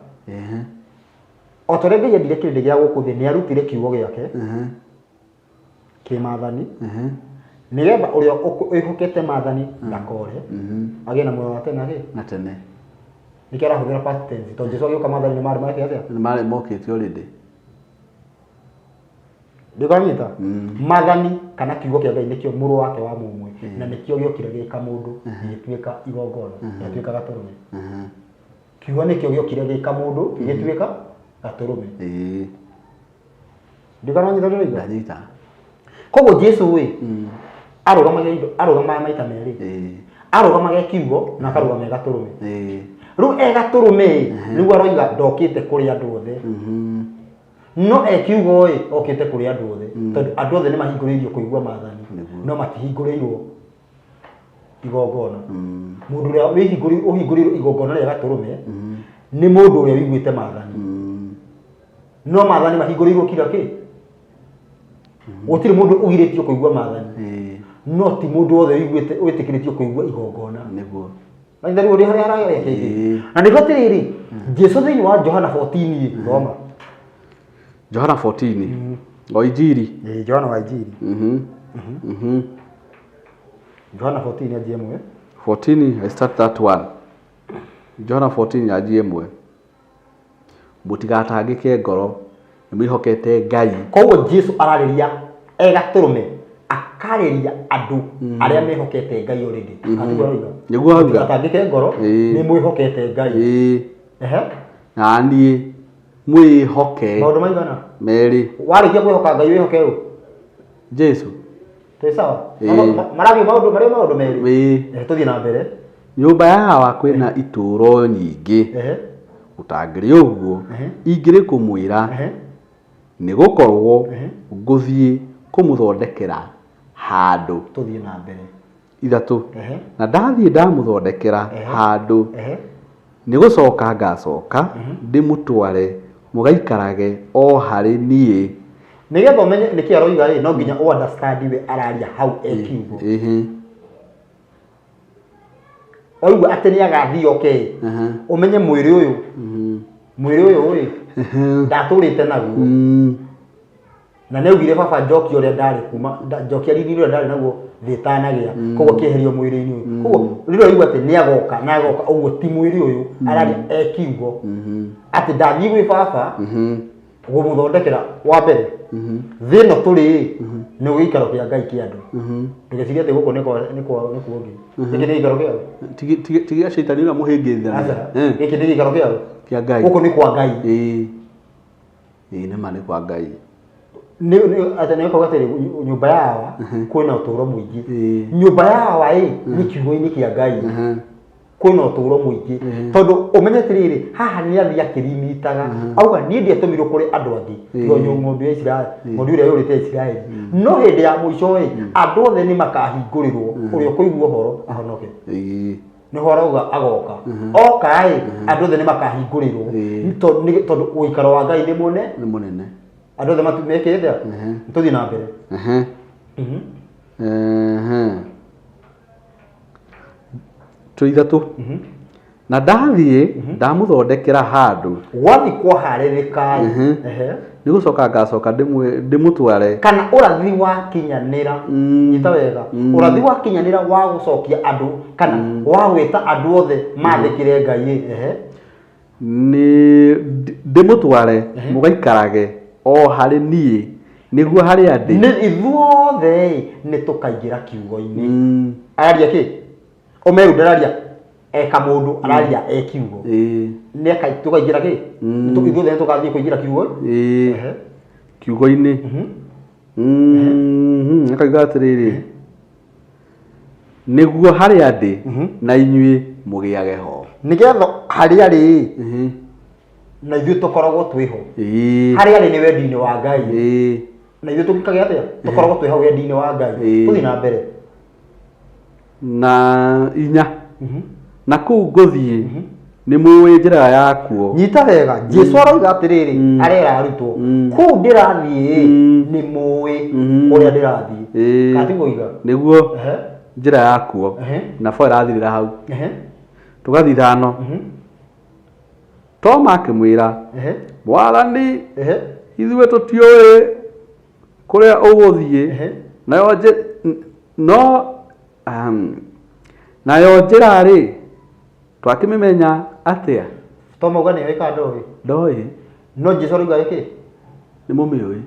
O ta ũrĩa Ngai endire kĩrĩndĩ gĩa gũkũ thĩ nĩ arutire kiugo gĩake kĩmathani nĩgetha ũrĩa wĩhokete mathani ndakore agĩe na muoyo wa tene na kĩ Na tene. Nĩkĩo arahũthĩra past tense tondũ Jesu agĩũka mathani nĩ marĩ make atĩa? Nĩ marĩ mokĩte already. Ndũkanyita? Mathani kana kiugo kĩa Ngai nĩkĩo mũrũ wake wa mũmwe na nĩkĩo gĩokire gĩka mũndũ gĩgĩtuĩka igongona gĩgĩtuĩka gatũrũme. Kiugo nĩkĩo gĩokire gĩka mũndũ gĩgĩtuĩka gatũrũme. Ndũkananyita ndũraiga? Ndanyita. Koguo Jesu ĩ arũgamagia indo arũgamaga maita merĩ. Arũgamaga e kiugo na akarũgama e gatũrũme. Rĩu e gatũrũme ĩ nĩguo aroiga ndokĩte kũrĩ andũ othe. No e kiugo ĩ okĩte kũrĩ andũ othe tondũ andũ othe nĩ mahingũrĩirio kũigua maathani no matihingũrĩirwo igongona. Mũndũ ũrĩa ũhingũrĩirwo igongona rĩa gatũrũme nĩ mũndũ ũrĩa ũiguĩte maathani. No maathani mahingũrĩirwo kira kĩ gũtirĩ mũndũ ũgirĩtio kũigua maathani no ti mũndũ wothe ũiguĩte wĩtĩkĩrĩtio kũigua igongona. Nĩguo. Na rĩu ũrĩa harĩa haragĩa kĩngĩ. Na nĩguo atĩrĩrĩ, Jesu thĩinĩ wa Johana 14 ĩ, thoma. Johana 14. O Injiri. Ĩĩ, Johana wa Injiri. Johana 14 anjie ĩmwe. 14, I start that one. Johana 14 yanjie ĩmwe. Mũtigatangĩke ngoro, nĩ mwĩhokete Ngai. Koguo Jesu ararĩria e gatũrũme akarĩria andũ arĩa mehokete Ngai already. Atiguo aroiga? Nĩguo auga. Mũtigatangĩke ngoro, nĩ mwĩhokete Ngai. Ehe. Na niĩ mwĩhoke. Maũndũ maigana? Merĩ. Warĩkia kwĩhoka Ngai wĩhoke ũ? Jesu. Twĩ sawa? Marathiĩ maũndũ marĩa maũndũ merĩ. Tũthiĩ na mbere. Nyũmba ya Awa kwĩna itũũro nyingĩ. Gũtangĩrĩ ũguo, ingĩrĩ kũmwĩra, nĩgũkorwo ngũthiĩ kũmũthondekera handũ. Tũthiĩ na mbere. Ithatũ. Na ndathiĩ ndamũthondekera handũ, nĩgũcoka ngacoka ndĩmũtware mũgaikarage o harĩ niĩ. Nĩgetha ũmenye nĩkĩ aroiga rĩ, no nginya ũ understand we araria hau e kiugo. Oigua atĩ nĩ agathiĩ oke ĩ, ũmenye mwĩrĩ ũyũ, mwĩrĩ ũyũ ĩ, ndatũrĩte naguo. Na nĩ augire baba njokia ũrĩa ndarĩ kuma njokia riri ũrĩa ndarĩ naguo thĩ ĩtanagĩa, koguo akĩeherio mwĩrĩ-inĩ ũyũ. Koguo rĩrĩa oigua atĩ nĩ agoka na agoka ũguo ti mwĩrĩ ũyũ, araria e kiugo atĩ ndathiĩ gwĩ baba gũmũthondekera wa mbere thĩ ĩno tũrĩ ĩ nĩ gĩikaro kĩa Ngai kĩa andũ. Ndũgecirie atĩ gũkũ nĩ kwa nĩ kwa nĩ kuo ũngĩ. Gĩkĩ nĩ gĩikaro kĩa ũ? Ti gĩa caitani ũrĩa mũhĩngĩthania. Aca. Gĩkĩ nĩ gĩikaro kĩa ũ? Kĩa Ngai. Gũkũ nĩ kwa Ngai. Ĩĩ. Ĩĩ nĩ ma nĩ kwa Ngai. Nĩ atĩ nĩ ũkauga atĩrĩ, nyũmba ya Awa kwĩna ũtũũro mũingĩ. Nyũmba ya Awa ĩ nĩ kiugo-inĩ kĩa Ngai. Kwĩna ũtũũro mũingĩ, tondũ ũmenye atĩrĩrĩ, haha nĩ athiĩ akĩrimitaga, auga niĩ ndiatũmirwo kũrĩ andũ angĩ tiga ng'ondu ya Isiraeli, ng'ondu ĩrĩa yũrĩte ya Isiraeli. No hĩndĩ ya mũico ĩ, andũ othe nĩ makahingũrĩrwo, ũrĩa ũkũigua ũhoro ahonoke. Nĩho arauga agoka, oka ĩ, andũ othe nĩ makahingũrĩrwo. Tondũ ũikaro wa Ngai nĩ mũne Nĩ mũnene. Andũ othe mekĩte. Tũthiĩ na mbere. Twĩ ithatũ. Na ndathiĩ ndamũthondekera handũ, Gwathi kwaharĩrĩka ĩ, nĩ gũcoka ngacoka ndĩmũtware. Kana ũrathi wakinyanĩra. Nyita wega, ũrathi wakinyanĩra wa gũcokia andũ kana wa gwĩta andũ othe mathĩkĩre Ngai ĩ, Nĩ ndĩmũtware mũgaikarage o harĩ niĩ, nĩguo harĩa ndĩ. Nĩ ithuothe ĩ, nĩ tũkaingĩra kiugo-inĩ. Araria kĩ ũmeru? Ndararia eka mũndũ, araria e kiugo. Nĩ tũkaingĩra kĩ? Ithuothe nĩ tũgathiĩ kũingĩra kiugo. Kiugo-inĩ. Akauga atĩrĩrĩ, nĩguo harĩa ndĩ na inyuĩ mũgĩage ho. Nĩgetha harĩa rĩ na ithuĩ tũkoragwo twĩho. Harĩa rĩ nĩ wendi-inĩ wa Ngai. Na ithuĩ tũgĩkage atĩa? Tũkoragwo twĩ hau wendi-inĩ wa Ngai. Tũthiĩ na mbere. Na inya, na kũu ngũthiĩ nĩ mũĩ njĩra yakuo. Nyita wega, Jesu arauga atĩrĩrĩ, arera arutwo, kũu ndĩrathiĩ nĩ mũĩ kũrĩa ndĩrathiĩ. Kana tiguo iga? Nĩguo. Njĩra yakuo. Na bo ĩrathirĩra hau. Tũgathiĩ ithano. Toma akĩmwĩra, Mwathani, ithuĩ tũtiũĩ kũrĩa ũgũthiĩ, nayo no nayo njĩra rĩ, twakĩmĩmenya atĩa? Toma auga nĩoĩ kana ndoĩ? Ndoĩ. No Jesu arauga ĩkĩ? Nĩ mũmĩũĩ.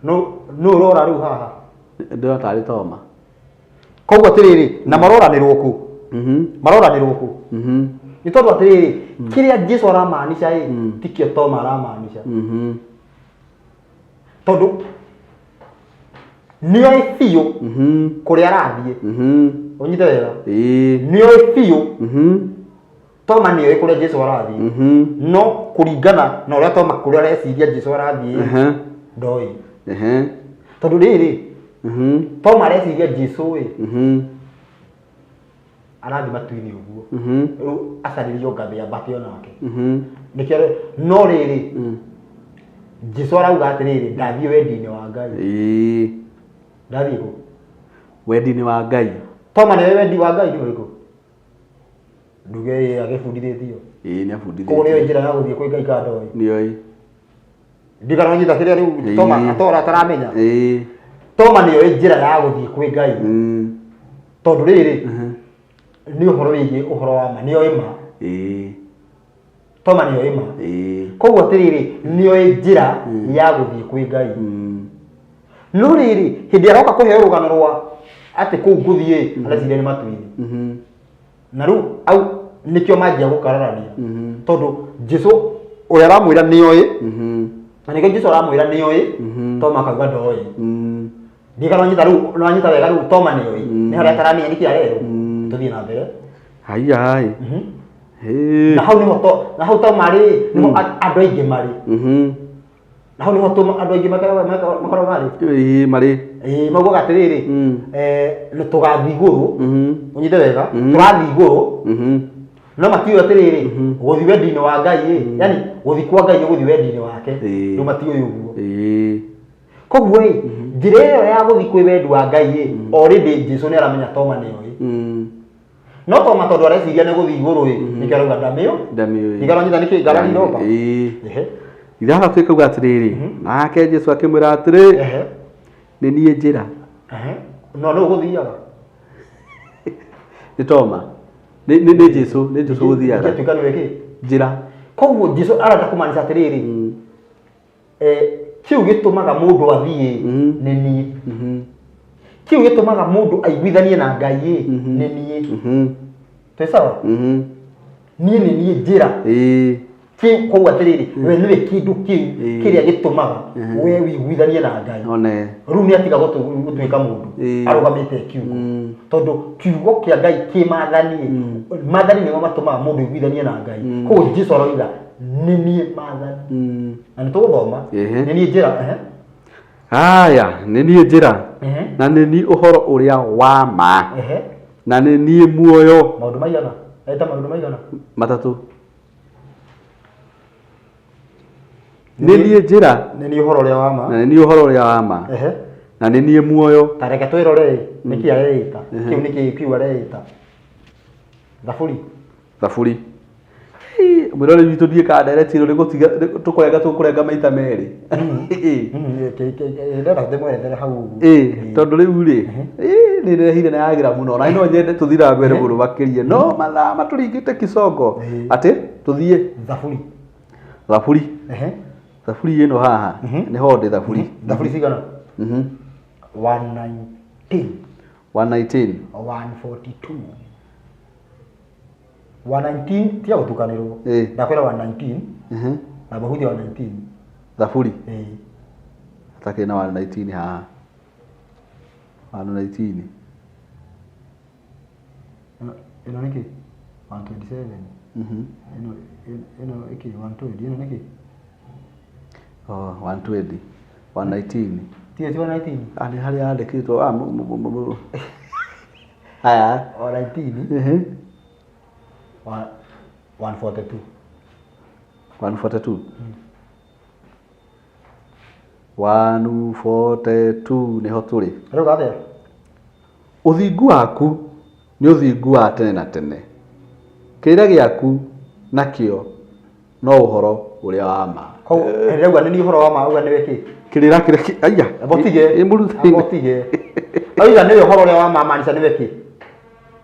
No ũrora rĩu haha? Ndĩrona tarĩ Toma. Koguo atĩrĩrĩ, na maroranĩrwo kũ? Maroranĩrwo kũ? Nĩ tondũ atĩrĩrĩ, kĩrĩa Jesu aramaanisha ĩ, tikĩo Toma aramaanisha. Tondũ nĩoĩ biũ kũrĩa arathiĩ. Ũnyite wega, nĩoĩ biũ. Toma nĩoĩ kũrĩa Jesu arathiĩ, no kũringana na ũrĩa Toma kũrĩa areciria Jesu arathiĩ, ndoĩ. Tondũ rĩrĩ, Toma areciria Jesu ĩ arathiĩ matu-inĩ ũguo, rĩu acarĩrio ngathĩ ambate onake. Nĩkĩo no rĩrĩ, Jesu arauga atĩrĩrĩ, ndathiĩ wendi-inĩ wa Ngai. Ndathiĩ kũ? Wendi-inĩ wa Ngai. Toma nĩwe wendi wa Ngai nĩ ũrĩkũ? Nduge ĩ agĩbundithĩtio. Ĩĩ, nĩ abundithĩtio. Koguo nĩyo njĩra ya gũthiĩ kwĩ Ngai kana ndoĩ? Nĩoĩ. Ndigana nyita kĩrĩa rĩu Toma atora ataramenya. Toma nĩoĩ njĩra ya gũthiĩ kwĩ Ngai. Tondũ rĩrĩ, nĩ ũhoro wĩgiĩ ũhoro wa ma, nĩoĩ ma. Toma nĩoĩ ma. Koguo atĩrĩrĩ, nĩoĩ njĩra ya gũthiĩ kwĩ Ngai. No rĩrĩ, hĩndĩ aroka kũheo rũgano rwa atĩ kũu ngũthiĩ, areciria nĩ matu-inĩ. Na rĩu au nĩkĩo manjia gũkararania, tondũ Jesu ũrĩa aramwĩra nĩoĩ, na nĩkĩo Jesu aramwĩra nĩoĩ, Toma akauga ndoĩ. Ndigana nyita rĩu, nĩwanyita wega rĩu Toma nĩoĩ, nĩ harĩa ataramenya nĩkĩ arerwo. Tũthiĩ na mbere. Haiya hai. Na hau nĩho to na hau Toma rĩ, nĩho andũ aingĩ marĩ. Na hau nĩho andũ aingĩ makoragwo marĩ. Ĩĩ, marĩ. Ĩĩ, maugaga atĩrĩrĩ, nĩ tũgathiĩ igũrũ. Ũnyite wega, tũrathiĩ igũrũ. No matiũĩ atĩrĩrĩ, gũthiĩ wendi-inĩ wa Ngai ĩ, yani gũthiĩ kwa Ngai nĩ gũthiĩ wendi-inĩ wake. Rĩu matiũĩ ũguo. Koguo ĩ, njĩra ĩyo ya gũthiĩ kwĩ wendi wa Ngai ĩ, already Jesu nĩ aramenya Toma nĩoĩ. No Toma tondũ areciria nĩ gũthiĩ igũrũ ĩ, nĩkĩo arauga ndamĩũ. Ndamĩũĩ. Ndigana nyita nĩkĩ ngarari iroka. Ithathatũ ĩkauga atĩrĩrĩ, nake Jesu akĩmwĩra atĩrĩ, nĩ niĩ njĩra. No nũ ũgũthiaga? Nĩ Toma. Nĩ Jesu, nĩ Jesu ũgũthiaga. Ingĩtuĩka nĩwe kĩ? Njĩra. Koguo Jesu arenda kũmaanisha atĩrĩrĩ, kĩu gĩtũmaga mũndũ athiĩ nĩ niĩ. Kĩu gĩtũmaga mũndũ aiguithanie na Ngai ĩ, nĩ niĩ. Twĩ sawa? Niĩ nĩ niĩ njĩra. Koguo atĩrĩrĩ, we nĩwe kĩndũ kĩu kĩrĩa gĩtũmaga we wĩiguithanie na Ngai. One. Rĩu nĩ atiga gũtuĩka mũndũ, arũgamĩte kiugo, tondũ kiugo kĩa Ngai kĩ maathani. Maathani nĩmo matũmaga mũndũ aiguithanie na Ngai. Koguo Jesu aroiga, "Nĩ niĩ maathani." Na nĩ tũgũthoma. Nĩ niĩ njĩra, ehe. Haya, nĩ niĩ njĩra, na nĩ niĩ ũhoro ũrĩa wa ma, na nĩ niĩ muoyo. Maũndũ maigana eta? Maũndũ maigana? Matatũ. Nĩ niĩ njĩra, Nĩ niĩ ũhoro ũrĩa wa ma, na nĩ niĩ ũhoro ũrĩa wa ma, na nĩ niĩ muoyo. Ta reke twĩrore nĩkĩ areĩta kĩu, nĩkĩ kiu areĩta. Thaburi. Thaburi. Mwĩroreri witũ, ndiĩ kana ndereti ĩno nĩ gũtiga tũkũrenga, tũkũrenga maita merĩ. Ndĩrenda ndĩmwerethere hau ũguo. Ĩĩ, tondũ rĩu rĩ, nĩ ndĩrehire na yagĩra mũno, na no nyende tũthiĩ na mbere mũno makĩria, no mathaa matũringĩte kicongo. Atĩ tũthiĩ Thaburi. Thaburi. Thaburi ĩno haha nĩho ndĩ, thaburi. Thaburi cigana? 119. 119. 142, 119, tiga gũtukanĩrwo. Ndakwĩra 119 na mahuthia 119. Thaburi. Ĩĩ. Hatakĩrĩ na 119 haha, 119. Ĩno nĩkĩ? 127. Ĩno ĩkĩ? 120. Ĩno nĩkĩ? Oh, 120, 119. Tiyo ti 119. Ah, nĩ harĩa yandĩkĩtwo. Ah, haya. 119. 142. 142, 142 nĩho tũrĩ. Rĩu atĩa? Ũthingu waku nĩ ũthingu wa tene na tene, kĩrĩra gĩaku nakĩo no ũhoro ũrĩa wa ma. Koguo rĩrĩa auga, "Nĩ niĩ ũhoro wa ma," auga nĩwe kĩ? Kĩrĩra kĩrĩa aya. Amba ũtige. Ĩ mũrutani. Amba ũtige. Auga nĩwe ũhoro ũrĩa wa ma, maanisha nĩwe kĩ?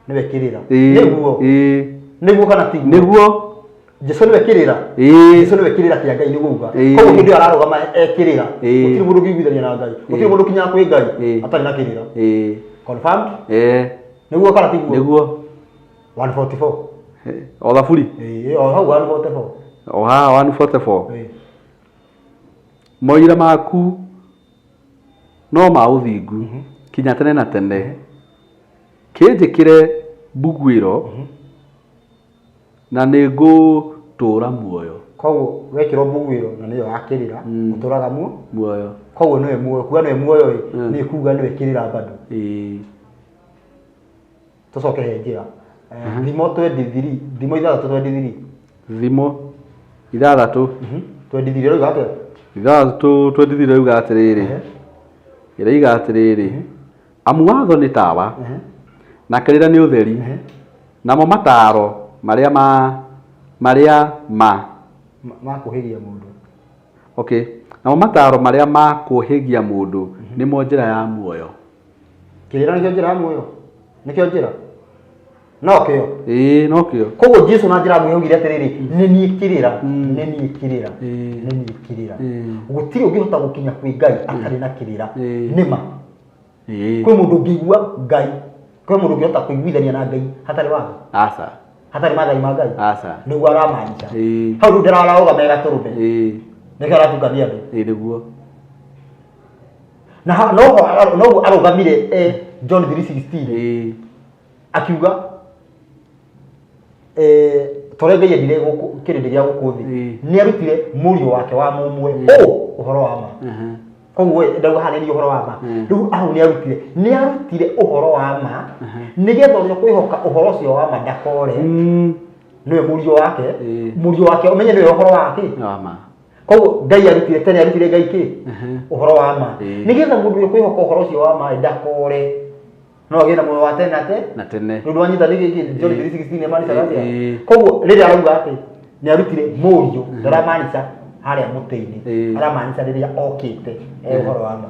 Nĩwe kĩrĩra. Nĩguo? Nĩguo kana tiguo? Nĩguo. Jesu nĩwe kĩrĩra. Jesu nĩwe kĩrĩra kĩa Ngai, nĩguo uga. Koguo hĩndĩ ĩyo ararũgama e kĩrĩra, gũtirĩ mũndũ ũngĩiguithania na Ngai, gũtirĩ mũndũ ũkinyaga kwĩ Ngai atarĩ na kĩrĩra. Confirmed? Nĩguo kana tiguo? Nĩguo. 144. O thaburi. Ĩĩ, o hau 144. O haha 144. Ĩĩ. Moira maku no ma ũthingu kinya tene na tene, kĩnjĩkĩre mbuguĩro na nĩ ngũtũũra muoyo. Koguo wekĩrwo mbuguĩro, na nĩyo ya kĩrĩra, ũtũraga muo Muoyo. Koguo nĩwe muoyo. Kuga nĩwe muoyo ĩ, nĩ kuga nĩwe kĩrĩra bado. Tũcoke he njĩra. Thimo 23, Thimo 6 23. Thimo 6. 23 ĩroiga atĩa? 6 23 ĩrauga atĩrĩrĩ, ĩroiga atĩrĩrĩ, amu watho nĩ tawa, na kĩrĩra nĩ ũtheri, namo mataaro marĩa ma marĩa ma Makũhĩgia mũndũ. Okay, namo mataaro marĩa ma kũhĩgia mũndũ nĩmo njĩra ya muoyo. Kĩrĩra nĩkĩo njĩra ya muoyo? Nĩkĩo njĩra, no kĩo? Ĩĩ, no kĩo. Koguo Jesu na njĩra nguhĩ augire atĩrĩrĩ, "Nĩ niĩ kĩrĩra, nĩ niĩ kĩrĩra, nĩ niĩ kĩrĩra." Gũtirĩ ũngĩhota gũkinya kwĩ Ngai atarĩ na kĩrĩra. Nĩma? Kwĩ mũndũ ũngĩigua Ngai, kwĩ mũndũ ũngĩhota kũiguithania na Ngai hatarĩ watho? Aca. Hatarĩ maathani ma Ngai? Aca. Nĩguo aramaanisha. Hau rĩu ndararũgama e gatũrũme, nĩkĩo aratukania andũ. Ĩĩ, nĩguo. Na noguo arũgamire e John 3:16, akiuga, torĩa Ngai endire gũkũ kĩrĩndĩ gĩa gũkũ thĩ, nĩ arutire mũriũ wake wa mũmwe, ũ ũhoro wa ma. Koguo ndauga haha, nĩ ũhoro wa ma. Rĩu hau nĩ arutire ũhoro wa ma nĩgetha ũrĩa kwĩhoka ũhoro ũcio wa ma ndakore. Nĩwe mũriũ wake. Mũriũ wake, ũmenye nĩwe ũhoro wake wa ma. Koguo Ngai arutire tene, arutire Ngai kĩ? Ũhoro wa ma, nĩgetha mũndũ ũrĩa kwĩhoka ũhoro ũcio wa ma ndakore, no agĩe na muoyo wa tene na te na tene. Rĩu ndwanyita nĩ gĩkĩ John 3:16 ĩmaanishaga atĩa? Ĩĩ. Koguo rĩrĩa arauga atĩ nĩ arutire mũriũ, ndaramaanisha harĩa mũtĩ-inĩ, aramaanisha rĩrĩa okĩte e ũhoro wa ma.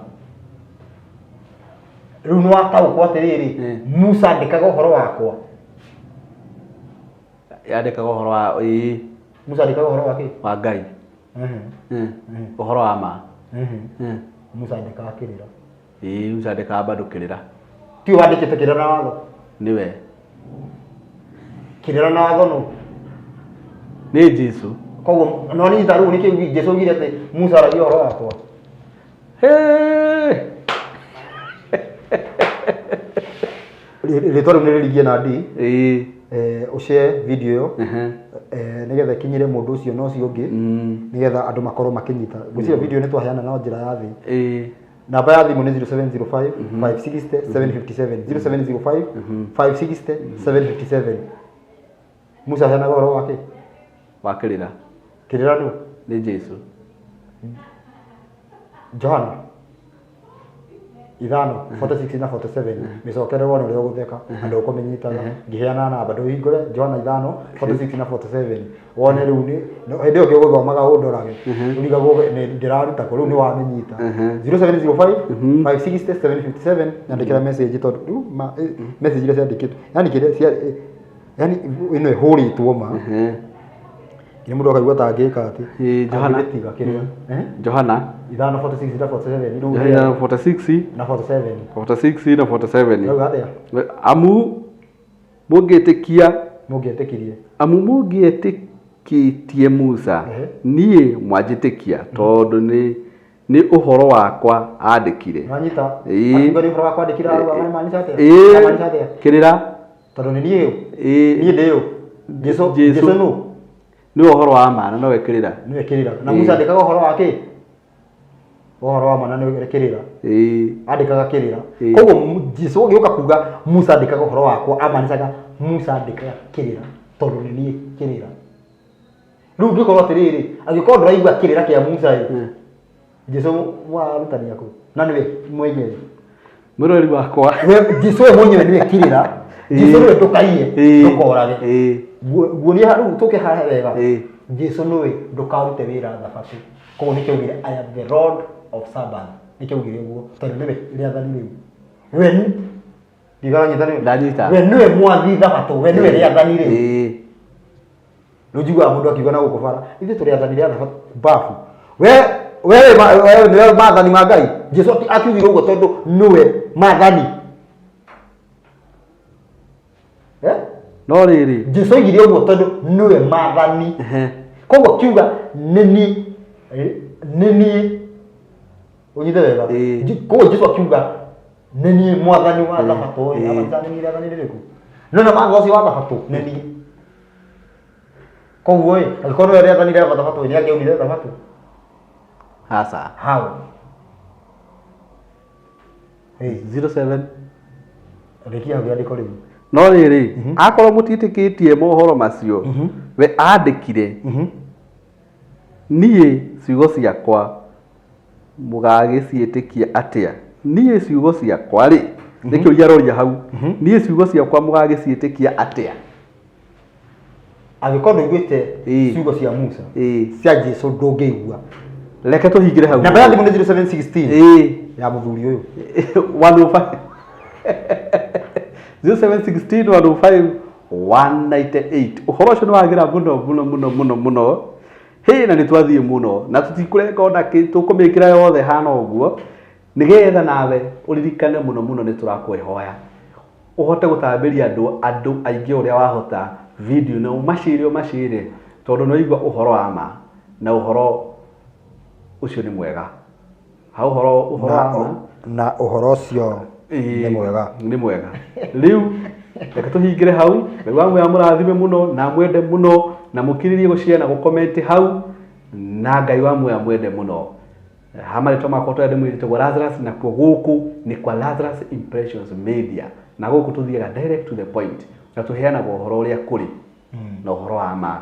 Rĩu nĩ wataũkwo atĩrĩrĩ, Musa andĩkaga ũhoro wakwa. Yandĩkaga ũhoro wa, ĩĩ. Musa andĩkaga ũhoro wa kĩ? Wa Ngai. Ũhoro wa ma. Musa andĩkaga kĩrĩra. Ĩĩ, Musa andĩkaga bado kĩrĩra. Tiwe wandĩkĩte kĩrĩra na watho? Nĩwe. Kĩrĩra na watho nũ? Nĩ Jesu. Koguo no nĩ ta rĩu nĩkĩo Jesu augire atĩ Musa aragia ũhoro wakwa. Hey! Rĩtwa rĩu nĩ rĩrigie na D. Ĩĩ. Ũshare video ĩyo Ehe. Nĩgetha ĩkinyĩre mũndũ ũcio na ũcio ũngĩ, nĩgetha andũ makorwo makĩnyita. Ngwĩciria video nĩ twaheana na njĩra ya thĩ. Namba ya thimũ nĩ 0705 560 757, 0705 560 757. Musa aheanaga ũhoro wake. Wa kĩrĩra. Kĩrĩra nũ? Nĩ Jesu. Johana 5 46 na 47, mĩcokere wone ũrĩa ũgũtheka na ndũkũmĩnyitaga. Ngĩheana namba, ndũhingũre Johana 5 46 na 47 wone. Rĩu nĩ hĩndĩ ĩyo ngĩgũthomaga ũndorage, ũrigagwo nĩ ndĩraruta kũ. Rĩu nĩ wamĩnyita. 0705 560 757, nyandĩkĩra message, tondũ rĩu message iria ciandĩkĩtwo, yani kĩrĩa cia yani ĩno ĩhũrĩtwo ma nginya mũndũ akaigua ta angĩka atĩ Ĩĩ, Johana. angĩmĩtiga kĩrĩa. Johana 5 46 na 47 rĩu. Johana 46 na 47. 46 na 47. Rĩu atĩa? Amu mũngĩtĩkia Mũngĩetĩkirie. Amu mũngĩetĩkĩtie Musa, niĩ mwanjĩtĩkia, tondũ nĩ ũhoro wakwa andĩkire. Wanyita? Ĩĩ. Akiuga nĩ ũhoro wa kwandĩkĩra hau, aramaanisha atĩa? Ĩĩ. Aramaanisha atĩa? Kĩrĩra. Tondũ nĩ niĩ ũ? Ĩĩ. Niĩ ndĩ ũ? Jesu. Jesu. Jesu nũ? Nĩ ũhoro wa ma na nowe kĩrĩra. Nĩwe kĩrĩra. Na Ĩĩ. Musa andĩkaga ũhoro wa kĩ? Ũhoro wa ma na nĩwe kĩrĩra. Andĩkaga kĩrĩra. Koguo Jesu agĩũka kuga Musa andĩkaga ũhoro wakwa, amaanishaga Musa andĩkaga kĩrĩra tondũ nĩ niĩ kĩrĩra. Rĩu ũngĩkorwo atĩrĩrĩ, angĩkorwo ndũraigua kĩrĩra kĩa Musa ĩ, Jesu warutani aku na nĩwe mwenyewe. Mwĩroreri wakwa. Jesu we mwenyewe nĩwe kĩrĩra. Jesu nĩwe ndũkaiye, ndũkorage. Nguonia rĩu tũke haha wega. Jesu nĩwe ndũkarute wĩra thabatũ. Koguo nĩkĩo augire, "I am the Lord of Sabbath." Nĩkĩo augire ũguo tondũ nĩwe rĩathani rĩu. We ndiganyita nĩ Ndanyita. We nĩwe mwathi thabatũ, we nĩwe rĩathani rĩu. Rĩu njiguaga mũndũ akiuga na gũkũ bara, ithuĩ tũrĩ athani rĩa thabatũ babu. We nĩwe maathani ma Ngai. Jesu akiugire ũguo tondũ nĩwe maathani. Eh? No rĩrĩ. Jesu oigire ũguo tondũ nĩwe maathani. Koguo kiuga nĩ niĩ, nĩ niĩ, ũnyite wega. Koguo Jesu akiuga nĩ niĩ mwathani wa thabatũ ĩ, amanisha nĩ niĩ rĩathani rĩrĩkũ? No na watho ũcio wa thabatũ nĩ niĩ. Koguo ĩ, angĩkorwo nĩwe rĩathani rĩa thabatũ ĩ, nĩ angĩaunire thabatũ? Aca. How? 07. Rĩkia hau rĩandĩko rĩu. No rĩrĩ, akorwo mũtiĩtĩkĩtie mohoro macio we andĩkire, niĩ ciugo ciakwa mũgagĩciĩtĩkia atĩa? Niĩ ciugo ciakwa rĩ, nĩ kĩũria aroria hau, niĩ ciugo ciakwa mũgagĩciĩtĩkia atĩa? Angĩkorwo ndũiguĩte ciugo cia Musa, cia Jesu ndũngĩigua. Reke tũhingĩre hau. Namba ya thimũ nĩ 0716 ya mũthuri ũyũ. 105 0716 105 198. Ũhoro ũcio nĩ wagĩra mũno mũno mũno mũno mũno. Hĩ, na nĩ twathiĩ mũno na tũtikũrenga ona kĩ, tũkũmĩkĩra yothe hana ũguo nĩgetha nawe ũririkane mũno mũno. Nĩ tũrakũhoya ũhote gũtambĩria andũ aingĩ ũrĩa wahota video na ũmacĩre ũmacĩre, tondũ nĩ waigua ũhoro wa ma na ũhoro ũcio nĩ mwega. Ha ũhoro wa ma. Na ũhoro ũcio nĩ mwega. Nĩ mwega. Rĩu reke tũhingĩre hau. Ngai wa muoyo amũrathime mũno na amwende mũno, na mũkirĩrie gũshare na gũcomment hau, na Ngai wa muoyo amwende mũno. Ha marĩtwa makwa tũrĩa ndĩmwĩrĩte Lazarus, nakuo gũkũ nĩ kwa Lazarus Impressions Media, na gũkũ tũthiaga direct to the point na tũheanaga ũhoro ũrĩa kũrĩ na ũhoro wa ma.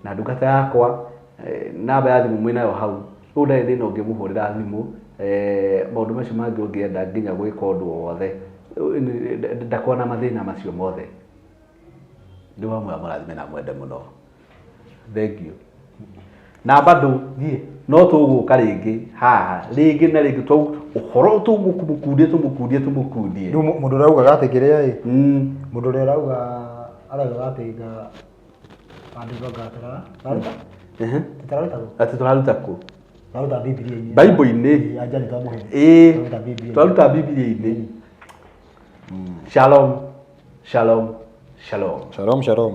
Na ndungata yakwa, namba ya thimũ mwĩnayo hau rĩu, ndarĩ thĩna ũngĩmũhũrĩra thimũ. Maũndũ macio mangĩ ũngĩenda nginya gwĩka ũndũ o wothe, ndakorwo na mathĩna macio mothe. Nĩ wa muoyo amũrathime na amwende mũno. Thank you. Na bado Thiĩ. No tũgũka rĩngĩ haha rĩngĩ na rĩngĩ tũ ũhoro tũmũkundie tũmũkundie tũmũkundie. Rĩu mũndũ ũrĩa augaga atĩ kĩrĩa ĩ, mũndũ ũrĩa araugaga atĩ nga andĩko ngatara raruta tũtararuta kũ? Atĩ tũraruta kũ? Tũraruta Bibilia-inĩ. Bible-inĩ. Ĩĩ, anja nĩ twamũhe. Ĩĩ. Tũraruta Bibilia-inĩ. Tũraruta Bibilia-inĩ. Shalom, shalom, shalom. Shalom, shalom.